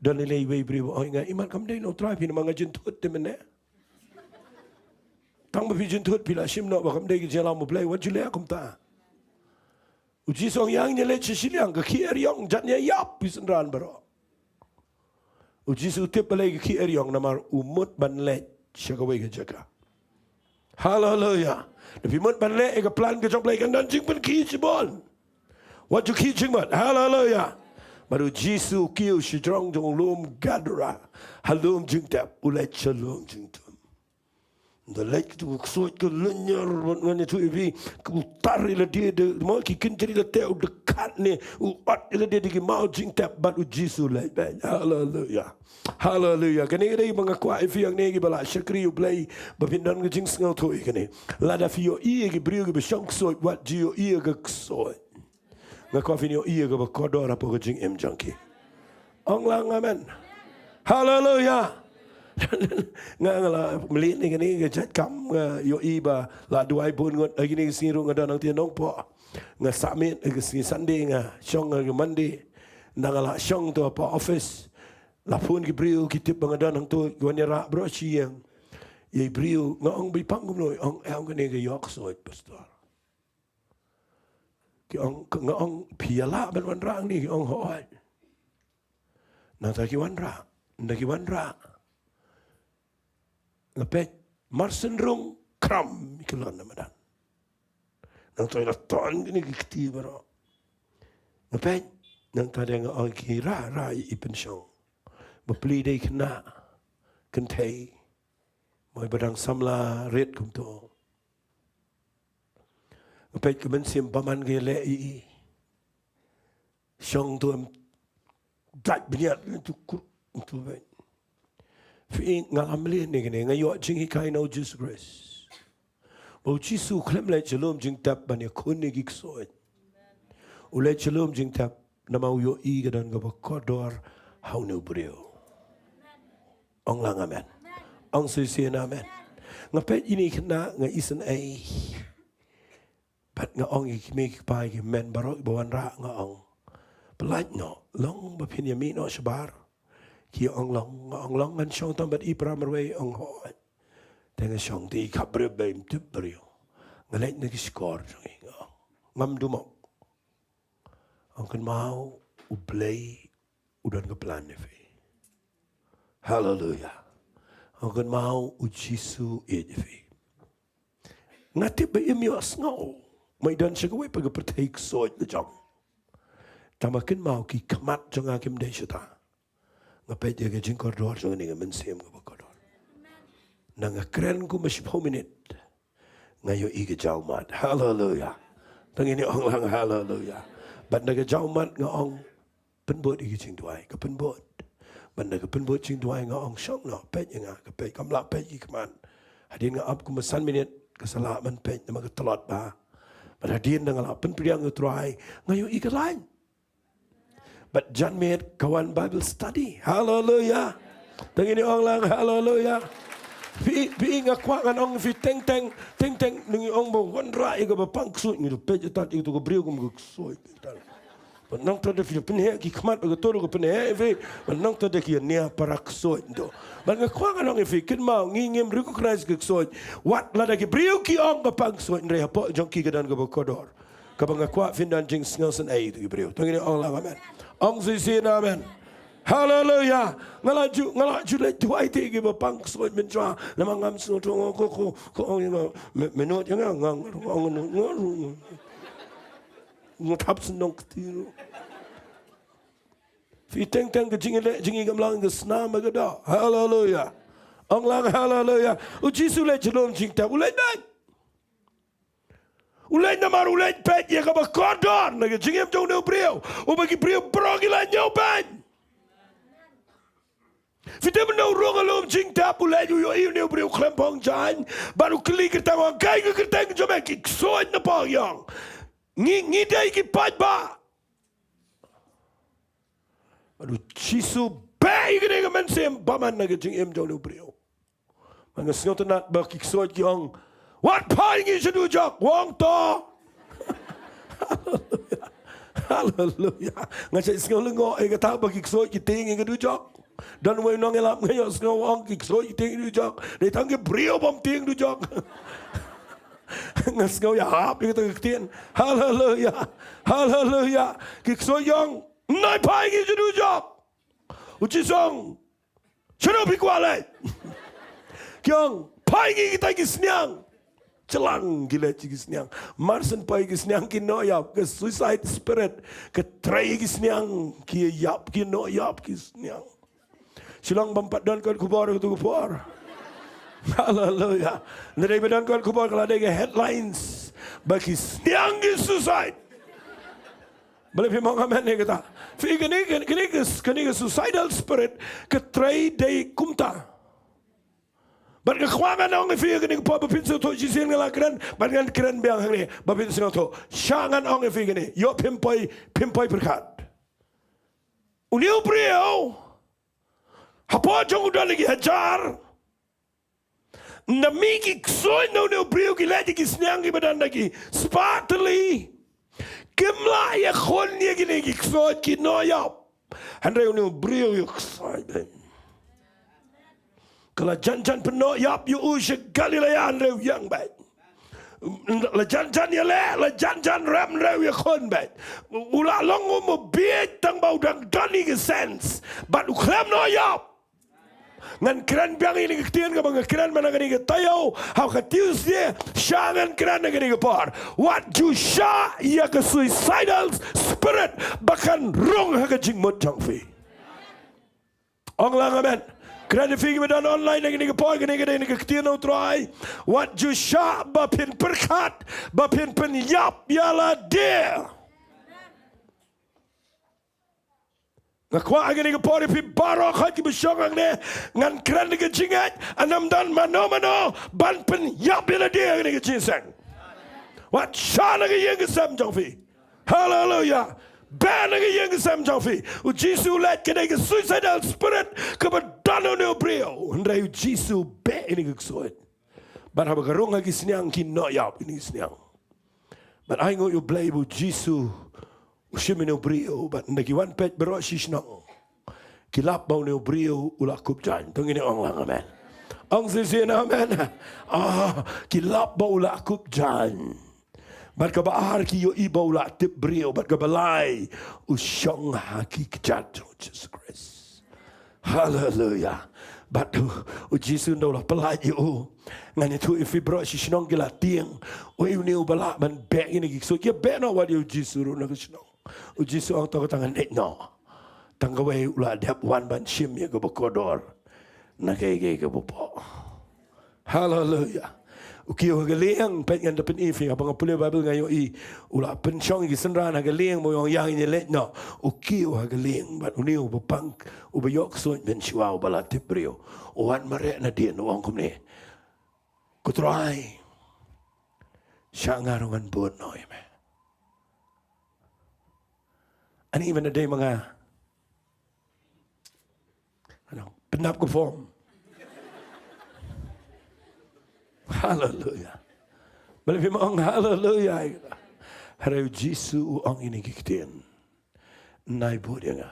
Don lei lei iwei i briew ba ong ïa nga, i mat kam dei na U Trai phi namar nga jynthut te mynne. Tang ba phi jynthut phi la shim noh ba kam dei ka jingïalam U Blei, wat ju leh kumta. U Jisu u ong ïa ngi leit sha shiliang, ka khih eriong, jan ïa ïap phi synran baroh. U Jisu u tip balei ka khih eriong, namar u mut ban leit sha kawei ka jaka. Haleluia. Da phi mut ban leh ïa ka plan ka jong U Blei kan don jingpynkhih shibun. Wat ju khih jingmut. Haleluia. Bad u Jisu u kiew shajrong jong u lum Gadara. Ha lum jingtep, u leit sha lum jingtum. Ynda leit kito ki ksuid ki lynñiar, bad ngan ïathuh ïa phi, u tar ïa lade da, mo, ki kynjri lade, u dkhat ne, u ot ïa lade da ki maw jingtep, bad u Jisu u leit beit. Haleluia. Haleluia. Kane ka dei ba nga kwah ïa phi hangne kiba la shakri U Blei, ba phin don ka jingsngewthuh ïa kane. Lada phi ïohi ïa ki briew kiba shong ksuid, wat ju ïohi ïa ka ksuid. Nga kwah phin ïohi ïa kaba kordor hapoh ka jingim jong ki. Ong lang amen. Haleluia. Nga, nga la mlien ïa kane ka jait kam, nga ïohi ba la duwai bun ngut, ha kine ki sngi ruh nga don hangtei ha Nongpoh. Nga submit ha ka sngi Sunday, nga shong ha ka Monday. Ynda nga la shong to hapoh office, la phone ki briew, ki tip ba nga don hangto, ki wan ïarap baroh shi ïing. Ïa i briew, nga ong ba i pang kumno, ong, eh, ong kane ka ïoh ksuid, pastor. Ki ong, nga ong, phi ïa lah ban wanrah hangne? Ki ong hooid. Nangta ki wanrah, ynda ki wanrah, nga peit, mar shen rung, kram, ki lon na madan. Nangta ïa la ton kine ki kti baroh. Nga peit, nangta de nga ong, ki rah, rah ïa i pynshong. Bapli dei khynnah kynthei, mo, ba dang samla rit kumto. Nga peit ka mynsiem bymman ka ïaleh ïa i. Shong to em dait bniat to kur to beit. Phi, nga la mlien ïa kane, nga ïoh jinghikai na u Jisu Khrist. Ba u Jisu u khlem leit sha lum jingtep ban ïakhun ïa ki ksuid. U leit sha lum jingtep namar u ïohi ka don kaba kordor ha une u briew. Ong lang amen. Ong shisien amen. Nga peit ïa ine i khynnah nga isynei. Bad nga ong ïa ki kmie ki kpa ïa ki hynmen baroh kiba wanrah nga ong, pyllait noh, long ba phin ïa mih noh shabar? Ki ong long, nga ong long ngan shong tang bad i para marwei, ong hooid. Te nga shong te i khapbriew ba im tip briew. Nga leit na ki shkor jong i nga ong, ngam dumok. Ong kynmaw U Blei u don ka plan ïa phi. Haleluya. Ong kynmaw U Jisu ïeit ïa phi. Nga tip ba im ïohsngew. Ma i don sha kawei pat ka pyrthei ksuid la jong. Tangba kynmaw ki khmat jong nga kim dei shata. Nga peit ïa ka jingkordor jong kane ka mynsiem kaba kordor. Na nga kren kumba shiphew minit. Nga ïohi ka jawmat. Haleluya. Tang ine ong lang haleluya. Bad na ka jawmat nga ong pynbud ïa ka jingduwai, ka pynbud. Bad na ka pynbud jingduwai nga ong shong noh, peit ïa nga, ka peit, kam lah peit ïa ki khmat. Hadien nga ap kumba san minit, ka sa lah ban peit namar ka tlot bha. Bad hadien da nga lah pynpdiang ïa U Trai, nga ïohi ka lain. Bad janmiet ka wan Bible study. Haleluya. Tang ine ong lang haleluya. Phi, phi nga kwah ngan ong phi teng teng, teng teng ngi ong ba wanrah ïa kaba pang ksuid ngi peit ïa tat ïa tu ka briew kum ka ksuid. Ba nangta da phi pynheh ki khmat ba ka tur ka pynheh phi. Ba nangta da ki nia para ksuid tu. Ba nga kwah ngan ong ïa phi kynmaw ngi ngim recognize ka ksuid. Wat lada ki briew ki ong ka pang ksuid hynrei hapoh jong ki ka don kaba kordor. Kaba nga kwah phin don jingsngewsynei ïa ki briew. Tang ine ong lang amen. Ong shisien amen. Haleluya. Nga la ju, nga la ju leit duwai te kiba pang ksuid mynshwa. Namar ngam sngewthuh nga ko, ko, ko ong ïa nga me, me nod ïa nga nga nga nga nga nga thap shnong kti ruh. Phi teng teng ka jingïaleh jingïagamlang ka snam ka doh. Haleluya. Ong lang haleluya. U Jisu u leit sha lum jingtep, u leit beit. U leit namar u leit peit ïa kaba kordor na ka jingim jong une u briew. Uba ki briew baroh ki la ñiew beiñ. Phi tip mynta u rung ha lum jingtep u leit u ïohi une u briew khlem phong jaiñ. Bad u kylli kyrteng u ong kaei ka kyrteng jong me, ki ksuid na pdeng ïong. Ngi, ngi dei ki paidbah. Bad u Jisu beh ïa kane ka mynsiem bymman na ka jingim jong une u briew. Bad nga sngewtynnat ba ki ksuid ki ong, wat phai ngi sha dujok, u ong to. Haleluya. Haleluya. Nga shait sngew lyngngoh ïa kata ba ki ksuid ki tieng ïa ka dujok. Don uwei u nongïalap nga ïohsngew u ong ki ksuid ki tieng ïa ka dujok. Dei tang ki briew bym tieng dujok. Nga sngew ïahap ïa kata ka ktien. Haleluya. Haleluya. Ki ksuid ki ong, nai phai ngi sha dujok. U Jisu u ong, shano phi kwah leit? Ki ong, phai ngi kita ki sniang. Shyllang ki leit ki sniang. Mar shen poi ki sniang ki noh ïap, ka suicide spirit ka trei ki sniang, ki ïap ki noh ïap ki sniang. Shillong bym pat don kot khubor katu ka por. Haleluya. Hynrei ba don kot khubor ka la dei ka headlines ba ki sniang ki suicide. Balei phim ong amen ïa kata? Phi kane, kane, kane ka, kane ka suicidal spirit ka trei dei kumta. Bad nga kwah ngan ong ïa phi kane ka por ba phin sngewthuh shisien nga la kren, bad ngan kren biang hangne ba phin sngewthuh. Shah ngan ong ïa phi kane, ïoh phim poi, phim poi pyrkhat. Une u briew hapoh jong u don la ki hajar. Ynda mih ki ksuid na une u briew ki leit ïa ki sniang kiba don da ki spah tylli. Kim lah ïakhun ïa kine ki ksuid ki noh ïap. Hynrei une u briew u ïaksaid beit. Ka la jan jan pynnoh ïap ïa u sha Galilea hynrei u ïeng beit. La jan jan ïaleh, la jan jan rem hynrei u ïakhun beit. U la long um u bieit tang ba u dang don ïa ki sense. Bad u khlem noh ïap. Ngan kren biang ïa kane ka ktien kaba nga kren mynta kane ka taïew ha ka Tuesday, shah ngan kren ha kane ka por. Wat ju shah ïa ka suicidal spirit ba kan rung ha ka jingmut jong phi. Ong lang amen. Kren ïa phi kiba don online ha kane ka por, kane ka dei ka ktien U Trai. Wat ju shah ba phin pyrkhat ba phin pynïap ïa lade. Nga kwah ha kane ka por ïa phi baroh, hooid kiba shong hangne, ngan kren da ka jingngeit, ym don mano mano ban pynïap ïa lade ha kane ka jingïaseng. Wat shah na ka ïing ka sem jong phi. Haleluya. Beh na ka ïing ka sem jong phi. U Jisu u leit, ka dei ka suicidal spirit kaba don ha une u briew. Hynrei u Jisu u beh ïa kane ka ksuid. Bad haba ka rung ha ki sniang, ki noh ïap ïa kane ka sniang. Bad ai nguh ïa U Blei ba u Jisu u shim ïa une u briew, bad ynda ki wan peit baroh shi shnong, ki lap ba une u briew u la kup jaiñ. To ngin ong lang amen. Ong shisien amen. Ah, ki lap ba u la kup jaiñ. Bad kaba ar, ki ïohi ba u la tip briew. Bad kaba lai, u shong ha ki kjat jong U Jisu Khrist. Haleluya. Bad u, u Jisu ynda u la pyllait ïa u, ngan ïathuh ïa phi, baroh shi shnong ki la tieng. Uei une uba lah ban beh ïa kine ki ksuid? Ki beh noh wat ïa u Jisu ruh na ka shnong. U Jisu u ong, to kata ngan leit noh. Tang kawei u la dep wan ban shim ïa kaba kordor na kaei kaei kaba poh. Haleluya. U kiew ha ka lieng, peit, ngan da pyni ïa phi, haba nga pule Baibl nga ïohi u la pynshong ïa ki synran ha ka lieng, ba u ong ïa ngin ïaleit noh. U kiew ha ka lieng, bad une uba pang, uba ïoh ksuid mynshuwa, uba la tip briew, u wan mareh nadien, u ong kumne, Ko Trai, shah nga ruh ngan bud noh ïa me. Ani, mynta dei ma nga. Ano, pyndap ka form. Haleluya. Balei phim ong haleluya? Hynrei u Jisu u ong ïa kine ki ktien, nai bud ïa nga.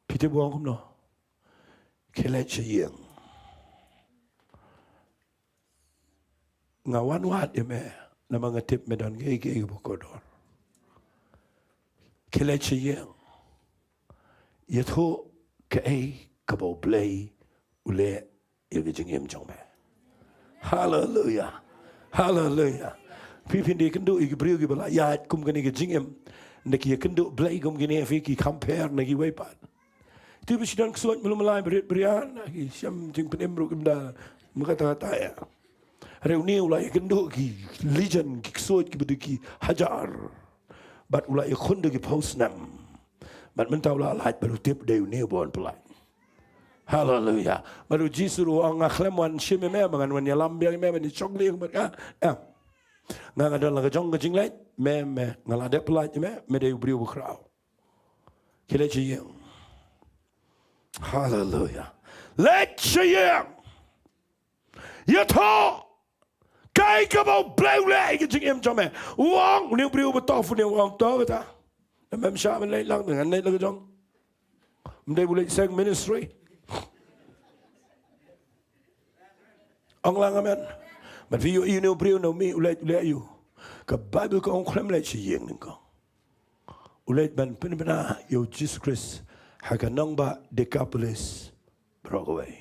Phi tip u ong kumno? Khie leit sha ïing. Nga wan wad ïa me namar nga tip me don kaei kaei kaba kordor. Khie leit sha ïing. Ïathuh kaei kaba U Blei u leh ïa ka jingim jong me. Haleluya. Haleluya. Phi, phin da ïakynduh ïa ki briew kiba la ïaid kum kane ka jingim, ynda ki ïakynduh blei kum kine, phi, ki compare na kiwei pat. Te ba shu don ksuid malum malai, bariat barian, ki shem jingpynim ruh kim da, ma kata kata ïa. Hynrei une u la ïakynduh ki legion, ki ksuid kiba dei ki hajar. Bad u la ïakhun da ki phew snem. Bad mynta u la lait bad u tip dei une uba wan pyllait. Haleluya. Bad u Jisu ruh u ong, nga khlem wan shim ïa me ba ngan wan ïalam biang ïa me ban ïashong lieng bad nga. Em. Nga, nga don la ka jong ka jingleit, me, me, nga la dep pyllait ïa me, me dei u briew bakhraw. Khie leit sha ïing. Haleluya. Leit sha ïing. Ïathuh kaei kaba U Blei u leh ïa ka jingim jong me. U ong, une u briew uba tough, une u ong, to kata. Em, mem shah ban leit lang, ngan leit la ka jong. Ym dei ba u leit seng ministry. Ong lang amen. Bad phi ïohi une u briew, une u mih, u leit, u leit aïu? Ka Baibl ka ong u khlem leit sha ïing nyngkong. U leit ban pynbna ïa u Jisu Khrist ha ka nongbah Dekapolis baroh kawei.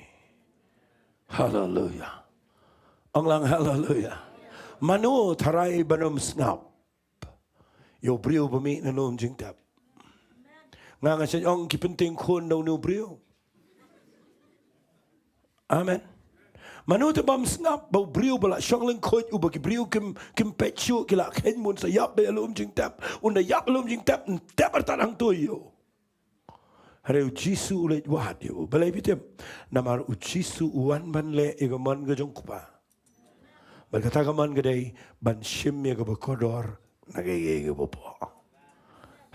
Haleluya. Ong lang haleluya. Mano tharai ban ym sngap ïa u briew ba mih na lum jingtep? Nga, nga shu ong ki pyntieng khun na une u briew. Amen. Mano te bym sngap ba u briew ba la shong lyngkhuid, uba ki briew kim, kim peit shuh, ki la kheiñ ba un sa ïap beit ha lum jingtep, un da ïap ha lum jingtep, un tep artat hangto ïa u. Hynrei u Jisu u leit wad ïa u. Balei phi tip? Namar u Jisu u wan ban leh ïa ka mon ka jong u Kpa. Bad kata ka mon ka dei ban shim ïa kaba kordor na kaei kaei kaba poh.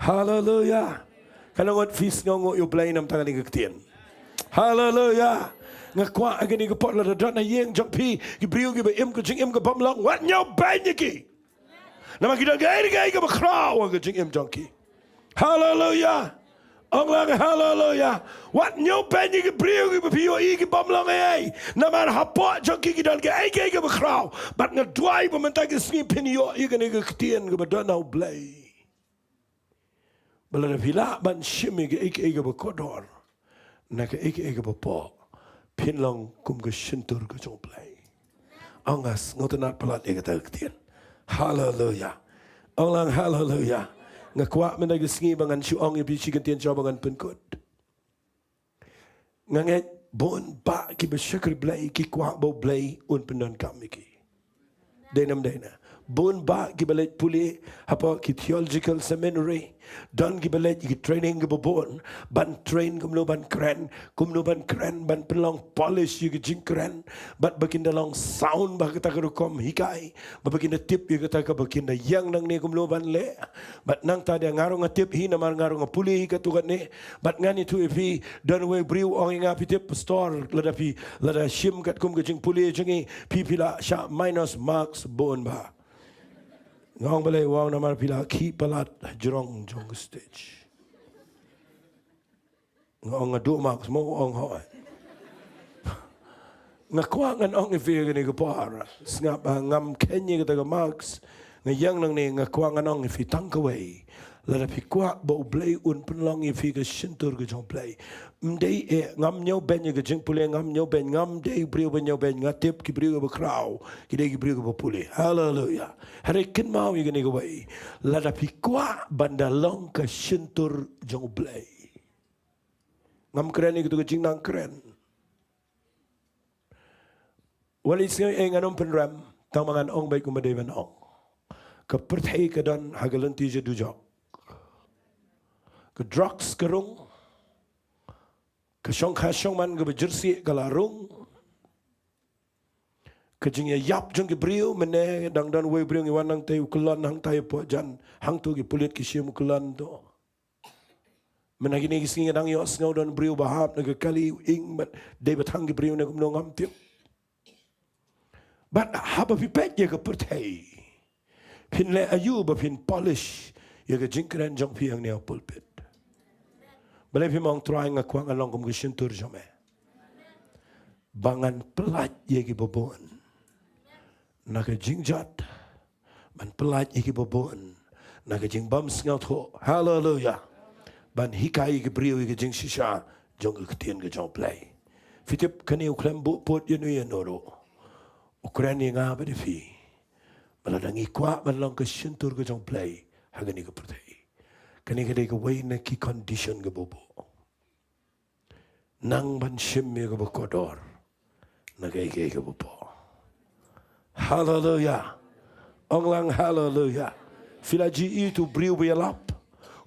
Haleluya. Katno ngut phi sngewnguh ïa u Blei namar kane ka ktien? Haleluya. Nga kwah ha kane ka por lada don ha ïing jong phi ki briew kiba im ka jingim ka bym long, wat ñiewbeiñ ïa ki. Namar ki don kaei kaei kaba khraw ha ka jingim jong ki. Haleluya. Ong lang haleluya. Wat ñiewbeiñ ïa ki briew kiba phi ïohi ki bym long ei ei. Namar hapoh jong ki ki don kaei kaei kaba khraw. Bad nga duwai ba mynta ka sngi phin ïoh ïa kane ka ktien kaba don na u Blei. Ba lada phi lah ban shim ïa kaei kaei kaba kordor na kaei kaei kaba poh, phin long kum ka shyntur ka jong u Blei. Ong, nga sngewtynnat palat ïa kata ka ktien. Haleluya. Ong lang haleluya. Nga kwah mynta ka sngi ba ngan shu ong ïa phi shi kyntien shuwa ba ngan pynkut. Nga ngeit bun bah kiba shakri Blei ki kwah ba u Blei un pyndonkam ïa ki. Dei ne ym dei ne? Bun bah kiba leit pule hapoh ki theological seminary, don kiba leit ki training kiba bun, ban train kumno ban kren, kumno ban kren, ban pynlong polish ïa ka jingkren, bad ba kin da long sound bad kata ka rukom hikai, bad ba kin da tip ïa kata kaba kin da ïeng nangne kumno ban leh. Bad nangta de nga ruh nga tip hi namar nga ruh nga pule hi katto katne. Bad ngan ïathuh ïa phi, don uwei u briew u ong ïa nga, phi tip pastor, lada phi, lada shim katkum ka jingpule jong ngi, phi phi la shah minus marks bun bah. Nga ong balei? U ong namar phi la khih palat ha jrong jong ka stage. Nga ong nga duh marks mo? U ong hooid. Nga kwah ngan ong ïa phi ha kane ka por, sngap, ah, ngam kheiñ ïa kata ka marks. Nga ïeng nangne, nga kwah ngan ong ïa phi tang kawei. Lada phi kwah ba U Blei un pynlong ïa phi ka shyntur ka jong U Blei, ym dei, eh, ngam ñiewbeiñ ïa ka jingpule, ngam ñiewbeiñ, ngam dei briew ba ñiewbeiñ, nga tip ki briew kiba khraw ki dei ki briew kiba pule. Haleluya. Hynrei kynmaw ïa kane kawei, lada phi kwah ban da long ka shyntur jong U Blei. Ngam kren ïa kito ka jingnang kren. Wat leit sngew ei, ngan ym pynrem, tang ba ngan ong beit kumba dei ban ong. Ka pyrthei ka don ha ka lynti jadu jok. Ka drugs ka rung. Ka shongkha shongman kaba jyrsieh ka la rung. Ka jingïaïap jong ki briew, mynne dang don uwei u briew ngi wan nangtei, u kyllon hangtai hapoh jan, hangto ki pulit ki shim u kyllon to. Mynta kine ki sngi nga dang ïohsngew don briew ba hap na ka kali, u ing, bad dei ba tang ki briew ne kumno ngam tip. Bad haba phi peit ïa ka pyrthei, phin leh aïu ba phin polish ïa ka jingkren jong phi hangne ha pulpit? Balei phim ong, Trai, nga kwah ngan long kum ka shyntur jong me, ba ngan pyllait ïa kiba bun na ka jingjot, ban pyllait ïa kiba bun na ka jingbymsngewthuh. Haleluya. Ban hikai ïa ki briew ïa ka jingshisha jong ka ktien ka jong U Blei. Phi tip, kane u khlem buh pud ïano ïano ruh, u kren ïa nga bad ïa phi ba lada ngi kwah ban long ka shyntur ka jong U Blei ha kane ka pyrthei, kane ka dei kawei na ki condition kaba buh. Nang ban shim ïa kaba kordor na kaei kaei kaba pop. Haleluya. Ong lang haleluya. Phi la ju ïohi uto u briew ba ïalap,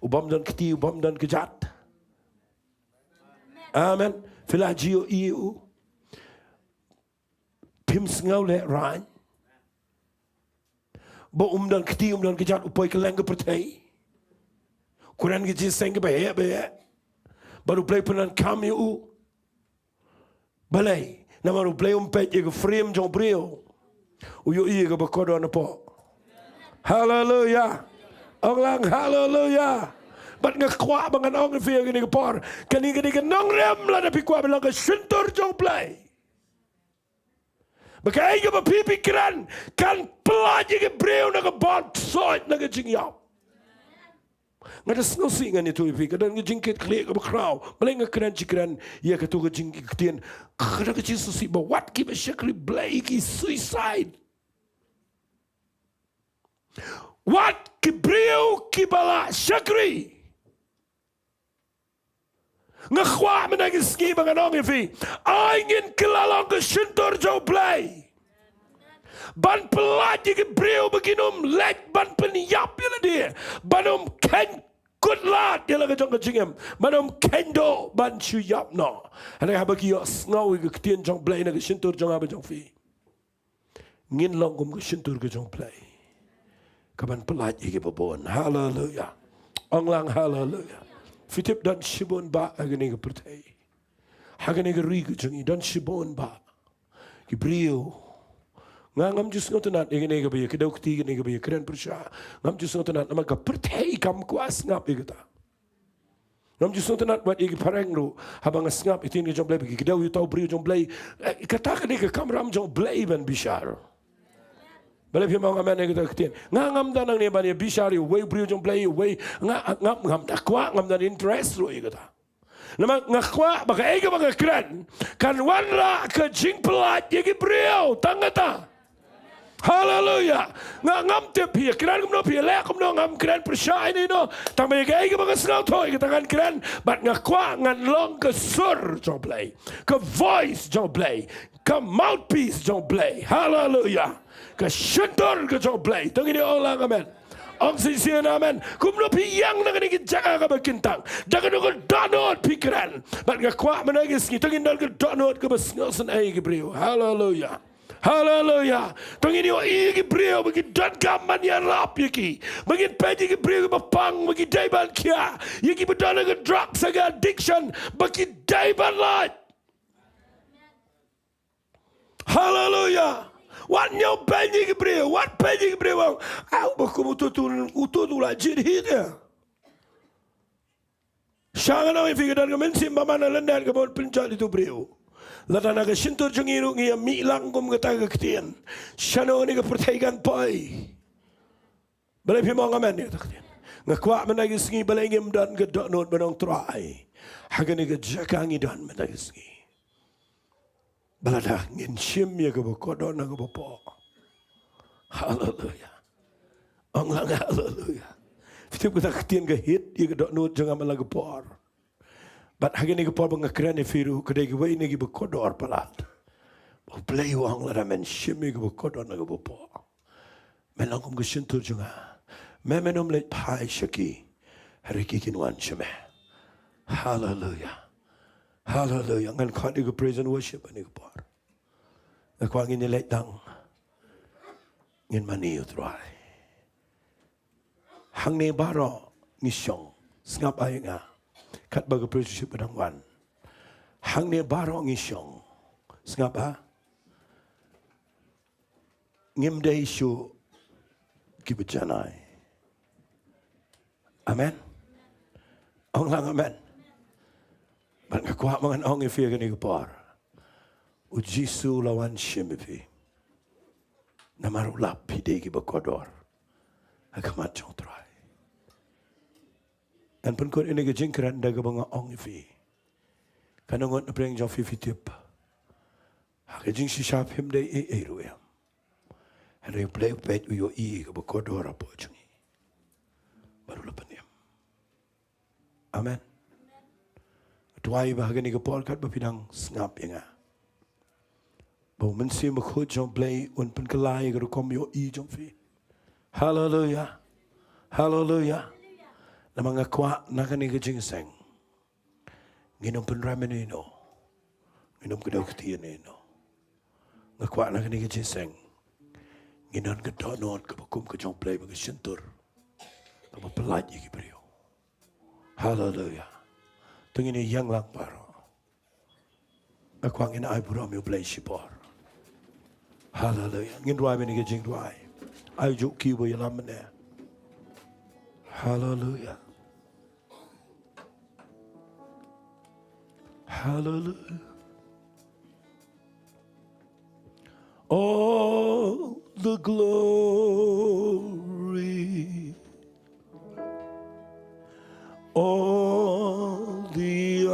u bym don kti, u bym don kjat? Amen. Phi la ju ïohi u? Phim sngew lehrain ba um don kti, um don kjat, u poi kylleng ka pyrthei, kren ki jingïaseng kiba heh ba heh, bad U Blei pyndonkam ïa u? Balei? Namar U Blei um peit ïa ka frame jong u briew, u ïohi ïa kaba kordor napoh. Haleluya. Ong lang haleluya. Bad nga kwah ba ngan ong ïa phi ha kane ka por, kane ka dei ka nongrim lada phi kwah ban long ka shyntur jong U Blei, ba kaei kaba phi phi kren kan pyllait ïa ki briew na ka bor ksoid, na ka jingïap. Nga da sngewsih ngan ïathuh ïa phi, ka don ka jingkitkhlieh kaba khraw. Balei nga kren shi kren ïa kato ka jingktien? Ka don ka jingsngewsih ba wat kiba shakri Blei ki suicide. Wat ki briew kiba la shakri. Nga kwah mynta ki sngi ba ngan ong ïa phi, ai ngin kylla long ka shyntur jong U Blei ban pyllait ïa ki briew ba kin ym leit ban pynïap ïa lade, ban ym kheiñ kutlad ïa la ka jong ka jingim, ban ym kheiñ duh ban shu ïap noh. Hynrei haba ki ïohsngew ïa ka ktien jong U Blei na ka shyntur jong nga bad jong phi, ngin long kum ka shyntur ka jong U Blei, kaban pyllait ïa kiba bun. Haleluya. Ong lang haleluya. Phi tip, don shibun bah ha kane ka pyrthei, ha kane ka ri ka jong ngi, don shibun bah ki briew. Nga ngam ju sngewtynnat ïa kane kaba ïa kdew kti, kane kaba ïa kren pyrshah. Ngam ju sngewtynnat namar ka pyrthei kam kwah sngap ïa kata. Ngam ju sngewtynnat wat ïa ki phareng ruh haba nga sngap ïa ka ktien ka jong U Blei ba ki kdew ïa uto u briew jong U Blei. Eh, kata ka dei ka kamram jong U Blei ban bishar. Balei phim ong amen ïa kata ka ktien? Nga ngam don nangne ban ïa bishar ïa uwei u briew jong U Blei, uwei, nga ngam, ngam da kwah, ngam don interest ruh ïa kata. Namar nga kwah ba kaei kaba nga kren kan wanrah ka jingpyllait ïa ki briew, tang kata. Haleluya. Nga ngam tip phi ïa kren kumno, phi ïa leh kumno, ngam kren pyrshah ïa ino. Tang ba ïa kaei kaba nga sngewthuh ïa kata ngan kren, bad nga kwah ngan long ka sur jong U Blei, ka voice jong U Blei, ka mouthpiece jong U Blei. Haleluya. ka shyntur ka jong U Blei. To ngin ong lang amen. Ong shisien amen. Kumno phi ïeng na kane ka jaka kaba kyntang? Da kano ka dohnud phi kren? Bad nga kwah mynta ka sngi to ngin don ka dohnud kaba sngewsynei ïa ki briew. Haleluya. Haleluya. To ngin ïohi ïa ki briew ba ki donkam ban ïarap ïa ki. Ba ngin peit ïa ki briew kiba pang ba ki dei ban khia. Ïa kiba don ha ka drugs ha ka addiction ba ki dei ban lait. Haleluya. Wat ñiew beiñ ïa ki briew, wat beiñ ïa ki briew. Aw, ba kum uto uto uto uto la jied hi de. Sha nga ong ïa phi ka don ka mynsiem bymman ha lyndet kaba pynjot ïa uto u briew. Lada na ka shyntur jong ngi ruh ngi ïa mih lang kum kata ka ktien, shano kane ka pyrthei kan poi? Balei phim ong amen ïa kata ka ktien? Nga kwah mynta ka sngi balei ngim don ka dohnud ban ong Trai, ha kane ka jaka ngi don mynta ka sngi. Ba lada ngin shim ïa kaba kordor na kaba poh. Haleluya. Ong lang haleluya. Phi tip kata ka ktien ka hit ïa ka dohnud jong nga man la ka por. Bad ha kane ka por ba nga kren ïa phi ruh ka dei kawei na kiba kordor palat. Ba U Blei u ong lada men shim ïa kaba kordor na kaba poh, men long kum ka shyntur jong nga. Me men ym leit phai sha ki, hynrei ki kin wan sha me. Haleluya. Haleluya. Ngan khot ïa ka praise and worship ha kane ka por. Nga kwah ngin ïa leit tang. Ngin mane ïa U Trai. Hangne baroh ngi shong. Sngap ïa nga. Katba ka praise and worship ka dang wan. Hangne baroh ngi shong. Sngap ha. Ngim dei shuh kiba janai. Amen. Ong lang amen. Bad nga kwah ba ngan ong ïa phi ha kane ka por, U Jisu u la wan shim ïa phi. Namar u lap phi dei kiba kordor ha khmat jong U Trai. Ngan pynkut ïa kane ka jingkren da kaba nga ong ïa phi, katno ngut na pdeng jong phi phi tip, ha ka jingshisha phim dei ei ei ruh em. Hynrei U Blei u peit, u ïohi kaba kordor hapoh jong ngi. Bad u la pynim. Amen. Duwai ba ha kane ka por katba phi dang sngap ïa nga, ba U Mynsiem Bakhuid jong U Blei un pynkylla ïa ka rukom ïohi jong phi. Haleluya. Haleluya. Namar nga kwah na kane ka jingïaseng ngin ym pynrem ïano ïano. Ngin ym kdew kti ïano ïano. Nga kwah na kane ka jingïaseng ngin don ka dohnud kaba kum ka jong U Blei, ba ka shyntur kaba pyllait ïa ki briew. Haleluya. To ngin ïeng lang baroh. Nga kwah ngin ai burom ïa U Blei shipor. Haleluya. Ngin duwai mynne ka jingduwai. Ai juh ki ba ïalam mynne. Haleluya. Haleluya. All the glory, all the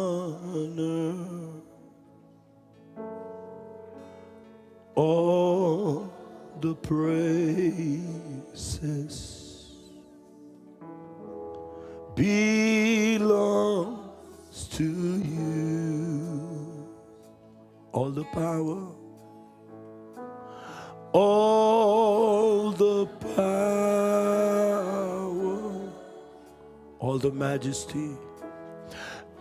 honor, all the praises belongs to you. All the power, all the power, all the majesty,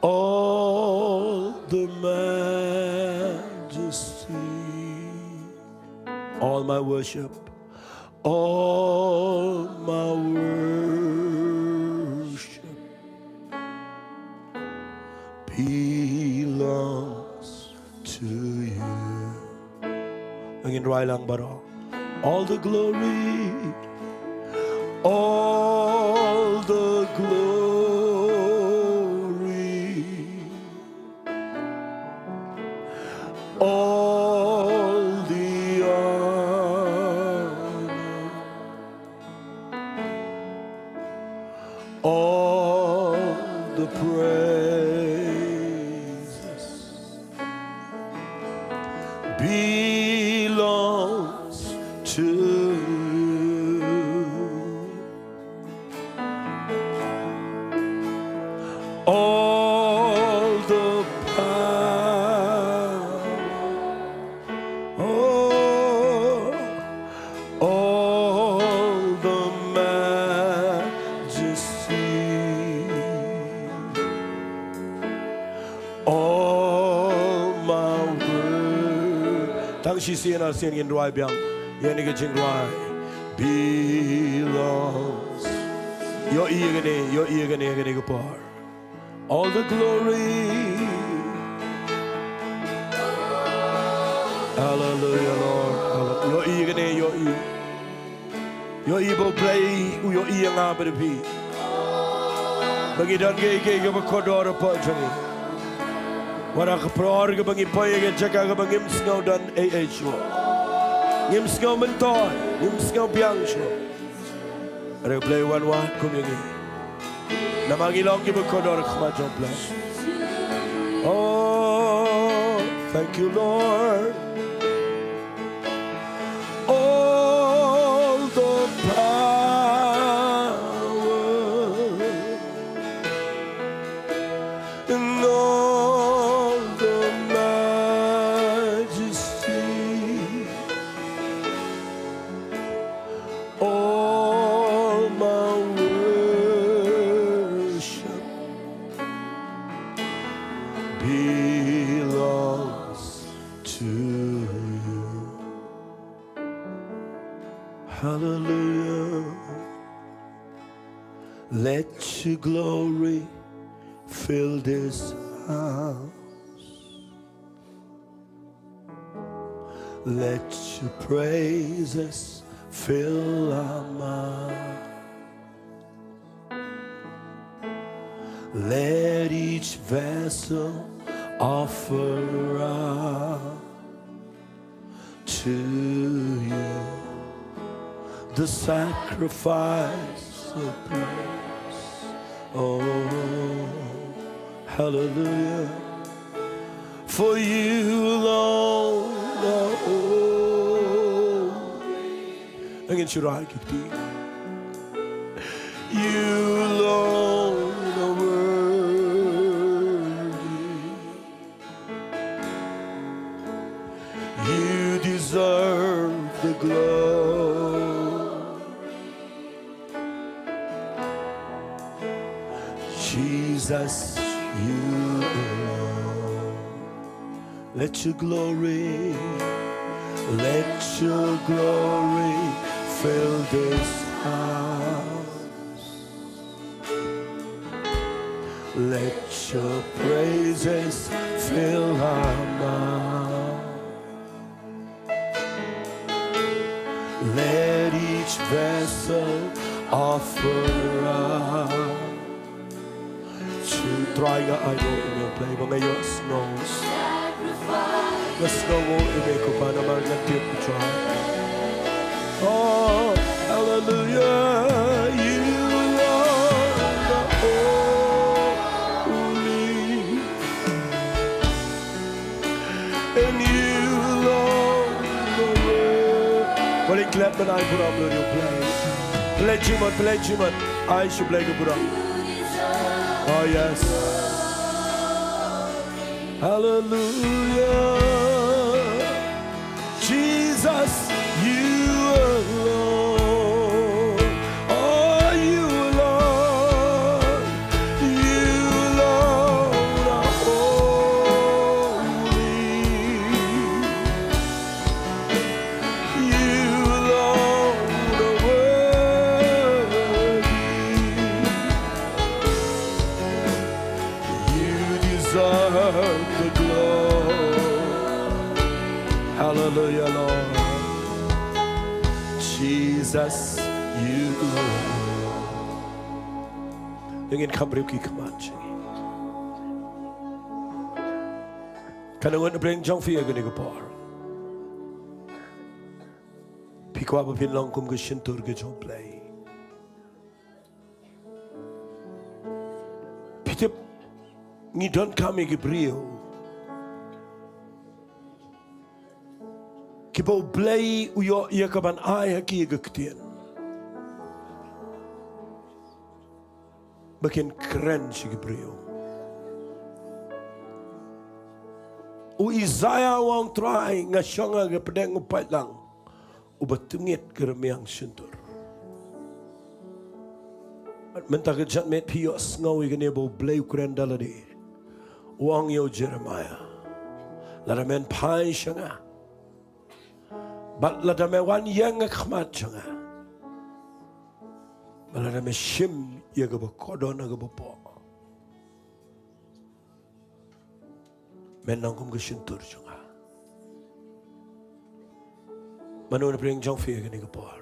all the majesty, all my worship, all my worship belongs to you. Ngin rwai lang baroh. All the glory, all the glory, all the honor, all the praises belongs to you. All the power, oh, Shisien, shisien ngin rwai biang ïa kane ka jingrwai. Belongs. Ïohi ïa kane, ïohi ïa kane, ïa kane ka por. All the glory. Hallelujah, Lord. Hallelujah. Ïohi ïa kane, ïohi. Ïohi ba U Blei u ïohi ïa nga bad ïa phi. Ba ngi don kiei kiei kiba kordor hapoh jong ngi. Wat la ka por kaba ngi poi ha ka jaka kaba ngim sngew don ei ei shuh. Ngim sngew myntoi, ngim sngew biang shuh. Hynrei U Blei u wan wad kum ïa ngi. Namar ngi long kiba kordor ha khmat jong U Blei. Oh, thank you, Lord. All the power and all the majesty, all my worship belongs to you. Hallelujah. Let your glory fill this house. Let your praises fill our mouth. Let each vessel offer up to you the sacrifice of praise. Oh, hallelujah. For you alone are holy. Ngin shu rwai kti. You alone are worthy. You deserve the glory. Jesus, you alone. Let your glory, let your glory fill this house. Let your praises fill our mouth. Let each vessel offer up. Trai, nga ai nguh ïa me, Blei, ba nga ïohsngew. Nga sngewnguh ïa me ko Pa namar nga tip, Trai. Oh, hallelujah, you are holy. And you alone are worthy. Wat ïa klet ban ai burom ïa u Blei. Pynleit jingmut, pynleit jingmut. Ai sha u Blei ka burom. Oh yes. Hallelujah. Jesus, you alone. Oh, you alone. You alone are holy. You alone are worthy. You deserve the glory. Hallelujah, Lord. Jesus, you alone. Ngin kham briew ki khmat jong ngi. Kan ngut na pdeng jong phi ha kane ka por. Phi kwah ba phin long kum ka shyntur ka jong U Blei. Phi tip, ngi donkam ïa ki briew kiba U Blei u ïoh ïa ka ban ai ha ki ïa ka ktien ba kin kren sha ki briew. U Isaiah u ong, Trai, nga shong ha ka pdeng u paidlang uba tngit ka rmiang shyntur. Mynta ka janmiet phi ïohsngew ïa kane ba U Blei u kren da lade. U ong ïa u Jeremiah, lada men phai sha nga, Bad lada me wan ïeng ha khmat jong nga, bad lada me shim ïa kaba kordor na kaba poh, me nang kum ka shyntur jong nga. Mano na pdeng jong phi ha kane ka por?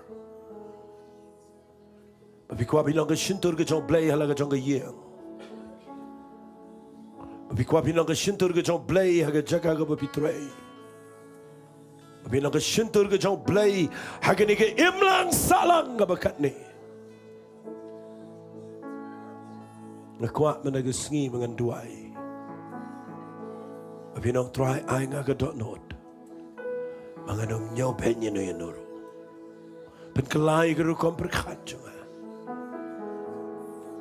Ba phi kwah phin long ka shyntur ka jong U Blei ha la ka jong ka ïing. Ba phi kwah phin long ka shyntur ka jong U Blei ha ka jaka kaba phi trei. Ba phin long ka shyntur ka jong U Blei ha kane ka imlang sahlang kaba katne. Nga kwah mynta ka sngi ba ngan duwai. Ba phin ong Trai ai nga ka dohnud ba ngan ym ñiewbeiñ ïano ïano ruh. Pynkylla ïa ka rukom pyrkhat jong nga.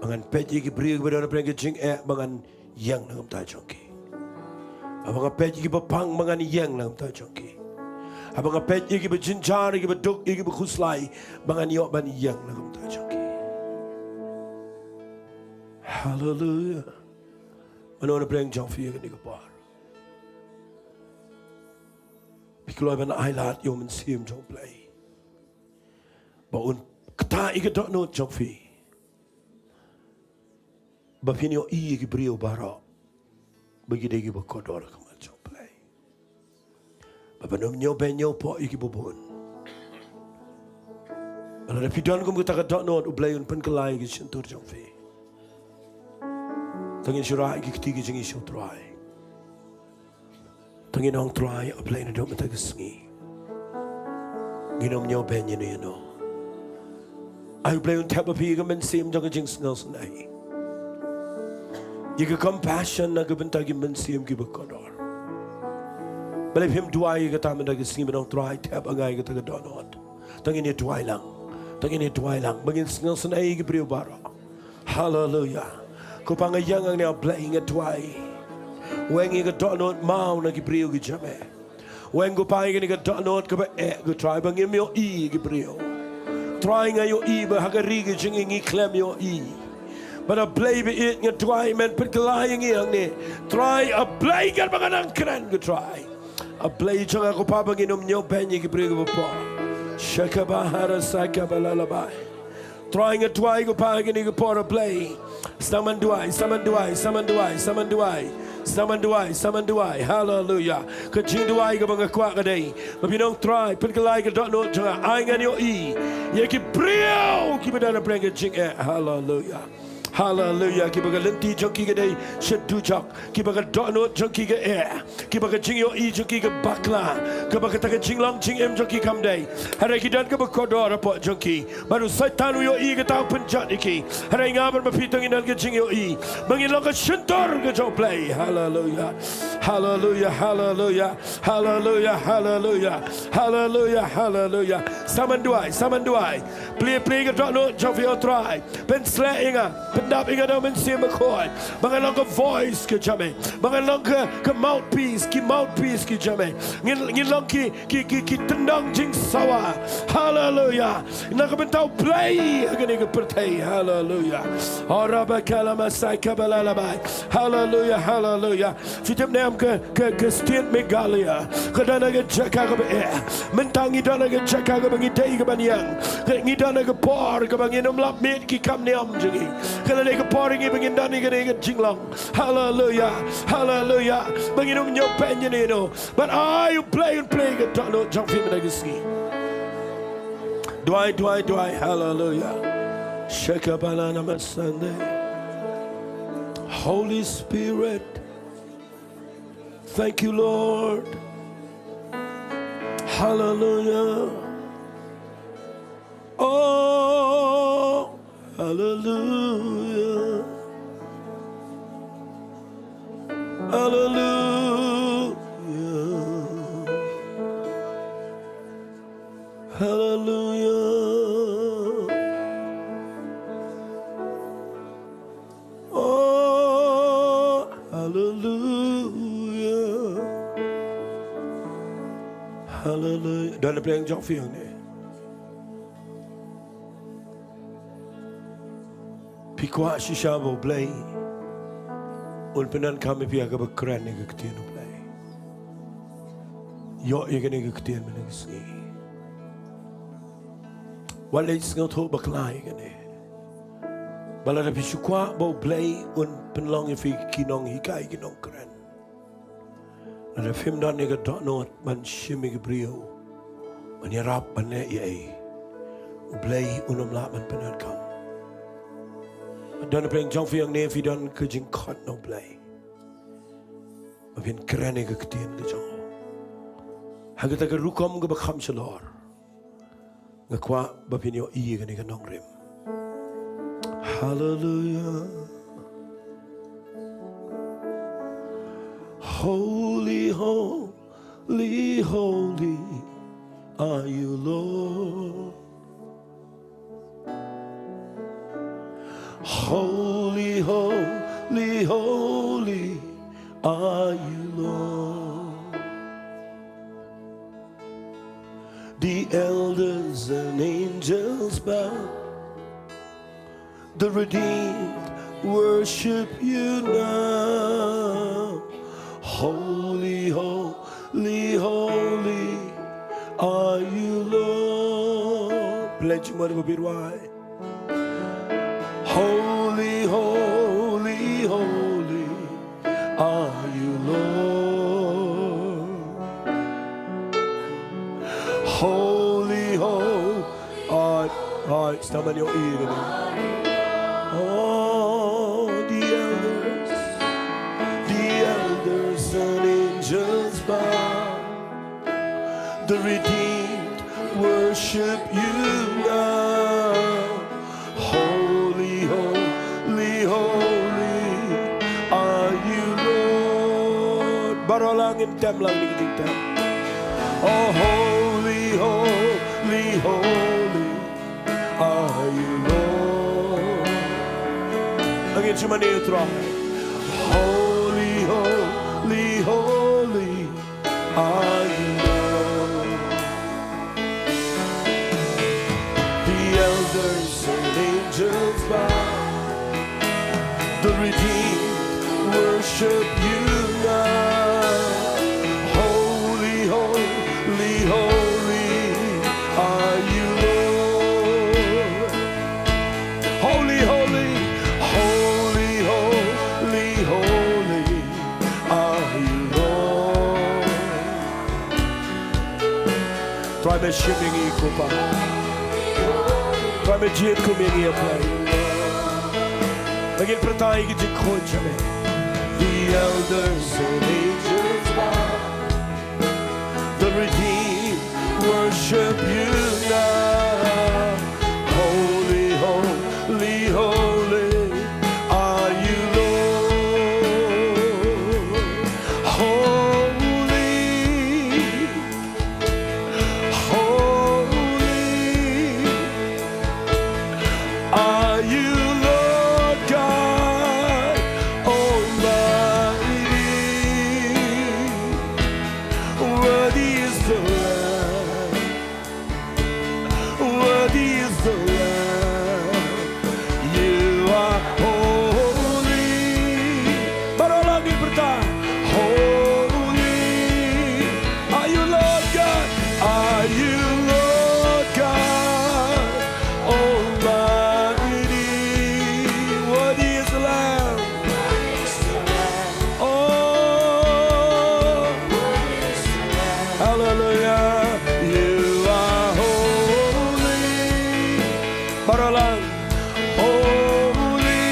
Ba ngan peit ïa ki briew kiba don ha pdeng ka jingeh ba ngan ïeng na ka bynta jong ki. Haba nga peit ïa kiba pang ba ngan ïeng na ka bynta jong ki. Haba nga peit ïa kiba jynjar, ïa kiba duk, ïa kiba khuslai ba ngan ïoh ban ïeng na ka bynta jong ki. Haleluia. Mano na pdeng jong phi ha kane ka por? Phi kloi ban ailad ïa U Mynsiem jong U Blei ba un ktah ïa ka dohnud jong phi, ba phin ïohi ïa ki briew baroh ba ki dei kiba kordor ha khmat jong U Blei. Ba phin ym ñiewbeiñ ñiewpoh ïa kiba bun. Lada phi don kum kata ka dohnud, U Blei un pynkylla ïa ka shyntur jong phi. To ngin shu rah ïa ki kti ki jingïashu Trai. To ngin ong Trai, A Blei, naduh mynta ka sngi ngin ym ñiewbeiñ ïano ïano. Ai U Blei un thep ha phi ïa ka mynsiem jong ka jingsngewsynei, ïa ka compassion na ka bynta ki mynsiem kiba kordor. Balei phim duwai ïa kata mynta ka sngi, ban ong Trai, thep ha nga ïa kata ka dohnud. To ngin ïa duwai lang. To ngin ïa duwai lang ba ngin sngewsynei ïa ki briew baroh. Haleluia. Ko Pa, nga ïeng hangne, A Blei, nga duwai. Weng ïa ka dohnud maw na ki briew ki jong me. Weng, ko Pa, ïa kane ka dohnud kaba eh, ko Trai, ba ngim ïohi ïa ki briew. Trai, nga ïohi ba ha ka ri ka jong ngi ngi khlem ïohi. Bad A Blei ba ïeit, nga duwai men pynkylla ïa ngi hangne. Trai, A Blei, katba nga nang kren, ko Trai, A Blei jong nga, ko Pa, ba ngin ym ñiewbeiñ ïa ki briew kiba poh. Shakabahara sakabalalabai. Trai, nga duwai, ko Pa, ha kane ka por, A Blei. Sdang ban duwai, sdang ban duwai, sdang ban duwai, sdang ban duwai. Sdang ban duwai, sdang ban duwai. Haleluia. Ka jingduwai kaba nga kwah ka dei ba phin ong Trai, pynkylla ïa ka dohnud jong nga, ai ngan ïohi ïa ki briew kiba don ha pdeng ka jingeh. Haleluia. Haleluia. Kiba ka lynti jong ki ka dei sha dujok, kiba ka dohnud jong ki ka eh, kiba ka jingïohi jong ki ka bakla, kaba kata ka jinglong jingim jong ki kam dei. Hynrei ki don kaba kordor hapoh jong ki. Bad u Soitan u ïohi kata, u pynjot ïa ki. Hynrei nga bad ma phi to ngin don ka jingïohi ba ngin long ka shyntur ka jong U Blei. Haleluia. Haleluia, haleluia. Haleluia, haleluia. Haleluia, haleluia. Sdang ban duwai, sdang ban duwai. Plie, plie ka dohnud jong phi, O Trai. Pynshlur ïa nga, pyndap ïa nga da U Mynsiem Bakhuid, ba ngan long ka voice ka jong me, ba ngan long ka, ka mouthpiece, ki mouthpiece ki jong me. Ngin, ngin long ki, ki, ki, ki tyndong jingsawa. Haleluia. Na ka bynta U Blei ha kane ka pyrthei. Haleluia. Ora ba kala masai kabala labai. Haleluia, haleluia. Phi tip ne em ka, ka, ka state Meghalaya ka don ha ka jaka kaba eh. Mynta ngi don ha ka jaka kaba ngi dei ka ban ïeng. Ka, ngi don ha ka por kaba ngin ym lap miet ki kam niam jong ngi. Ka la dei ka por ngi ba ngin don ha ka, ka jinglong. Haleluia. Haleluia. Ba ngin ym ñiewbeiñ ïano ïano. Bad ai U Blei un plie ka dohnud jong phi mynta ka sngi. Duwai, duwai, duwai. Haleluia. Shakabalana masande. Holy Spirit. Thank you, Lord. Hallelujah. Oh, hallelujah. Hallelujah. Hallelujah. Oh, hallelujah. Hallelujah. Don na pdeng jong phi hangne. Phi kwah shisha ba U Blei un pyndonkam ïa phi ha kaba kren ïa ka ktien U Blei? Ïoh ïa kane ka ktien mynne ka sngi. Wat leit sngewthuh bakla ïa kane. Ba lada phi shu kwah ba U Blei un pynlong ïa phi ki nonghikai ki nongkren, lada phim don ïa ka dohnud ban shim ïa ki briew, ban ïarap, ban leh ei ei, U Blei un ym lah ban pyndonkam. Don pyrshah jong phi hangne, phi don ka jingkhot na U Blei ba phin kren ïa ka ktien ka jong u ha kata ka rukom kaba kham shalor. Nga kwah ba phin ïohi ïa kane ka nongrim. Hallelujah. Holy, holy, holy are you, Lord. Holy, holy, holy are you, Lord. The elders and angels bow. The redeemed worship you now. Holy, holy, holy are you, Lord. Pledge mo ni mo birwai. Holy, holy, holy are you, Lord. Holy, holy. Ai, ai, stammen ïohi ïa kane. Oh, the elders, the elders and angels bow. The redeemed worship you now. Holy, holy, holy are you, Lord. Baroh lang ngin tem lang ïa kane ka jingtem. Oh, holy, holy, holy are you, Lord. Ngin shu mane ïa U Trai. Holy, holy, holy are you, Lord. The elders and angels bow. The redeemed worship you now. Holy, holy, holy are you, Lord. Holy, holy, holy, holy, holy are you, Lord. Trai me shim ïa ngi ko Pa. Trai me jied kum ïa ngi, A Blei. Ba ngin pyrta ïa ka jingkhun jong me. The elders and angels bow. The redeemed worship you now. Holy, holy, holy are you, Lord. Holy, holy are you, Lord God Almighty. Worthy is the Lamb. Worthy is the Lamb. You are holy. Baroh lang ngin pyrta. Holy are you, Lord God. Are you, Lord God Almighty. Worthy is the Lamb. Oh, hallelujah. You are holy. Baroh lang. Holy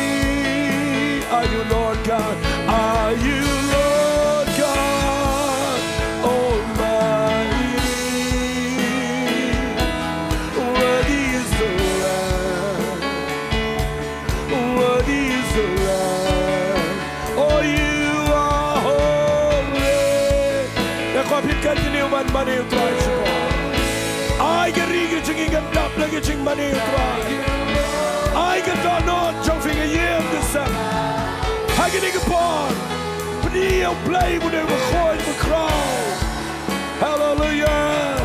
are you, Lord God. Are you, Lord God Almighty. Worthy is the Lamb. Worthy is the Lamb. Oh, you are holy. Nga kwah phin continue ban mane ïa U Trai shibun. Ai ka ri ka jong ngi kan dap da ka jingmane ïa U Trai. Ai ka dohnud jong phi kan ïeng da sem ha kane ka por. Pyni ïa U Blei ba u dei U Bakhuid U Bakhraw. Hallelujah.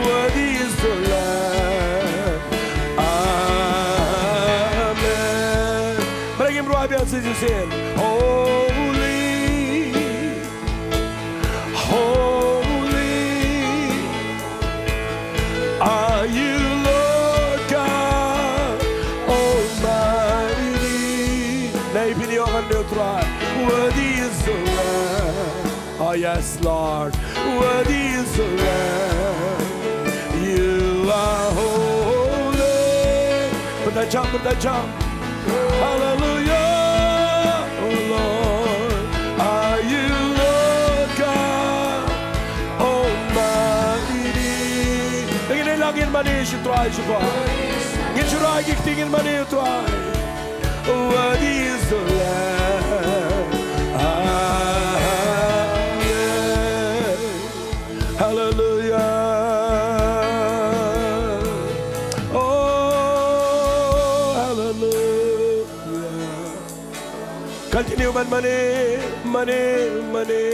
Worthy is the Lamb. Amen. Ba la ngim rwai biang sa shisien. Holy, holy are you, Lord God. Trai. Worthy is the Lamb. Oh, yes, Lord. Worthy is the Lamb. You are holy. Put that jump, put that jump. Hallelujah. Oh, Lord. Are you Lord God Almighty? Ngin ïa la ngin mane sha Trai sha ba. Ngin shu rai ki kti ngin mane Trai. Worthy is the Lamb. Amen. Hallelujah. Oh, hallelujah. Continue ban mane, mane, mane.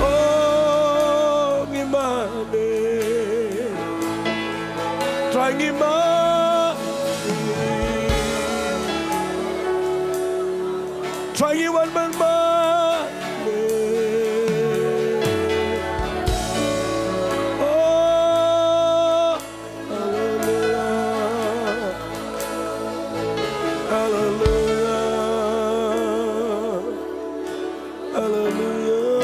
Oh, ngi mane. Trai ngi mane. Trai ngi wan ban mane. Oh, hallelujah. Hallelujah. Hallelujah.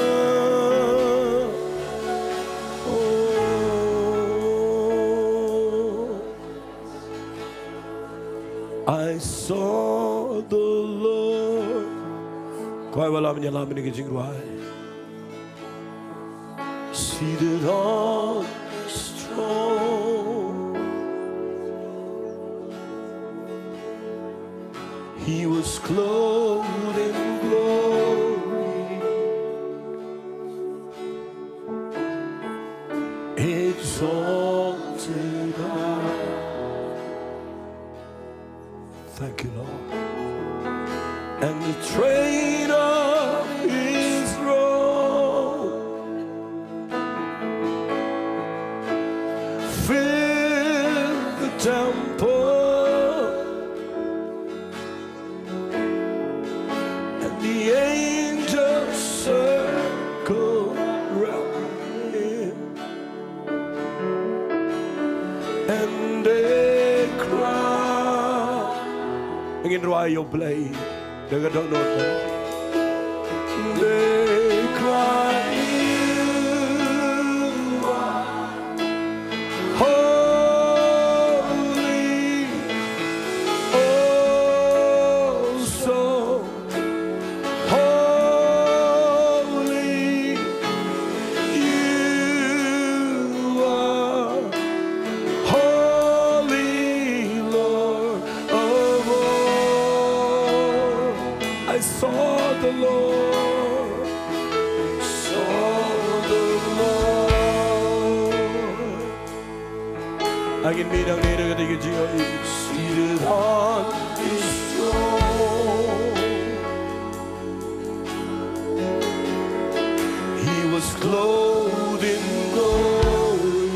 Oh. I saw the Lord. Kawei ba lam ïa la mynne ka jingrwai. Seated on his throne. He was clothed in glory, exalted high. Thank you, Lord. And the train of his robe filled the temple, and the angels circled round him. And they cried. Ngin rwai ïa U Blei. They don't know. They cried, "You are holy, oh, so holy, you are holy, Lord of all." I saw the Lord, saw the Lord. Ngin mih nangne da ka jingïaid. Seated on his throne. He was clothed in glory,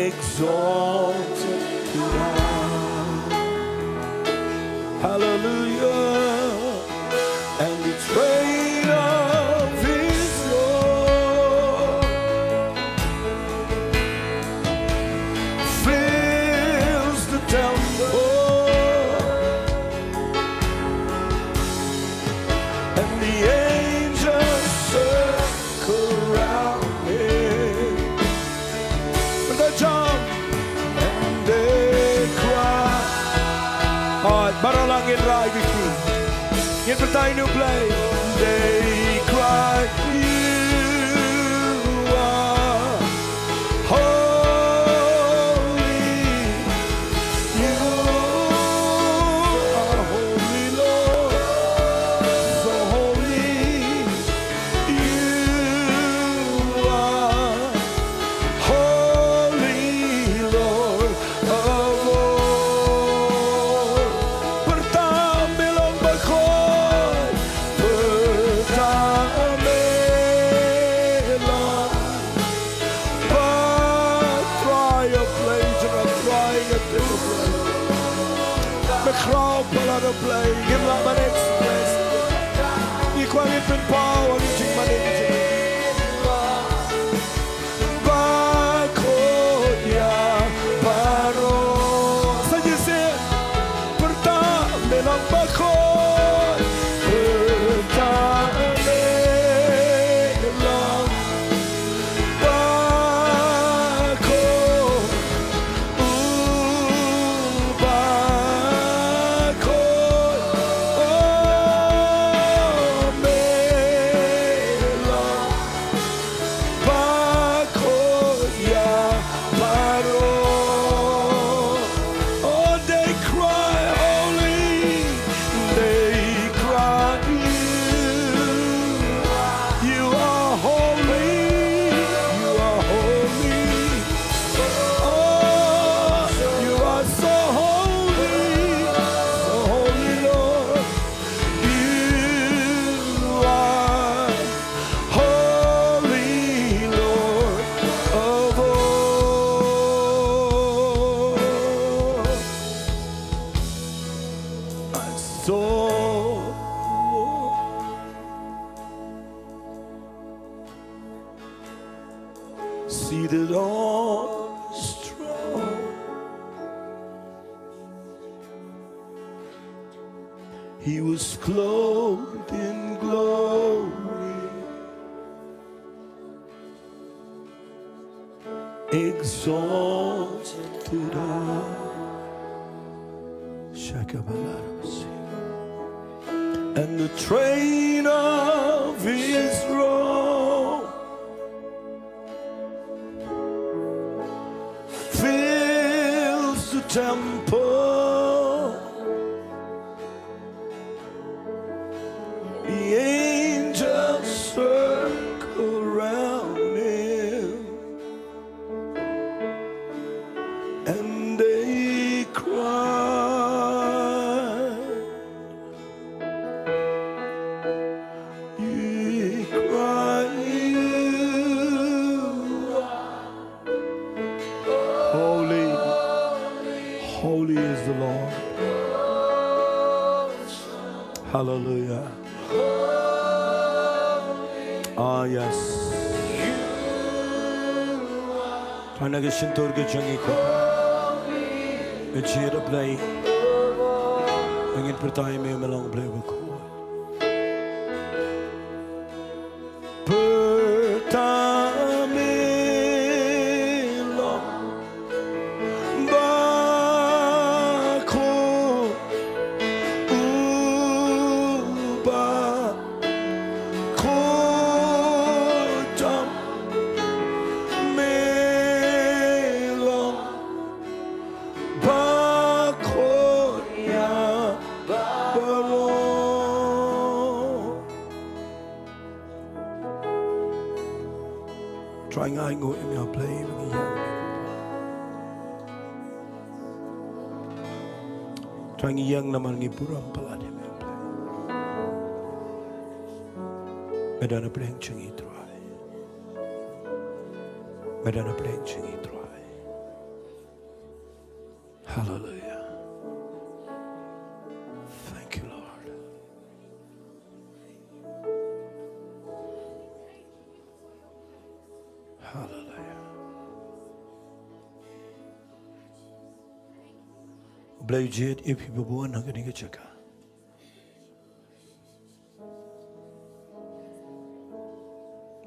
exalted high. Hallelujah. And the train of his robe fills the temple, and the angels circle round him. Pynta jam. And they cry. Hooid, baroh lang ngin rai ïa ki. Ngin pynta ïa U Blei. They cry, "You are holy. You are holy, Lord. So holy." You are holy, Lord of all. Pyrta me long bakhuid, pyrta me long ba Trai, U Blei jong nga, Trai nga te. Me khraw palat, U Blei, ngim lah ban express. Ngi kwah ngin pynpaw ïa ka jingmane jong nga. Ba khuid ïa baroh. Sa ngi sa Seated on his throne. He was clothed in glory, exalted high. Shakabalarabasi. And the train of his robe fills the temple. The angels circle round him, and they cry, we cry, you are holy, holy is the Lord. Hallelujah. Ah, yes. Tang na ka shyntur ka jong ngi ko, ka jingïeit Blei, ba ngin pyrta ïa me, me long Blei bakhuid. Pyrta me long bakhuid, u bakhuid tam, me long bakhuid ïa baroh. Trai, nga ainguh ïa me, Blei, ba ngi ïeng. Trai, ngi ïeng namar ngi burom palat ïa me, Blei. Me don hapdeng jong ngi, Trai. Me don hapdeng jong ngi, Trai. Hallelujah. Thank you, Lord. Hallelujah. Blei jied ïa phi bun ha kane ka jaka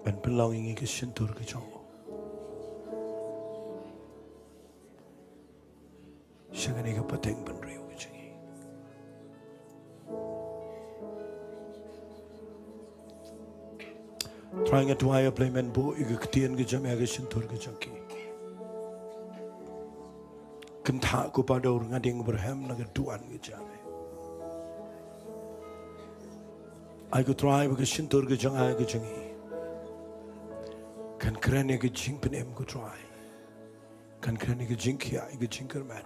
ban pynlong ïa ngi ka shyntur ka jong u sha kane ka pateng bynriew ka jong ngi. Trai, nga duwai, A Blei, men buh ïa ka ktien ka jong me ha ka shyntur ka jong ki. Kynthah, ko Pa, da u rnga dieng ba rhem na ka duwan ka jong me. Ai ko Trai ba ka shyntur ka jong nga, ka jong ngi, kan kren ïa ka jingpynim, ko Trai. Kan kren ïa ka jingkhiah, ïa ka jingkyrmen.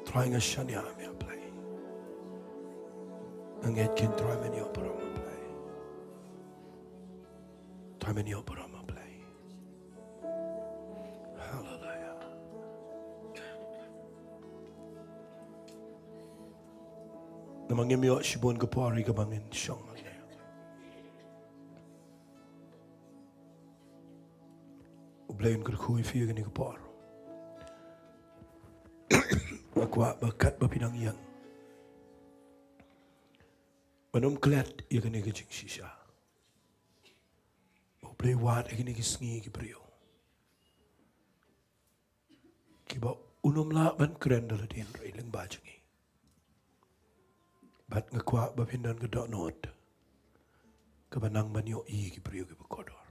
Trai, nga shaniah ïa me, A Blei. Nga ngeit kein, Trai, men ïoh burom, A Blei. Trai, men ïoh burom, A Blei. Hallelujah. Namar ngim ïoh shibun ka por ïa kaba ngin shong hangne. U Blei un kyrkhu ïa phi ïa kane ka por. Nga kwah ba katba phi nang ïeng, ban ym klet ïa kane ka jingshisha. U Blei wad ïa kine ki sngi ki briew kiba un ym lah ban kren da lade hynrei lyngba jong ngi. Bad nga kwah ba phin don ka dohnud kaba nang ban ïohi ki briew kiba kordor.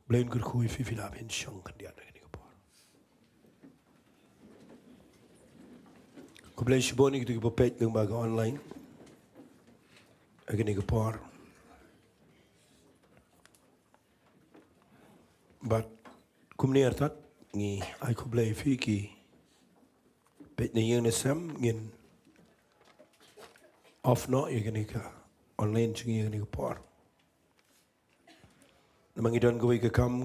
Blei un kyrkhu ïa phi, phi lah ban shong khyndiat ha kane ka por. Khublei shibun ïa kito kiba peit lyngba ka online ha kane ka por. Bad kumne artat ngi ai khublei ïa phi ki peit na ïing na sem, ngin off noh ïa kane ka online jong ngi ïa kane ka por. Namar ngi don kawei ka kam